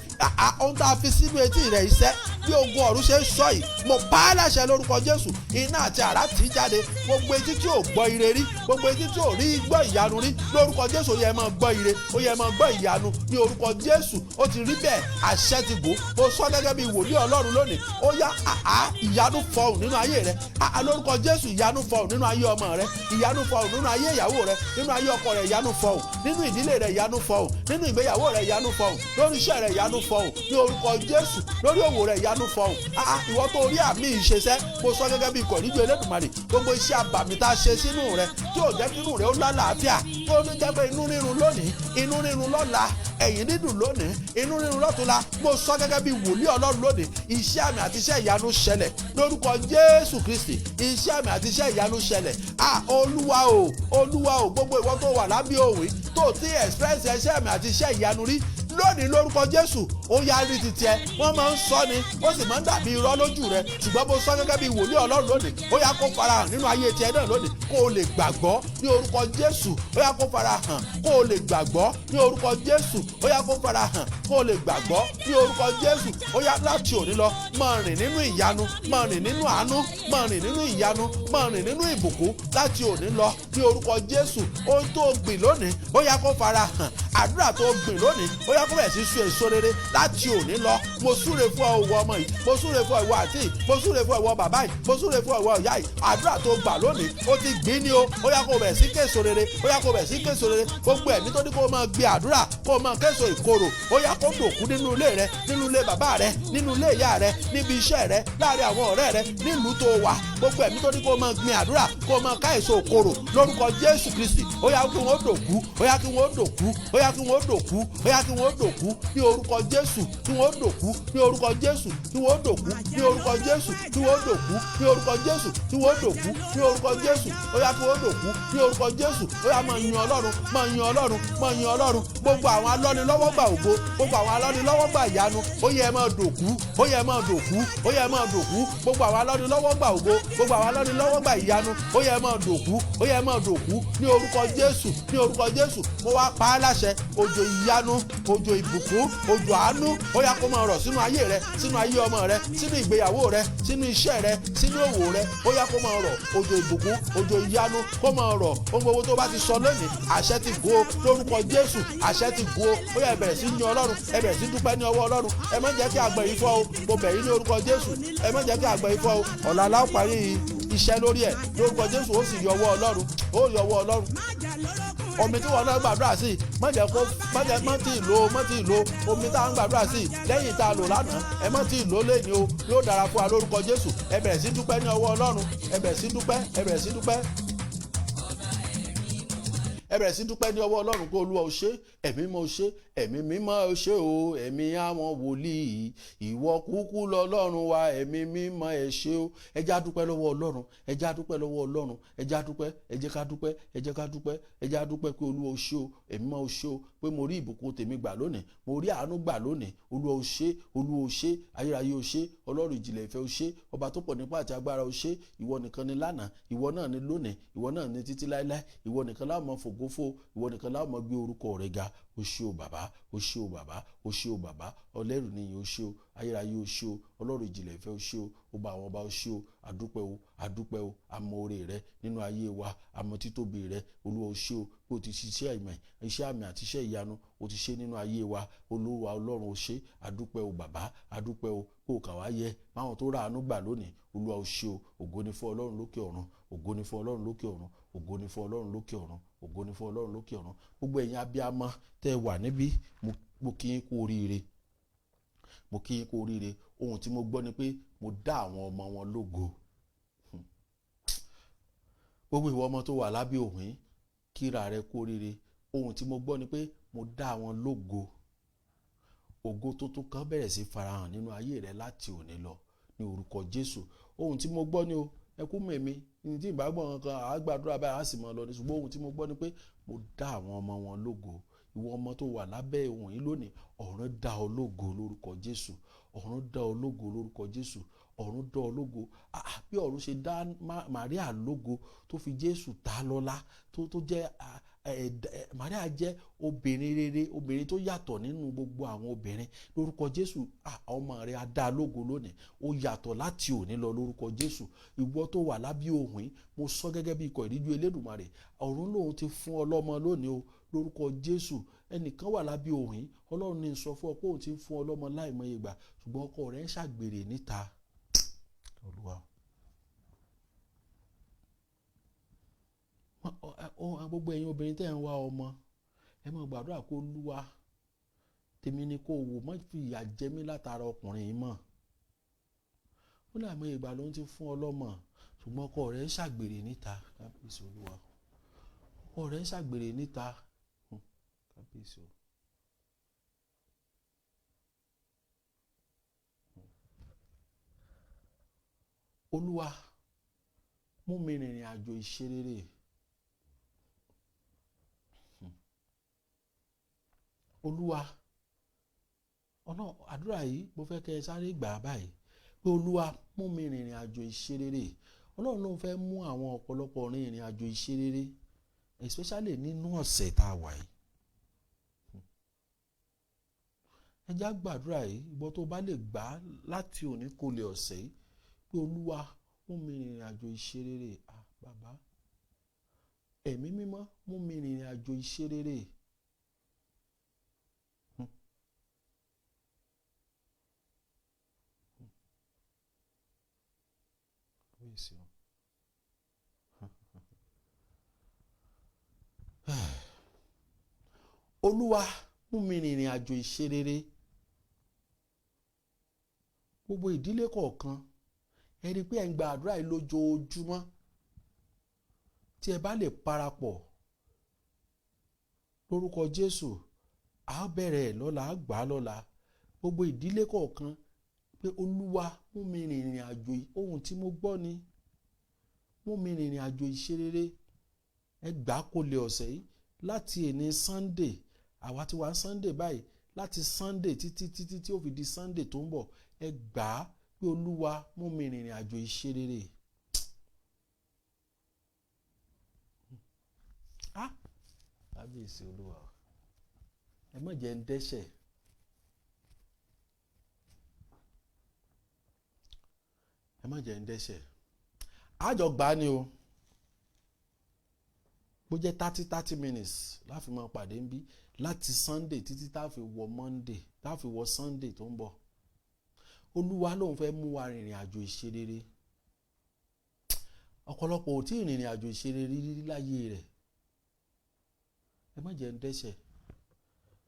S3: Ohun tá a fi sínú etí rẹ iṣẹ́, bí ogun ọ̀run ṣe ń sọ yìí, mo pa á láṣẹ lórúkọ Jésù, iná àti àrá tì í jáde. Gbogbo etí tí ò gbọ́ ire rí, gbogbo etí tí ò rí gbọ́ ìyanu rí, lórúkọ Jésù, ó yẹ máa gbọ́ ire, ó yẹ máa gbọ́ ìyanu ní orúkọ Jésù. Ó ti rí bẹ́ẹ̀, àṣẹ ti gùn. Mo sọ gẹ́gẹ́ bí wòlíì Ọlọ́run lónìí, ó yá, àá, ìyanu fọhùn nínú ayé rẹ. Àá, lórúkọ Jésù, ìyanu fọhùn nínú ayé ọmọ rẹ, ìyanu fọhùn nínú ayé ìyàwó rẹ, nínú ayé ọkọ rẹ, ìyanu fọhùn nínú ìdílé rẹ, ìyanu fọhùn nínú ìgbéyàwó rẹ, ìyanu fọhùn lórí iṣẹ́ rẹ, ìyanu fọhùn ní orúkọ Jésù, lórí òwò rẹ, ìyanu fọhùn. Àá, ìwọ tó rí àmì ìṣesẹ́, mo sọ gẹ́gẹ́ bí ikọ̀ níjọ Elédùmarè, gbogbo iṣẹ́ àbàmì tá a ṣe sínú rẹ tí ò jẹ́ kí inú rẹ ó lálàáfíà, tó ní jẹ́ pé inú rírun lónìí, inú rírun lọ́la, ẹ̀yìn dídùn lónìí, inú rírun lọ́túnla, mo sọ gẹ́gẹ́ bí wòlíì Ọlọ́run lónìí, iṣẹ́ àmì àti iṣẹ́ ìyanu ṣẹlẹ̀ lórúkọ Jésù Kristi. Iṣẹ́ àmì àti iṣẹ́ ìyanu ṣẹlẹ̀. À, Olúwa o, Olúwa o. Gbogbo ìwọ tó wà lábẹ́ òwe tó ti express iṣẹ́ àmì àti iṣẹ́ ìyanu rí. Lónìí lórúkọ Jésù, ó yá rí ti tiẹ̀. Wọ́n máa ń sọ ni, ó sì máa ń dàbí irọ́ lójú rẹ, ṣùgbọ́n mo sọ gẹ́gẹ́ bí wòlíì Ọlọ́run lónìí, ó yá kó farahàn nínú ayé tiẹ̀ náà lónìí, kó o lè gbàgbọ́ ní orúkọ Jésù. Ó yá kó farahàn, kó o lè gbàgbọ́ ní orúkọ Jésù. Ó yá kó farahàn, kó o lè gbàgbọ́ ní orúkọ Jésù. Ó yá láti òní lọ, máa rìn nínú ìyanu, máa rìn nínú àánú, máa rìn nínú ìyanu, máa rìn nínú ìbùkún láti òní lọ ní orúkọ Jésù. Ohun tó gbìn lónìí, ó yá kó farahàn. Àdúrà tó gbìn lónìí, ó yá kó bẹ̀rẹ̀ sí so èso rere láti òní lọ. Mo súre fún ọ ìwọ ọmọ yìí, mo súre fún ọ ìwọ àǹtí yìí, mo súre fún ọ ìwọ bàbá yìí, mo súre fún ọ ìwọ ìyá yìí. Àdúrà tó gbà lónìí, ó ti gbìn ní o, ó yá kó bẹ̀rẹ̀ sí késo rere, ó yá kó bẹ̀rẹ̀ sí késo rere. Gbogbo ẹ̀mí tó ní kó máa gbé àdúrà, kó máa késo ìkorò, ó yá kó dòkú nínú ilé rẹ, nínú ilé bàbá rẹ, nínú ilé ìyá rẹ, níbi iṣẹ́ rẹ, láàrin àwọn ọ̀rẹ́ rẹ, nílùú tó wà. Gbogbo ẹ̀mí tó ní kó máa gbin àdúrà, kó máa ká èso ìkorò lórúkọ Jésù Kristi, ó yá kí wọ́n dòkú, ó yá kí wọ́n dòkú, ó yá kí wọ́n dòkú, ó yá kí wọ́n dòkú ní orúkọ Jésù, kí wọ́n dòkú ní orúkọ Jésù, kí wọ́n dòkú ní orúkọ Jésù, kí wọ́n dòkú ní orúkọ Jésù, kí wọ́n dòkú ní orúkọ Jésù, ó yá kí wọ́n dòkú ní orúkọ Jésù. Ó yá máa yin Ọlọ́run, máa yin Ọlọ́run, máa yin Ọlọ́run. Gbogbo àwọn alọ́nilọ́wọ́gbà ògo, gbogbo àwọn alọ́nilọ́wọ́gbà ìyanu, ó yẹ máa dòkú, ó yẹ máa dòkú, ó yẹ máa dòkú. Gbogbo àwọn alọ́nilọ́wọ́gbà ògo, gbogbo àwọn alọ́nilọ́wọ́gbà ìyanu, ó yẹ máa dòkú, ó yẹ máa dòkú ní orúkọ Jésù, ní orúkọ Jésù. Mo wá pa á láṣẹ, òjò ìyanu, òjò ìbùkún, òjò àánú, ó yá kó máa rọ̀ sínú ayé rẹ, sínú ayé ọmọ rẹ, sínú ìgbéyàwó rẹ, sínú iṣẹ́ rẹ, sínú òwò rẹ. Ó yá kó máa rọ̀, òjò ìbùkún, òjò ìyanu kó máa rọ̀. Ohun gbogbo tó bá ti sọ lónìí, àṣẹ ti gò ó lórúkọ Jésù, àṣẹ ti gò ó. Ó yá ẹ bẹ̀rẹ̀ sí yin Ọlọ́run, ẹ bẹ̀rẹ̀ sí dúpẹ́ ní ọwọ́ Ọlọ́run. Ẹ má jẹ́ kí àgbọ̀n yìí fọ́ o, mo bẹ̀ yín ní orúkọ Jésù, ẹ má jẹ́ kí àgbọ̀n yìí fọ́ o. Ọ̀la la ó parí iṣẹ́ lórí ẹ̀ lórúkọ Jésù. Ó sì yọ ọwọ́ Ọlọ́run, ó yọ ọwọ́ Ọlọ́run. Omi tí wọn náà gbàdúrà sí, má jẹ́ kó má jẹ́ má tí ì lò, má tí ì lò omi tá à ń gbàdúrà sí lẹ́yìn tá a lò lánàá, ẹ má tí ì lò lẹ́ni o. Yóò dára fún wa lórúkọ Jésù. Ẹ bẹ̀rẹ̀ sí dúpẹ́ ní ọwọ́ Ọlọ́run, ẹ bẹ̀rẹ̀ sí dúpẹ́, ẹ bẹ̀rẹ̀ sí dúpẹ́, ẹ bẹ̀rẹ̀ sí dúpẹ́ ní ọwọ́ Ọlọ́run pé Olúwa ó ṣé, ẹ̀mí mímọ́ ó ṣé, ẹ̀mí mímọ́ ó ṣé o, ẹ̀mí àwọn wòlíì, ìwọ kúkú lọ́lọ́run wa, ẹ̀mí mímọ́ ẹ ṣé o. Ẹ jẹ́ á dúpẹ́ lọ́wọ́ Ọlọ́run, ẹ jẹ́ á dúpẹ́ lọ́wọ́ Ọlọ́run, ẹ jẹ́ á dúpẹ́, ẹ jẹ́ ká dúpẹ́, ẹ jẹ́ ká dúpẹ́, ẹ jẹ́ á dúpẹ́ pé Olúwa ó ṣé o, ẹ̀mí mímọ́ ó ṣé o, pé mo rí ìbùkún tèmi gbà lónìí, mo rí àánú gbà lónìí. Olúwa ó ṣé, Olúwa ó ṣé, ayérayé ó ṣé, Ọlọ́run ìjìnlẹ̀ ìfẹ́ ó ṣé, ọba tó pọ̀ nípa àti agbára ó ṣé. Ìwọ nìkan ni lánàá, ìwọ náà ni lónìí, ìwọ náà ni títí láéláé, ìwọ nìkan la máa fògo fún, ìwọ nìkan la máa gbé orúkọ rẹ ga. Ó ṣé o bàbá, ó ṣé o bàbá, ó ṣé o bàbá, ọlẹ́rù níyìn ó ṣé o, ayérayé ó ṣé o, Ọlọ́run ìjìnlẹ̀ ìfẹ́ ó ṣé o, ọba àwọn ọba ó ṣé o. Àdúpẹ́ o, àdúpẹ́ o, àmọ́ oore rẹ nínú ayé wa, àmọ́ títóbi rẹ. Olúwa ó ṣé o, pé o ti ṣiṣẹ́ ìmọ̀, iṣẹ́ àmì àti iṣẹ́ ìyanu o ti ṣe nínú ayé wa. Olúwa Ọlọ́run ó ṣé, àdúpẹ́ o bàbá, àdúpẹ́ o, kó o kà wá yẹ báwọn tó rà àánú gbà lónìí. Olúwa ó ṣé o, ògo ni fún Ọlọ́run lókè ọ̀run, ògo ni fún Ọlọ́run lókè ọ̀run, ògo ni fún Ọlọ́run lókè ọ̀run, ògo ni fún Ọlọ́run lókè ọ̀run. Gbogbo ẹ̀yin abiyamọ tẹ́ wà níbí, mo kí yín kú oríire, mo kí yín kú oríire. Ohun tí mo gbọ́ ni pé mo dá àwọn ọmọ wọn lógo. Gbogbo ìwọ ọmọ tó wà lábẹ́ òhun yìí, kíra rẹ kú oríire. Ohun tí mo gbọ́ ni pé mo dá àwọn lógo. Ògo tuntun kan bẹ̀rẹ̀ sí farahàn nínú ayé rẹ láti òní lọ ní orúkọ Jésù. Ohun tí mo gbọ́ ni o, ẹ kú mọ̀ èmi ní tí ìbágbọ́n kankan, àá gbàdúrà báyìí, àá sì mọ̀ lọ ní. Ṣùgbọ́n ohun tí mo gbọ́ ni pé mo dá àwọn ọmọ wọn lógo. Ìwọ ọmọ tó wà lábẹ́ ohun yìí lónìí, ọ̀run dá ọ lógo lórúkọ Jésù, ọ̀run dá ọ lógo lórúkọ Jésù, ọ̀run dá ọ lógo. Bí ọ̀run ṣe dá Màríà lógo tó fi Jésù ta lọ́lá, tó jẹ́ Màríà jẹ́ obìnrin rere, obìnrin tó yàtọ̀ nínú gbogbo àwọn obìnrin lórúkọ Jésù. Ọmọ rẹ̀ á dá lógo lónìí, ó yàtọ̀ láti òní lọ lórúkọ Jésù. Ìwọ tó wà lábẹ́ ohùn yìí, mo sọ gẹ́gẹ́ bí ikọ̀ ìríjú Elédùmarè, ọ̀run lòun ti fún ọlọ́mọ lónìí o lórúkọ Jésù. Ẹnìkan wà lábẹ́ ohùn yìí, Ọlọ́run ní sọ fún ọ pé òun ti fún ọlọ́mọ láìmọye ìgbà, ṣùgbọ́n ọkọ rẹ̀ ń ṣàgbèrè níta. Olúwa, gbogbo ẹ̀yin obìnrin tẹ́ ń wá ọmọ, ẹ máa gbàdúrà kó Olúwa tèmi ni kó wò, má fi ìyà jẹ mí látara ọkùnrin yìí mọ́. Ó ní àìmọye ìgbà ló ń ti fún ọlọ́mọ, ṣùgbọ́n ọkọ rẹ̀ ń ṣàgbèrè níta. Kábíyèsí Olúwa, ọkọ rẹ̀ ń ṣàgbèrè níta. Kábíyèsí o. Olúwa, mú mi rìnrìn àjò ìṣerere. Olúwa, Ọ̀nà àdúrà yìí mo fẹ́ kẹ́ ẹ sáré gbà á báyìí pé Olúwa mú mi rìnrìn àjò ìṣerere. Ọlọ́run ló ń fẹ́ mú àwọn ọ̀pọ̀lọpọ̀ rin ìrìn àjò ìṣerere, especially nínú ọ̀sẹ̀ tá a wà yìí. Ẹ já gbàdúrà yìí, ìwọ tó bá lè gbà á láti òní kó lè ọ̀sẹ̀ yìí pé Olúwa mú mi rìnrìn àjò ìṣerere. Ah bàbá, ẹ̀mí mímọ́ mú mi rìnrìn àjò ìṣerere. Olúwa mú mi rìnrìn àjò ìṣerere. Gbogbo ìdílé kọ̀ọ̀kan ẹ rí i pé ẹ ń gba àdúrà yìí lójoojúmọ́. Tí ẹ bá lè parapọ̀ lórúkọ Jésù, a bẹ̀rẹ̀ ẹ̀ lọ́la, a gbà á lọ́la. Gbogbo ìdílé kọ̀ọ̀kan pé Olúwa mú mi rìnrìn àjò, ohun tí mo gbọ́ ni, mú mi rìnrìn àjò ìṣerere. Ẹ gbà á kó lè ọ̀sẹ̀ yìí láti èní Sunday, àwa ti wá Sunday báyìí, láti Sunday títí títí tí ó fi di Sunday tó ń bọ̀, ẹ gbà á pé Olúwa mú mi rìnrìn àjò ìṣerere. Ah, kábíyèsí Olúwa, ẹ má jẹ́ ń dẹ́ṣẹ̀. Ẹ má jẹ́ ń dẹ́ṣẹ̀. Àjọ gbà á ni o. Bó jẹ́ 30 minutes láfi máa pàdé ń bí láti Sunday títí tá a fi wọ Monday, tá a fi wọ Sunday tó ń bọ̀. Olúwa lòun fẹ́ mú wa rìnrìn àjò ìṣerere. Ọ̀pọ̀lọpọ̀ ò tí ì rìnrìn àjò ìṣerere rí láyé rẹ̀. Ẹ má jẹ́ ń dẹ́ṣẹ̀.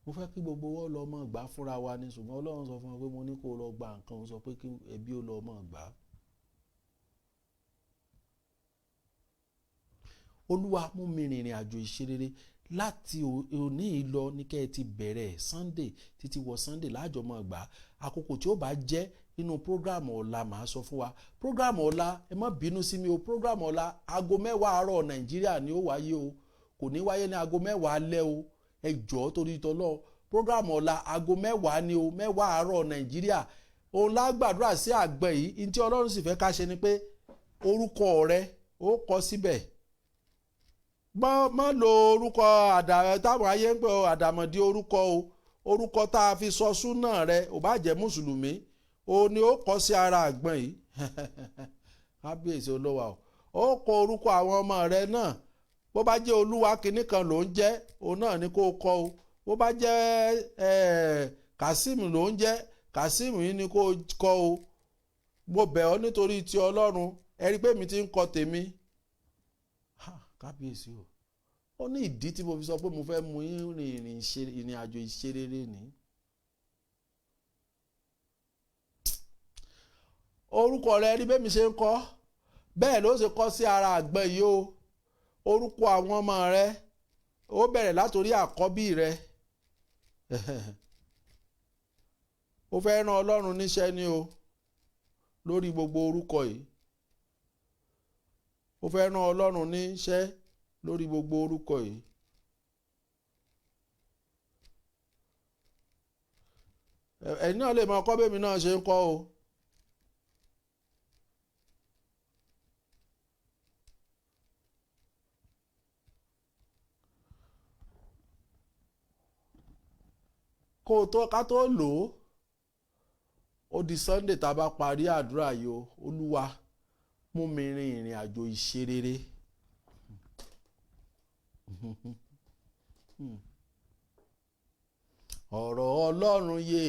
S3: Mo fẹ́ kí gbogbo wọn lọ máa gbà fúnra wa ni, ṣùgbọ́n Ọlọ́run sọ fún wa pé mo ní kó lọ gba nǹkan, ó sọ pé kí ẹbí ó lọ máa gbà. Olúwa mú mi rìnrìn àjò ìṣerere láti òní lọ ní kẹ́ ẹ ti bẹ̀rẹ̀ Sunday títí wọ Sunday láàjọ máa gbà. Àkókò tí ó bá jẹ́ nínú prógráàmù ọ̀la màá sọ fún wa. Prógráàmù ọ̀la, ẹ má bínú sí mi o, prógráàmù ọ̀la aago 10 àárọ̀ Nàìjíríà ni ó wáyé o, kò ní wáyé ní aago 10 alẹ́ o, ẹ jọ̀ọ́ torí tọ́lọ́. Prógráàmù ọ̀la aago 10 ni o, 10 àárọ̀ Nàìjíríà. Òun la gbàdúrà sí àgbẹ̀ yìí. Ní tí Ọlọ́run sì fẹ́ ká ṣe ni pé orúkọ rẹ ó kọ síbẹ̀. Má lo orúkọ táwọn ayé ń pè àdàmọ̀dì orúkọ o, orúkọ tá a fi sọ súnà rẹ, ò bá jẹ́ mùsùlùmí o ni ó kọ sí ara àgbọ̀n yìí. Kábíyèsí Olúwa o, ó kọ orúkọ àwọn ọmọ rẹ náà. Bó bá jẹ́ Olúwa kìíní kan ló ń jẹ́, òun náà ni kó kọ o. Bó bá jẹ́ Kazeem ló ń jẹ́, Kazeem yìí ni kó kọ o. Mo bẹ̀ ọ́ nítorí ti Ọlọ́run, ẹ rí i pé mi ti ń kọ tèmi. Kábíyèsí o, ó ní ìdí tí mo fi sọ pé mo fẹ́ mú yín rìn ìrìn àjò ìṣerere ni. Orúkọ rẹ rí bẹ́ẹ̀ mi ṣe ń kọ, bẹ́ẹ̀ ló ṣe kọ sí ara àgbọn yìí o. Orúkọ àwọn ọmọ rẹ ó bẹ̀rẹ̀ látòrí àkọ́bí rẹ. Ó fẹ́ rán Ọlọ́run níṣẹ́ ni o lórí gbogbo orúkọ yìí. Ó fẹ́ rán Ọlọ́run níṣẹ́ lórí gbogbo orúkọ yìí. Ẹ̀yin náà lè máa kọ́ bẹ́ẹ̀ mi náà ṣe ń kọ́ o. Kó o tó ká tó lò ó, ó di Sunday tá a bá parí àdúrà yìí o. Olúwa mú mi rin ìrìn àjò ìṣerere. Ọ̀rọ̀ Ọlọ́run yè,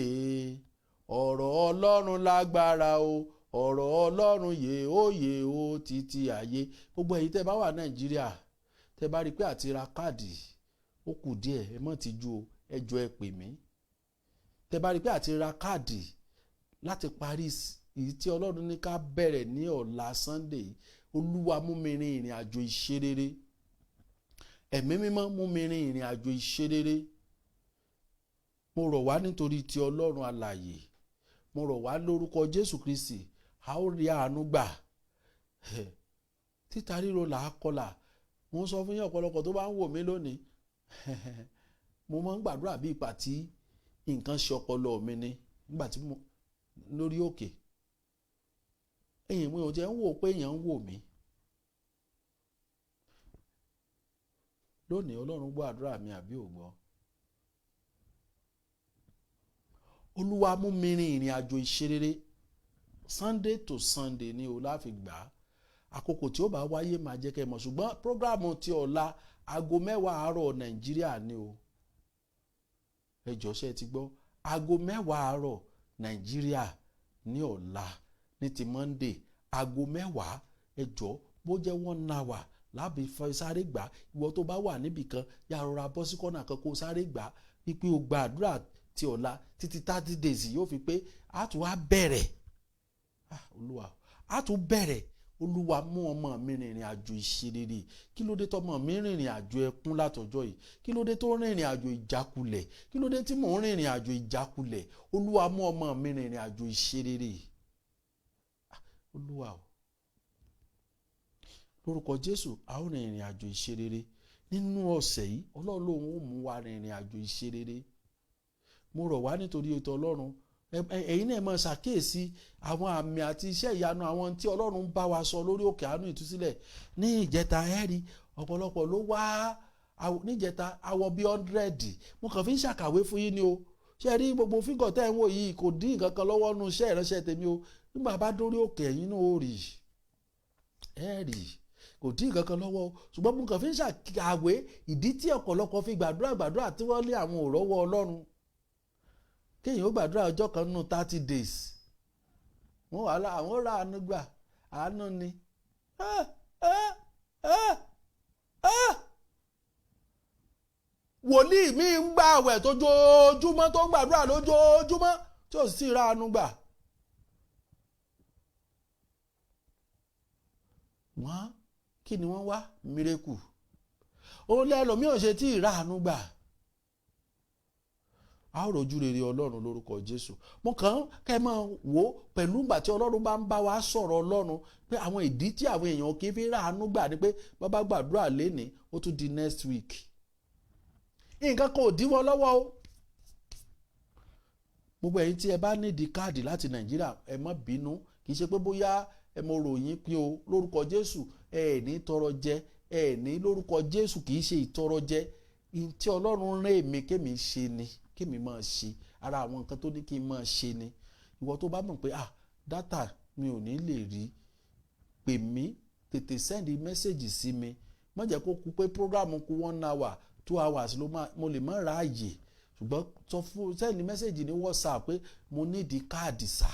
S3: ọ̀rọ̀ Ọlọ́run lágbára o, ọ̀rọ̀ Ọlọ́run yè ó yè ó títí ayé. Gbogbo ẹ̀yin tẹ́ bá wà Nàìjíríà, tẹ́ bá rí i pé àti ra káàdì ó kù díẹ̀, ẹ má tijú o, ẹ jọ̀ọ́ ẹ pè mí. Tẹ́ bá rí i pé àti ra káàdì láti parí èyí tí Ọlọ́run ní ká bẹ̀rẹ̀ ní ọ̀la Sunday, Olúwa mú mi rin ìrìn àjò ìṣerere. Ẹ̀mí mímọ́ mú mi rin ìrìn àjò ìṣerere. Mo rọ̀ wá nítorí ti Ọlọ́run alààyè. Mo rọ̀ wá lórúkọ Jésù Kristi, a ó rí àánú gbà. Títa ríro là á kọlà. Mo ń sọ fún yín ọ̀pọ̀lọpọ̀ tó bá ń wò mí lónìí. Mo máa ń gbàdúrà bí ìgbà tí Nǹkan ṣe ọpọlọ mi ni nígbà tí mo lórí òkè. Èyàn mi ò jẹ́ ń wò pé èèyàn ń wò mí. Lónìí Ọlọ́run gbọ́ àdúrà mi àbí ò gbọ́? Olúwa mú mi rin ìrìn àjò ìṣerere. Sunday to Sunday ni o láfi gbà á. Àkókò tí ó bá wáyé máa jẹ́ kẹ́ mọ̀, ṣùgbọ́n prógráàmù ti ọ̀la 9:00 àárọ̀ Nàìjíríà ni o. Ẹ jọ̀ọ́, ṣé ẹ ti gbọ́? 9:00 àárọ̀ Nàìjíríà ní ọ̀la ní ti Monday, 9:00. Ẹ jọ̀ọ́, bó jẹ́ 1 hour lábì sáré gbà. Ìwọ tó bá wà níbì kan, yà rọra bọ́ sí kọ́nà kan kó sáré gbà wípé o gba àdúrà ti ọ̀la títí 30 days yóò fi pé a tún wá bẹ̀rẹ̀. Olúwa, a tún bẹ̀rẹ̀. Olúwa mú ọmọ mi rìnrìn àjò ìṣerere. Kí ló dé tọmọ mi rìnrìn àjò ẹkún látọjọ́ yìí? Kí ló dé tó rìnrìn àjò ìjákulẹ̀? Kí ló dé tí mò ń rìnrìn àjò ìjákulẹ̀? Olúwa mú ọmọ mi rìnrìn àjò ìṣerere. Olúwa o, lórúkọ Jésù, a ó rìnrìn àjò ìṣerere nínú ọ̀sẹ̀ yìí. Ọlọ́run lòun ó mú wa rìnrìn àjò ìṣerere. Mo rọ̀ wá nítorí ètò Ọlọ́run. Ẹ̀yin náà máa ṣàkíyèsí àwọn àmì àti iṣẹ́ ìyanu, àwọn tí Ọlọ́run bá wa sọ lórí òkè àánú ìtúsílẹ̀ ní ìjẹta. Ẹ rí ọ̀pọ̀lọpọ̀ ló wá níjẹta, awọ bíi 100. Mo kàn fi ń ṣàkàwé fún yín ni o. Ṣé rí gbogbo figure tẹ́ ń wò yìí, kò dín nǹkan kan lọ́wọ́ nu iṣẹ́ ìránṣẹ́ tèmi o. Nígbà bá dórí òkè, ẹ̀yin náà ó rí, ẹ rí, kò dín nǹkan kan lọ́wọ́ o. Ṣùgbọ́n mo kàn fi ń ṣàkàwé ìdí tí ọ̀pọ̀lọpọ̀ fi gbàdúrà gbàdúrà tí wọ́n lé àwọn òrọ́wọ́ Ọlọ́run. Kéèyàn ó gbàdúrà ọjọ́ kan nínú 30 days, wọ́n wà lá àwọn rà àánú gbà. Àánú ni. Ah, ah, ah, ah. Wòlíì mi ń gbà àwẹ̀ tó jójúmọ́, tó ń gbàdúrà lójoojúmọ́, tí ò sì ra àánú gbà. Wọ́n kí ni wọ́n wá? Miracle. Òun lẹ́lòmíì ò ṣe tí ì ra àánú gbà. A ó rojú rere Ọlọ́run lórúkọ Jésù. Mo kàn ń kẹ́ máa wò ó pẹ̀lú ìgbà tí Ọlọ́run bá ń bá wa sọ̀rọ̀ Ọlọ́run pé àwọn ìdí tí àwọn èèyàn kì í fi ráàánú gbà ni pé bàbá gbàdúrà lénìí, ó tún di next week. Nǹkan kan ò díwọ́ lọ́wọ́ o. Gbogbo ẹ̀yin tí ẹ bá nídìí káàdì láti Nàìjíríà, ẹ má bínú. Kì í ṣe pé bóyá ẹ mo ròyìn pé o. Lórúkọ Jésù, ẹ ní tọrọ jẹ, ẹ ní lórúkọ Jésù. Kì í ṣe ìtọrọ jẹ. Ntí Ọlọ́run rán èmi kémi ṣe ni kémi máa ṣe. Ara àwọn nǹkan tó ní kí n máa ṣe ni. Ìwọ tó bá mọ̀ pé, ah, data mi ò ní lè rí, pè mí, tètè send message sí mi. Má jẹ́ kó kú pé program kú 1 hour, 2 hours ló máa mo lè má ráàyè. Ṣùgbọ́n sọ fún, send message ní WhatsApp pé mo need káàdì sá.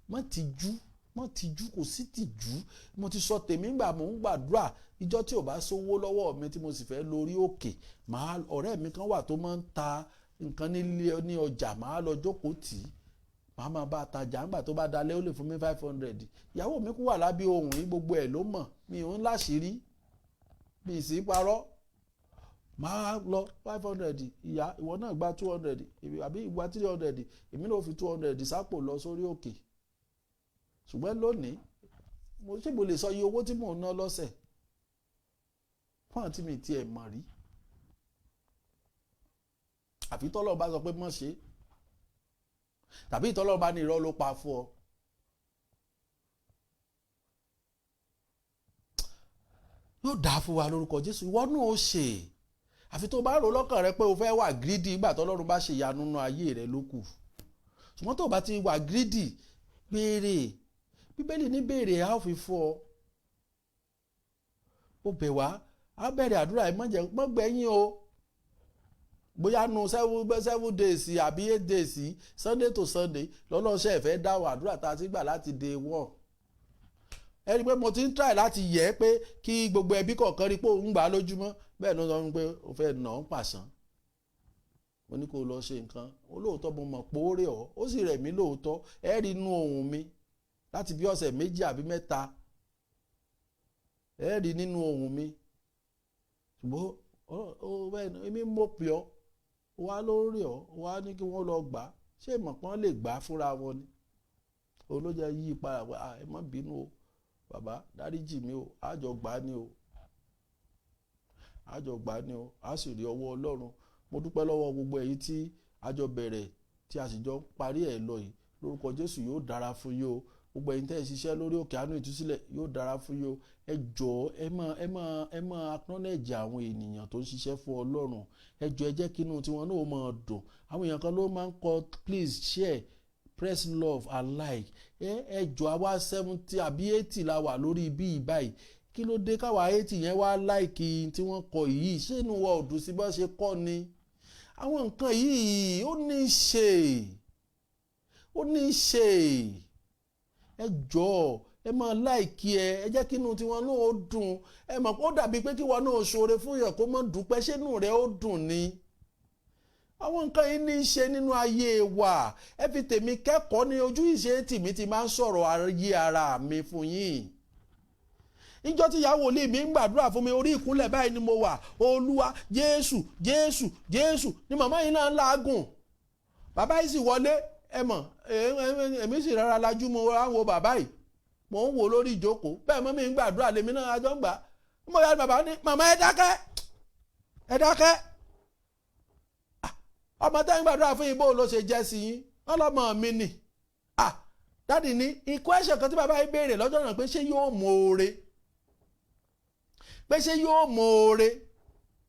S3: Má tijú, má tijú, kò sí tìjú. Mo ti sọ tèmi gbà mò ń gbàdúrà. Ìjọ tí ò bá sówó lọ́wọ́ mi tí mo sì fẹ́ lórí òkè, màá ọ̀rẹ́ mi kan wà tó máa ń ta nǹkan nílé ní ọjà, màá lọ jókòó tì í, màá máa bá a tajà. Ńgbà tó bá dalẹ̀, ó lè fún mi 500. Ìyàwó mi kú wà lábẹ́ ohun yìí, gbogbo ẹ̀ ló mọ̀. Mi ò ń láṣìírí, mi ì sì parọ́. Màá lọ, 500, ìyá, ìwọ náà gba 200 àbí ìgbà 300, èmi náà fi 200 sápò lọ sórí òkè. Ṣùgbọ́n lónìí, mo ṣé mo lè sọ iye owó tí mò ń ná lọ́sẹ̀ fún àǹtí mi tiẹ̀ mọ̀ rí, àfi tọ́lọ́ bá sọ pé mọ̀ ṣe, tàbí tọ́lọ́ bá ní irọ́ ló pa fún ọ. Yóò dáa fún wa lórúkọ Jésù. Ìwọ náà ó ṣe, àfi tó bá rò lọ́kàn rẹ pé o fẹ́ wà greedy ìgbà tọ́lọ́run bá ṣe ìyanu nínú ayé rẹ ló kù. Ṣùgbọ́n tó o bá ti wà greedy, béèrè. Bíbélì ní béèrè, a ó fi fún ọ. Ó bẹ̀ wá, á bẹ̀rẹ̀ àdúrà ẹ̀, mọ́ gbẹ̀yìn o. Bóyá nu 7 days àbí 8 days, Sunday to Sunday, lọ́lọ́sẹ̀ fẹ́ dáwọ́ àdúrà tá a ti gbà láti day one. Ẹ rí i pé mo ti ń try láti yẹ pé kí gbogbo ẹbí kọ̀ọ̀kan rí i pé òun gbà á lójúmọ́. Bẹ́ẹ̀ ló sọ fún mi pé o fẹ́ nà án pàṣán. Mo ní kó o lọ ṣe nǹkan olóòótọ́. Mo mọ̀ pé ó rẹ̀ ọ́, ó sì rẹ̀ mí lóòótọ́. Ẹ rí inú ohùn mi láti bí ọ̀sẹ̀ 2 àbí 3, ẹ rí nínú ohùn mi. Ṣùgbọ́n ó bẹ́ẹ̀ èmi mọ̀ pé ọ́ wá ló rí ọ́, wá ní kí wọ́n lọ gbà á. Ṣé ìmọ̀ kan lè gbà á fúnra wọn ni? Òun ló jẹ́ yí padà pé ẹ má bínú o bàbá, dáríjì mi o, àjọ gbà á ní o, àjọ gbà á ní o, a sì rí ọwọ́ Ọlọ́run. Mo dúpẹ́ lọ́wọ́ gbogbo ẹ̀yin tí àjọ bẹ̀rẹ̀. tí a sì jọ ń parí ẹ̀ lọ yìí, lórúkọ Jésù, yóò dára fún yín o. Gbogbo ẹ̀yin tẹ́ ẹ ṣiṣẹ́ lórí òkè àánú ìtúsílẹ̀, yóò dára fún yín o. Ẹ jọ̀ọ́, ẹ máa acknowledge àwọn ènìyàn tó ń ṣiṣẹ́ fún Ọlọ́run. Ẹ jọ̀ọ́, ẹ jẹ́ kí inú tiwọn náà máa dùn. Àwọn èèyàn kan ló máa ń kọ "Please share, press love and like." Ẹ jọ̀ọ́, àwa 70 àbí 80 la wà lórí ibi báyìí. Kí ló dé káwa 80 yẹn wá like tí wọ́n kọ yìí? Ṣé inú wa ò dùn sí bá ṣe kọ́ ni? Àwọn nǹkan yìí, ó ní í ṣe, ó ní í ṣe. Ẹ jọ̀ọ́, ẹ máa like ẹ. Ẹ jẹ́ kí inú tiwọn náà ó dùn. Ẹ mọ̀ ó dàbí pé kí wọn náà ṣoore fún yàn, kó mọ̀ dúpẹ́, ṣé inú rẹ̀ ó dùn ni? Àwọn nǹkan yìí ní í ṣe nínú ayé wa. Ẹ fi tèmi kẹ́kọ̀ọ́ ní ojú ìṣe tèmi ti máa ń sọ̀rọ̀ ayé ara mi fún yín. Níjọ́ tí ìyá wòlíì mi ń gbàdúrà fún mi, orí ìkúnlẹ̀ báyìí ni mo wà. "Olúwa Jésù, Jésù, Jésù," ni màmá yìí náà ń làágùn. Bàbá yìí sì wọlé. Ẹ mọ̀, èmi sì rárá lajú, mo wá ń wo bàbá yìí, mò ń wò lórí ìjókòó. Bẹ́ẹ̀ mọ́ mi ń gbàdúrà, lèmi náà àjọ ń gbà. Mo yà, bàbá ní, "Màmá, ẹ dákẹ́, ẹ dákẹ́. Ọmọ tẹ́ ń gbàdúrà fún yín, bó ló ṣe jẹ́ sí yín?" Wọ́n lọ́mọ mi nì. Ah, daddy ní ikú ẹ̀ṣẹ̀ kan tí bàbá yìí béèrè lọ́jọ́ náà pé ṣé yóò mọ oore, pé ṣé yóò mọ oore?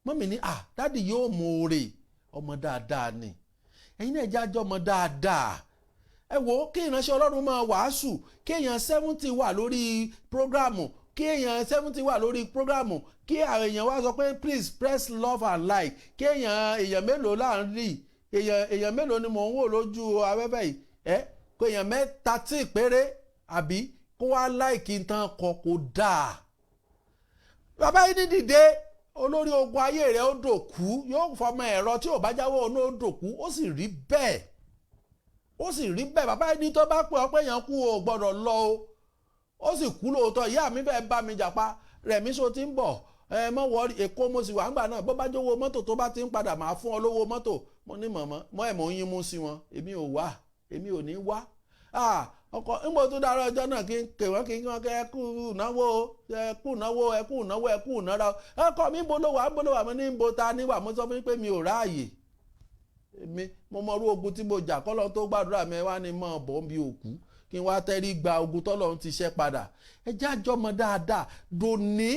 S3: Mummy ní, "Ah, daddy, yóò mọ oore, ọmọ dáadáa ni." Ẹ̀yin náà jájọ́ ọmọ dáadáa. Ẹ wò ó, kí ìránṣẹ́ Ọlọ́run máa wàásù, kí èèyàn 70 wà lórí program, kí èèyàn 70 wà lórí program, kí àwọn èèyàn wá sọ pé "Please press love and like." Kí èèyàn mélòó láàrin èèyàn mélòó ni mò ń wò lójú afẹ́fẹ́ yìí? Ẹ kó èèyàn mẹ́ta tí péré àbí kó wá like tán kọ, kó dáa. Bàbá yìí ní, "Dìde, olórí ogun ayé rẹ̀ ó dòkú, yóò fọmọ ẹ̀rọ tí ò bá jáwọ́ ọ̀nà ó dòkú." Ó sì rí bẹ́ẹ̀, ó sì rí bẹ́ẹ̀. Bàbá yìí ní tó bá pè ọ́ pé èèyàn kú, o gbọ́dọ̀ lọ o. Ó sì kú lóòótọ́. Ìyá mi fẹ́ bá mi jàpá rẹ̀ mí so ti ń bọ̀. Ẹ mọ̀ wọ́ọ́rì, Èkó mo sì wà ńgbà náà. Bó bá jówó mọ́tò, tó bá ti ń padà, máa fún ọ lówó mọ́tò. Mo ní, "Mọ̀mọ́ mọ́ ẹ̀," mò ń yín mú sí wọn, "Èmi ò wá, èmi ò ní wá." Ọkọ ńgbò tó dára ọjọ́ náà, kí n kè wọ́n, kí n wọ́n kẹ́, "Ẹ kú náwó, ẹ kú náwó, ẹ kú náwó, ẹ kú nára." "Ọkọ mi, ń bo ló wà? Ń bo ló wà?" Mo ní, "Ń bo ta ní wà?" Mo sọ fún yín pé mi ò ráàyè. Èmi mo mọ irú ogun tí mo jà kọ́lọ́ tó gbàdúrà mi. Wá ní mọ̀ bọ́ ń bí òkú, kí n wá tẹ́rí gba ogun tọ́lọ́run ti ṣẹ́ padà. Ẹ jẹ́ àjọmọ dáadáa dòní.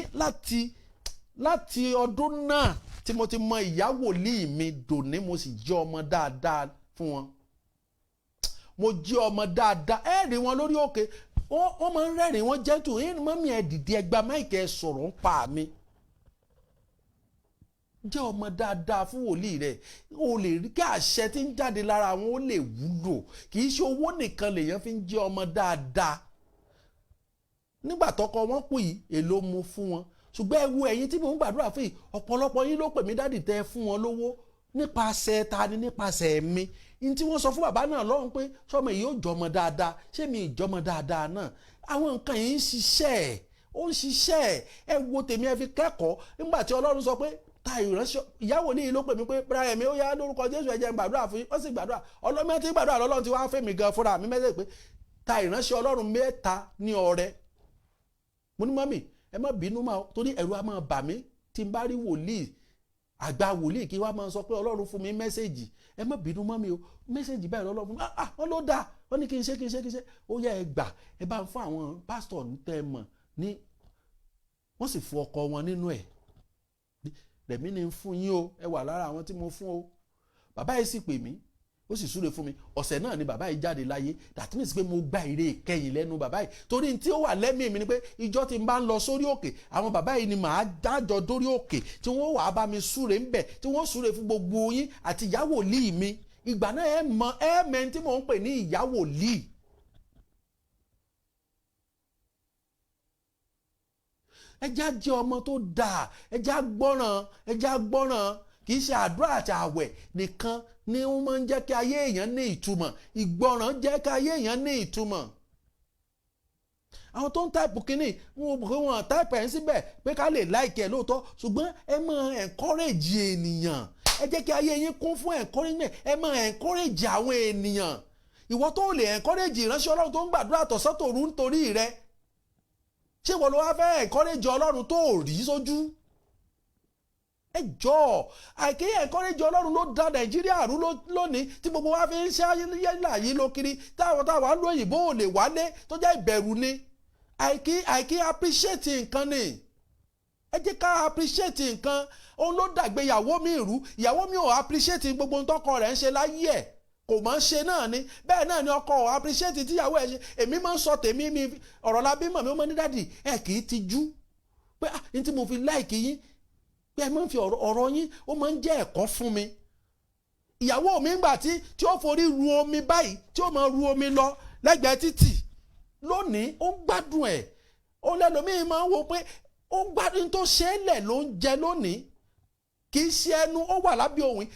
S3: Láti ọdún náà tí mo ti mọ ìyá wòlíì mi dòní, mo sì jẹ́ ọmọ dáadáa fún wọn. Mo jẹ́ ọmọ dáadáa. Ẹ rí wọn lórí òkè, wọ́n máa ń rẹ́rìn, wọ́n gentle. Ẹ mummy, ẹ dìde, ẹ gba mic, ẹ sọ̀rọ̀ ń pa mi. Jẹ́ ọmọ dáadáa fún wòlíì rẹ̀, o lè rí kí àṣẹ tí ń jáde lára wọn ó lè wúlò. Kì í ṣe owó nìkan lèèyàn fi ń jẹ́ ọmọ dáadáa. Nígbà tọkọ wọn kú yìí, èló mo fún wọn? Ṣùgbọ́n ẹ wo ẹ̀yin tí mò ń gbàdúrà fún yìí, ọ̀pọ̀lọpọ̀ yín ló pè mí, "Daddy, tẹ́ fún wọn lówó." Nípasẹ̀ ta ni? Nípasẹ̀ mi ní tí wọ́n sọ fún bàbá náà lọ́hùn pé sọmọ yìí ó jọmọ dáadáa. Ṣé mi ìjọmọ dáadáa náà? Àwọn nǹkan yìí ń ṣiṣẹ́ ẹ̀, ó ń ṣiṣẹ́ ẹ̀. Ẹ wo tèmi, ẹ fi kẹ́kọ̀ọ́. Nígbà tí Ọlọ́run sọ pé ta ìránṣẹ́, ìyàwó ní ló pè mí pé, "Brother mi, ó yá, lórúkọ Jésù, ẹ jẹ́ n gbàdúrà fún yín." Ó sì gbàdúrà. Ọlọ́mọ tí gbàdúrà lọ́lọ́run ti wá fẹ́ mi gan fúnra mi mẹ́sẹ̀ pé ta ìránṣẹ́ Ọlọ́run mẹ́ta ní ọrẹ. Mo ní, "Mummy, ẹ má bínú máa," torí ẹ̀rù á máa bà mí tí n bá rí wòlíì àgbà wòlíì kí wá máa sọ pé Ọlọ́run fún mi message. "Ẹ má bínú mummy o, message báyìí lọ́lọ́run fún mi." "Ah, wọ́n ló dáa." Wọ́n ní kí n ṣe, kí n ṣe, kí n ṣe. "Ó yẹ, ẹ gbà, ẹ bá ń fún àwọn pásítọ̀ tẹ́ ẹ mọ̀ ní." Wọ́n sì fún ọkọ wọn nínú ẹ̀. "Rẹ̀mí ni ń fún yín o, ẹ wà lára àwọn tí mo fún o." Bàbá yìí sì pè mí, ó sì súre fún mi. Ọ̀sẹ̀ náà ni bàbá yìí jáde láyé. That means pé mo gba ire ìkẹyìn lẹ́nu bàbá yìí, torí tí ó wà lẹ́mìí mi ni pé ìjọ tí n bá ń lọ sórí òkè, àwọn bàbá yìí ni màá dájọ́ dórí òkè, tí wọ́n wàá bá mi súre ńbẹ̀, tí wọ́n súre fún gbogbo yín àti ìyá wòlíì mi. Ìgbà náà, ẹ mọ ẹ mẹ́ni tí mò ń pè ní ìyá wòlíì. Ẹ já jẹ́ ọmọ tó dáa, ẹ já gbọ́ràn, ẹ já gbọ́ràn. Kì í ṣe àdúrà àti àwẹ̀ nìkan ni ó máa ń jẹ́ kí ayé èèyàn ní ìtumọ̀. Ìgbọràn jẹ́ kí ayé èèyàn ní ìtumọ̀. Àwọn tó ń type kínní, wọn ò wọn type ẹ̀ ń síbẹ̀ pé ká lè like ẹ̀ lóòótọ́, ṣùgbọ́n ẹ máa encourage ènìyàn. Ẹ jẹ́ kí ayé yín kún fún encouragement. Ẹ máa encourage àwọn ènìyàn. Ìwọ tó lè encourage ìránṣẹ́ Ọlọ́run tó ń gbàdúrà tọ̀sán tòru nítorí rẹ, ṣé ìwọ ló wá fẹ́ encourage Ọlọ́run tó rí sójú? Ẹ jọ̀ọ́, àìkí encourage Ọlọ́run ló da Nàìjíríà rú lónìí tí gbogbo wa fi ń ṣe ayélujára yìí ló kiri, táwọn táwọn á lóyìnbó ò lè wálé, tó jẹ́ ìbẹ̀rù ni. Àìkí appreciate nǹkan ni. Ẹ jẹ́ ká appreciate nǹkan. Òun ló dàgbé ìyàwó mi rú. Ìyàwó mi ò appreciate gbogbo ohun tọkọ rẹ̀ ń ṣe láyé ẹ̀, kò mọ̀ ń ṣe náà ni. Bẹ́ẹ̀ náà ni ọkọ ò appreciate tíyàwó ẹ̀ ṣe. Èmi máa ń sọ tèmi mi ọ̀rọ̀ la bí mọ̀ mi. Ó mọ̀ ní, "Daddy, ẹ kì í tijú pé ah, ní tí mo fi like yín pé ẹ máa ń fi ọ̀rọ̀ yín, ó máa ń jẹ́ ẹ̀kọ́ fún mi." Ìyàwó mi ń gbà tí ó forí ru omi báyìí, tí ó máa ru omi lọ lẹ́gbẹ̀ẹ́ títì, lónìí ó ń gbádùn ẹ̀. Ó lẹ́lòmíì máa ń wo pé ó ń gbádùn tó ṣe é lẹ̀ ló ń jẹ lónìí. Kì í ṣe ẹnu, ó wà lábẹ́ òun.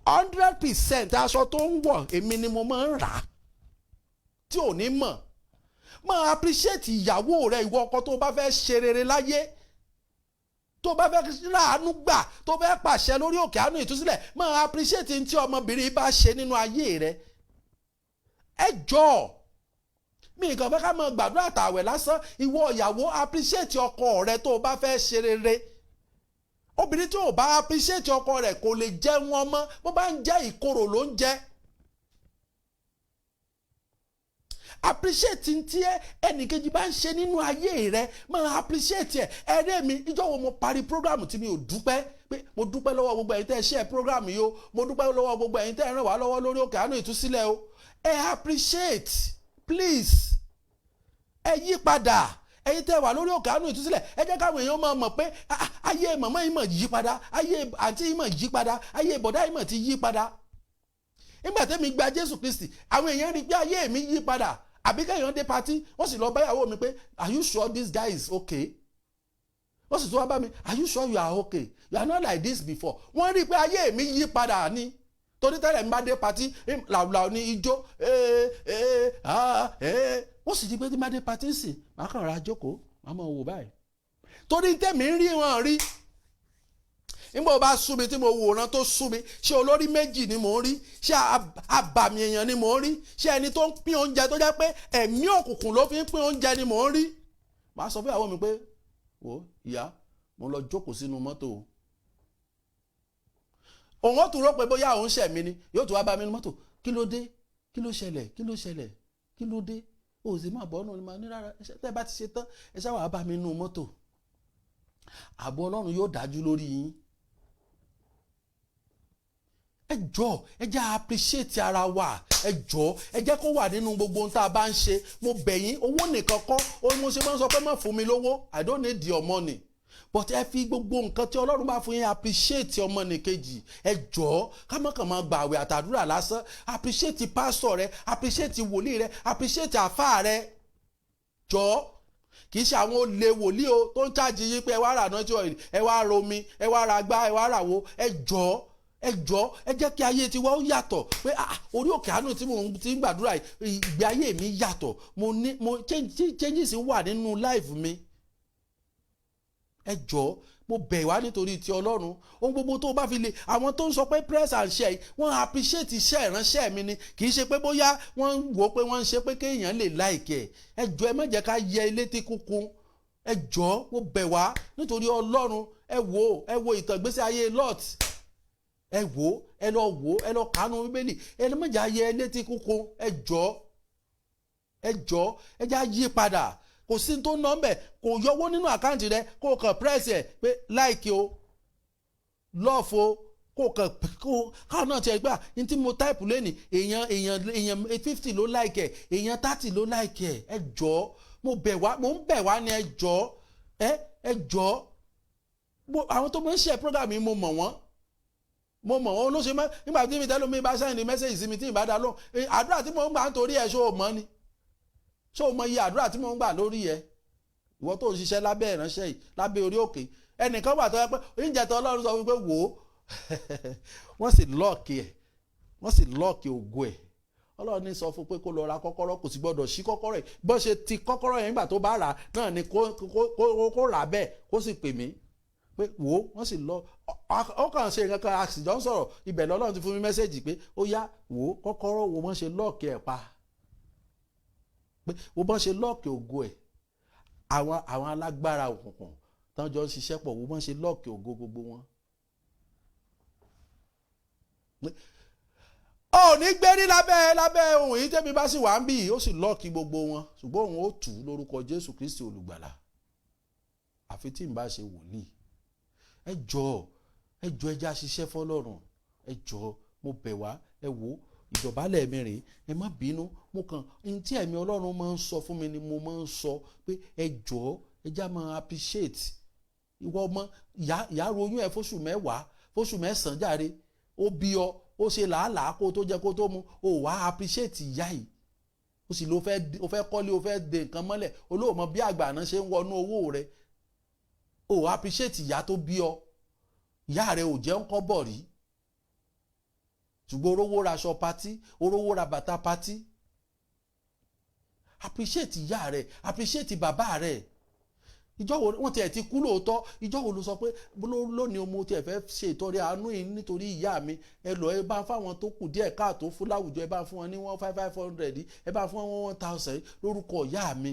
S3: 100% aṣọ tó ń wọ̀, èmi ni mo máa ń rà á tí ò ní mọ̀. Máa appreciate ìyàwó rẹ. Ìwọ ọkọ tó bá fẹ́ ṣe rere láyé, tó bá fẹ́ ráàánú gbà, tó fẹ́ pàṣẹ lórí òkè àánú ìtúsílẹ̀, máa appreciate tí ọmọbìnrin bá ṣe nínú ayé rẹ. Ẹ jọ̀ọ́, mi kàn fẹ́ ká máa gbàdúrà àtàwẹ̀ lásán. Ìwọ ìyàwó, appreciate ọkọ rẹ tó o bá fẹ́ ṣe rere. Obìnrin tí ò bá appreciate ọkọ rẹ̀ kò lè jẹ́ wọn mọ́. Bó bá ń jẹ́, ìkorò ló ń jẹ́. Appreciate tí ẹnìkejì bá ń ṣe nínú ayé rẹ, máa appreciate ẹ. Ẹrẹ́ mi, ìjọ wo mo parí program tí mi ò dúpẹ́ pé mo dúpẹ́ lọ́wọ́ gbogbo ẹ̀yin tẹ́ ẹ share program yìí o, mo dúpẹ́ lọ́wọ́ gbogbo ẹ̀yin tẹ́ ẹ ràn wá lọ́wọ́ lórí òkè àánú ìtúsílẹ̀ o. Ẹ appreciate, please. Ẹ yí padà. Ẹ̀yin tẹ́ wà lórí òkè àánú ìtúsílẹ̀, ẹ jẹ́ káwọn èèyàn máa mọ̀ pé ayé màmá yìí mọ̀ yí padà, ayé àǹtí yìí mọ̀ yí padà, ayé bọ̀dá yìí mọ̀ ti yí padà. Nígbà tẹ́mi gba Jésù Kristi, àwọn èèyàn rí i pé ayé mi yí padà. Àbí kéèyàn dé party, wọ́n sì lọ báyàwó mi pé, "Are you sure this guy is okay?" Wọ́n sì tún wá bá mi, "Are you sure you are okay? You are not like this before." Wọ́n rí i pé ayé mi yí padà ní torí tẹ́lẹ̀ ń bá dé party, làwùlàwù ní ijó, ee ee ah ee. Wọ́n sì ti pé tí n bá dé party sì, màá kàn ra jókòó, màá mọ̀ wò báyìí, torí tẹ̀mí ń rí wọn rí. Nígbà bá sú mi tí mo wòran tó sú mi, ṣé olórí méjì ni mò ń rí? Ṣé abàmì èèyàn ni mò ń rí? Ṣé ẹni tó ń pín oúnjẹ tó jẹ́ pé ẹ̀mí òkùnkùn ló fi ń pín oúnjẹ ni mò ń rí? Màá sọ fún ìyàwó mi pé, "Wò ìyá, mo lọ jókòó sínú mọ́tò o." Òun ó tún rò pé bóyá òun ṣẹ̀ mí ni, yóò tún wá bá mi nínú mọ́tò. "Kí ló dé? Kí ló ṣẹlẹ̀? Kí ló ṣẹlẹ̀? Kí ló dé? O sì máa bọ́ ọ́nà." Ni màá ní, "Rárá, tẹ́ bá ti ṣe tán, ẹ ṣáà wàá bá mi nínú mọ́tò. Ààbò Ọlọ́run yóò dájú lórí yín." Ẹ jọ̀ọ́, ẹ jẹ́ appreciate ara wa. Ẹ jọ̀ọ́, ẹ jẹ́ kó wà nínú gbogbo ohun tá a bá ń ṣe. Mo bẹ̀ yín. Owó nìkan kọ́ ó mo ṣe máa ń sọ pé má fún mi lówó. I don't need your money, but ẹ fi gbogbo nǹkan tí Ọlọ́run bá fún yín appreciate ọmọnìkejì. Ẹ jọ̀ọ́, ká má kàn máa gbààwẹ̀ àtàdúrà lásán. Appreciate pásítọ̀ rẹ, appreciate wòlíì rẹ, appreciate àfáà rẹ. Jọ̀ọ́, kì í ṣe àwọn olè wòlíì o tó ń charge yín pé ẹ wá rà anointing oil, ẹ wá romi, ẹ wá ra gbá, ẹ wá rà wo. Ẹ jọ̀ọ́, ẹ jọ̀ọ́, ẹ jẹ́ kí ayé tiwa ó yàtọ̀ pé ah, orí òkè àánú tí mo ti ń gbàdúrà yìí, ìgbé ayé mi yàtọ̀. Mo ní mo changes wà nínú life mi. Ẹ jọ̀ọ́, mo bẹ̀ wá nítorí ti Ọlọ́run. Ohun gbogbo tó o bá fi lè, àwọn tó ń sọ pé press and share, wọ́n appreciate iṣẹ́ ìránṣẹ́ mi ni. Kì í ṣe pé bóyá wọ́n ń wò ó pé wọ́n ń ṣe pé kéèyàn lè like ẹ̀. Ẹ jọ̀ọ́, ẹ má jẹ́ ká yẹ ilé tí kúnkún. Ẹ jọ̀ọ́, mo bẹ̀ wá nítorí Ọlọ́run. Ẹ wò, ẹ wo ìtàn ìgbésí ayé Lot. Ẹ wò, ẹ lọ wò, ẹ lọ kánú Bíbélì. Ẹ má jẹ́ ayé létí kúnkún. Ẹ jọ̀ọ́, ẹ jọ̀ọ́, ẹ jẹ́ á yí padà. Kò sí tó ná mbẹ, kò yọwọ́ nínú account rẹ. Kó o kàn press ẹ pé like o, love o, kó o kàn kó káwọn náà tiẹ̀ gbà ní tí mo type lẹ́nìí, èèyàn 50 ló like ẹ, èèyàn 30 ló like ẹ. Ẹ jọ̀ọ́, mo bẹ̀ wá, mo ń bẹ̀ wá ní. Ẹ jọ̀ọ́, ẹ jọ̀ọ́. Àwọn tó máa ń ṣe program yìí, mo mọ̀ wọ́n, mo mọ̀ wọ́n ló ṣe mọ́. Nígbà tí mi tẹ́lẹ̀ mi bá send message sí mi tí ì bá dá lóhùn, àdúrà tí mo ń gbà nítorí ẹ̀, ṣó o mọ̀ ni? Ṣó o mọ iye àdúrà tí mo ń gbà lórí ẹ, ìwọ tó ń ṣiṣẹ́ lábẹ́ ìránṣẹ́ yìí, lábẹ́ orí òkè? Ẹnìkan wà tó yẹ pé oúnjẹ tó Ọlọ́run sọ wípé wò ó, wọ́n sì lock ẹ̀, wọ́n sì lock ògo ẹ̀. Ọlọ́run ní sọ fún pé kó lọ ra kọ́kọ́rọ́, kò sì gbọ́dọ̀ ṣí kọ́kọ́rọ́ ẹ̀. Bó ṣe ti kọ́kọ́rọ́ yẹn nígbà tó bá rà náà ni kó rà bẹ́ẹ̀, kó sì pè mí pé wò ó, wọ́n sì lọ. Ó kàn ṣe nǹkan kan, àṣìjọ ń sọ̀rọ̀ ibẹ̀ lọ́lọ́run ti fún mi message pé ó yá, wò ó, kọ́kọ́rọ́ wo wọ́n ṣe lock ẹ̀ pa, pé wo bọ́n ṣe lock ògo ẹ̀. Àwọn alágbára òkùnkùn tán jọ ń ṣiṣẹ́ pọ̀, wo bọ́n ṣe lock ògo gbogbo wọn. Ó ní gbérí lábẹ́ ohun yìí tẹ́mi bá sì wà ń bì, ó sì lọ́ọ̀kì gbogbo wọn, ṣùgbọ́n òun ó tù ú lórúkọ Jésù Kristi olùgbàlà, àfi tí n bá ṣe wòlíì. Ẹ jọ̀ọ́, ẹ jọ̀ọ́, ẹ jẹ́ á ṣiṣẹ́ fọlọ́run. Ẹ jọ̀ọ́, mo bẹ̀ wá. Ẹ wò ó, ìdọ̀bálẹ̀ mi rèé, ẹ má bínú. Mo kàn ní tí ẹ̀mí Ọlọ́run máa ń sọ fún mi ni mo máa ń sọ pé ẹ jọ̀ọ́, ẹ já máa appreciate. Ìwọ ọmọ, ìyá royún ẹ fóṣù 10, fóṣù 9 jàre, ó bí ọ, ó ṣe làálàá kó tó jẹ kó tó mu, ó wá appreciate ìyá yìí. Ó sì ló fẹ́, ó fẹ́ kọ́lé, ó fẹ́ de nǹkan mọ́lẹ̀, olóòmọ bí àgbà náà ṣe ń wọnú owó rẹ̀. Ó appreciate ìyá tó bí ọ. Ìyá rẹ̀ ò jẹ́ ń kọ́ bọ̀ rí, ṣùgbọ́n orówó ra aṣọ party, orówó ra bàtà party. Appreciate ìyá rẹ̀, appreciate bàbá rẹ̀. Ìjọ́ wo wọ́n tiẹ̀ ti kú lóòótọ́? Ìjọ́ wo ló sọ pé lónìí mo tiẹ̀ fẹ́ ṣe ìtọrẹ àánú yìí nítorí ìyá mi? Ẹ lọ, ẹ bá fáwọn tó kù díẹ̀ káàtó fún láwùjọ, ẹ bá fún wọn ní one five five hundred, ẹ bá fún wọn 1,000 lórúkọ ìyá mi.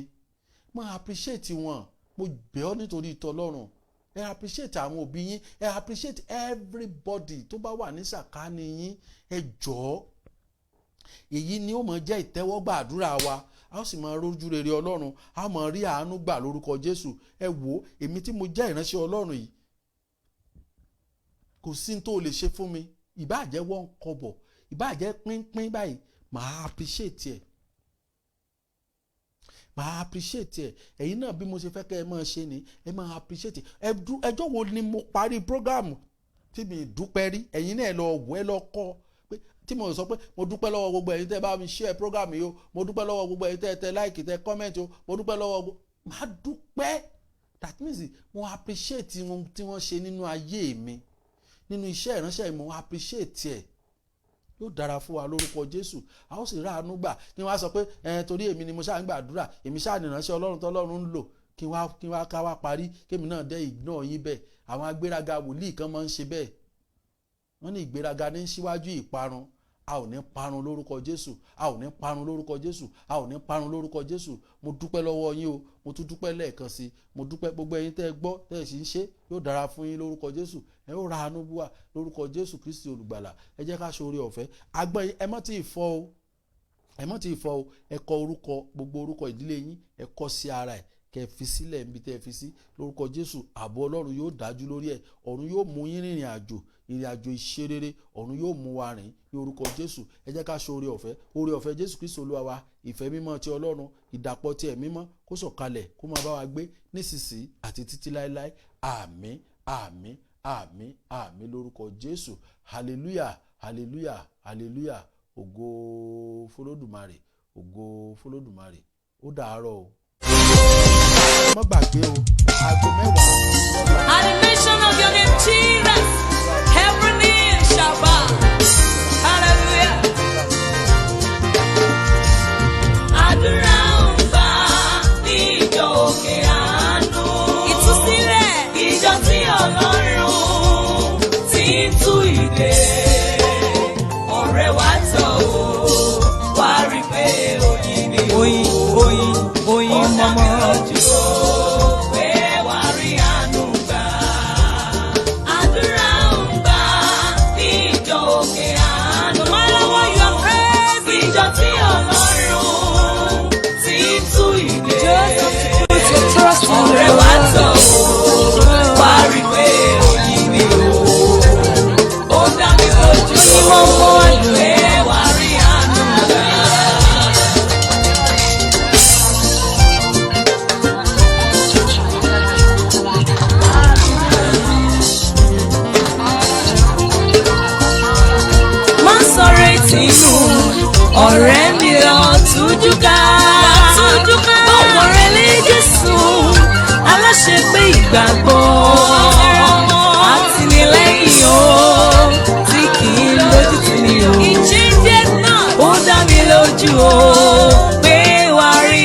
S3: Máa appreciate wọn. Mo bẹ̀ ọ́ nítorí ìtọ́lọ́run, ẹ appreciate àwọn òbí yín, ẹ appreciate everybody tó bá wà ní sàkání yín. Ẹ jọ̀ọ́, èyí ni ó máa jẹ́ ìtẹ́wọ́gbà àdúrà wa, a ó sì máa rójú rere Ọlọ́run, a ó máa rí àánú gbà lórúkọ Jésù. Ẹ wò ó, èmi tí mo jẹ́ ìránṣẹ́ Ọlọ́run yìí, kò sí ní tó lè ṣe fún mi, ìbáà jẹ́ wọ́n kọ́bọ̀, ìbáà jẹ́ pínpín báyìí, màá appreciate ẹ̀, màá appreciate ẹ̀. Ẹ̀yin náà, bí mo ṣe fẹ́ kẹ́ ẹ máa ṣe ni, ẹ máa appreciate ẹ. Ẹjọ́ wo ni mo parí program tí mi dúpẹ́ rí? Ẹ̀yin náà, ẹ lọ wò, ẹ lọ kọ́ pé tí mo sọ pé mo dúpẹ́ lọ́wọ́ gbogbo ẹ̀yin tẹ́ bá mi share program yìí o, mo dúpẹ́ lọ́wọ́ gbogbo ẹ̀yin tẹ́ tẹ like, tẹ́ comment o, mo dúpẹ́ lọ́wọ́ gbogbo. Màá dúpẹ́. That means mo appreciate ohun tí wọ́n ṣe nínú ayé mi, nínú iṣẹ́ ìránṣẹ́ mi, mo appreciate ẹ̀. Yóò dára fún wa lórúkọ Jésù, a ó sì ráàánú gbà. Kí wọ́n á sọ pé ẹ torí èmi ni mo ṣáà ń gbàdúrà, èmi ṣáà ní ìránṣẹ́ Ọlọ́run tọ́lọ́run ń lò, kí wá ká wá parí, kémi náà dẹ́ ignore yín bẹ́ẹ̀. Àwọn agbéraga wòlíì kan máa ń ṣe bẹ́ẹ̀. Wọ́n ní ìgbéraga ní síwájú ìparun. A ò ní parun lórúkọ Jésù, a ò ní parun lórúkọ Jésù, a ò ní parun lórúkọ Jésù. Mo dúpẹ́ lọ́wọ́ yín o, mo tún dúpẹ́ lẹ́ẹ̀kan sí i. Mo dúpẹ́ gbogbo ẹ̀yin tẹ́ ẹ gbọ́, tẹ́ ẹ sì ń ṣe. Yóò dára fún yín lórúkọ Jésù, ẹ ó ra àánú búwa lórúkọ Jésù Kristi olùgbàlà. Ẹ jẹ́ ká ṣe oore ọ̀fẹ́ agbọ́n yín. Ẹ mọ́ tí ì fọ́ o, ẹ mọ́ tí ì fọ́ o. Ẹ kọ orúkọ, gbogbo orúkọ ìdílé yín, ẹ kọ sí ara ẹ̀, kẹ́ ẹ fi sílẹ̀ níbi tẹ́ ẹ fi sí lórúkọ Jésù. Ààbò Ọlọ́run yóò dájú lórí ẹ̀. Ọ̀run yóò mú yín rìnrìn àjò, ìrìn àjò ìṣerere, ọ̀run yóò mú wa rìn ní orúkọ Jésù. Ẹ jẹ́ ká ṣe oore ọ̀fẹ́. Oore ọ̀fẹ́ Jésù Kristi Olúwa wa, ìfẹ́ mímọ́ ti Ọlọ́run, ìdàpọ̀ ti Ẹ̀mí mímọ́, kó sọ̀kalẹ̀, kó máa bá wa gbé nísinsìnyí àti títí láéláé. Àmín, àmín, àmín, àmín lórúkọ Jésù. Hallelujah, hallelujah, hallelujah. Ògo f'Olódùmarè, ògo f'Olódùmarè. Ó dàárọ̀ o. Má gbàgbé o, aago 10 lọ́la.
S1: At the mention of your name, Jesus, every knee shall bow. Hallelujah.
S4: Àdúrà ń gbà ní ìjọ òkè àánú.
S1: Ìtúsílẹ̀.
S4: Ìjọ tí Ọlọ́run ti ń tú ìdè. Ọ̀rẹ́ wa tọ̀ ó, wá rí pé oyin ni o.
S5: Oyin, oyin, oyin.
S4: Ó dá mi
S5: mọ́mọ́.
S4: lójú o, pé wá rí àánú gbà. Àdúrà ń gbà ní ìjọ òkè àánú.
S1: No matter what you are facing,
S4: Ìjọ tí Ọlọ́run ti ń tú ìdè.
S1: just have to put your trust in the
S4: Ọ̀rẹ́ wa
S1: Lord.
S4: tọ̀ ó, wá rí pé oyin ni o. Ó dá mi lójú o, pé wá rí àánú gbà. Má sọ̀rọ̀ tìǹù, ọ̀rẹ́ mi, lọ tújú ká. Ọkàn rẹ lé Jésù, aláṣẹ pé ìgbàgbọ́. Àtìlẹ́yìn o, tí kì í lójú tì ní o.
S1: He changes not.
S4: Ó dá mi lójú o, pé wàá rí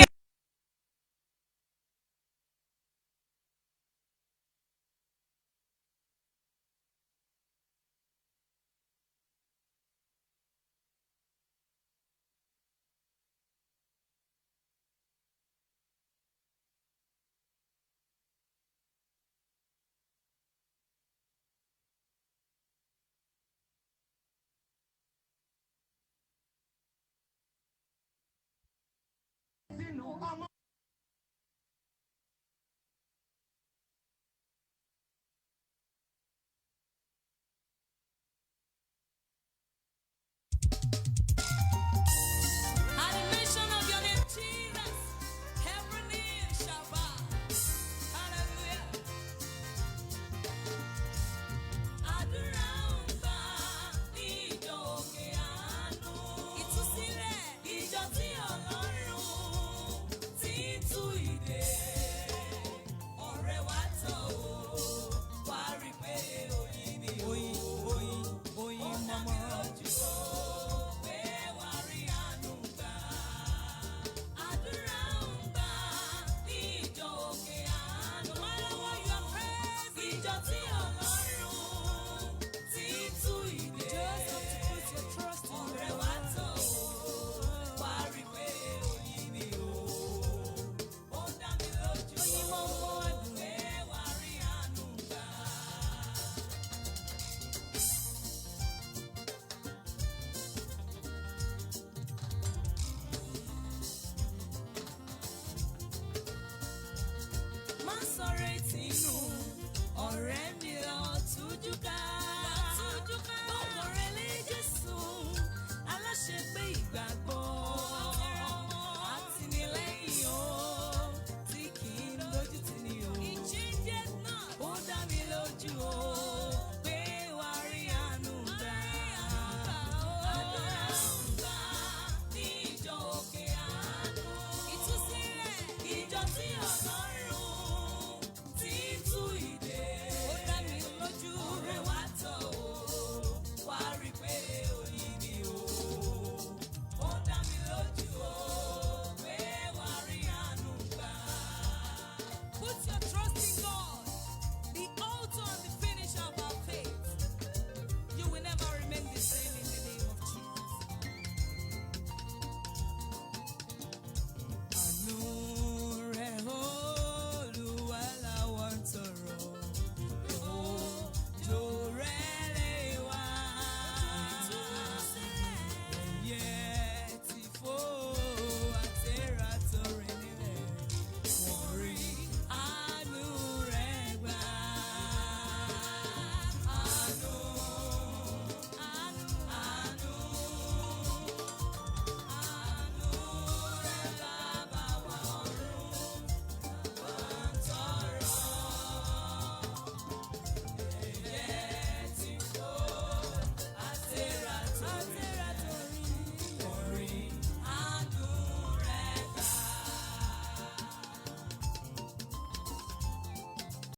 S4: Sọ̀rọ̀ ìtìnú, ọ̀rẹ́ mi, lọ tújú ká. Gbọ́kàn rẹ lé Jésù, aláṣẹ pé ìgbàgbọ́. Àtìlẹ́yìn o, tí kì í lójú tì ní o. Ó dá mi lójú o, pé wàá rí àánú gbà. Àdúrà ń gbà ní ìjọ Òkè Àánú. Ìtúsílẹ̀ ìjọ tí Ọlọ́run ti ń tú ìdè. Ó dá mi lójú. Ọ̀rẹ́ wa tọ̀ o, wá rí pé oyin ni o. Ó dá mi lójú o, pé wàá rí àánú gbà.
S1: Put your trust in God, the author and the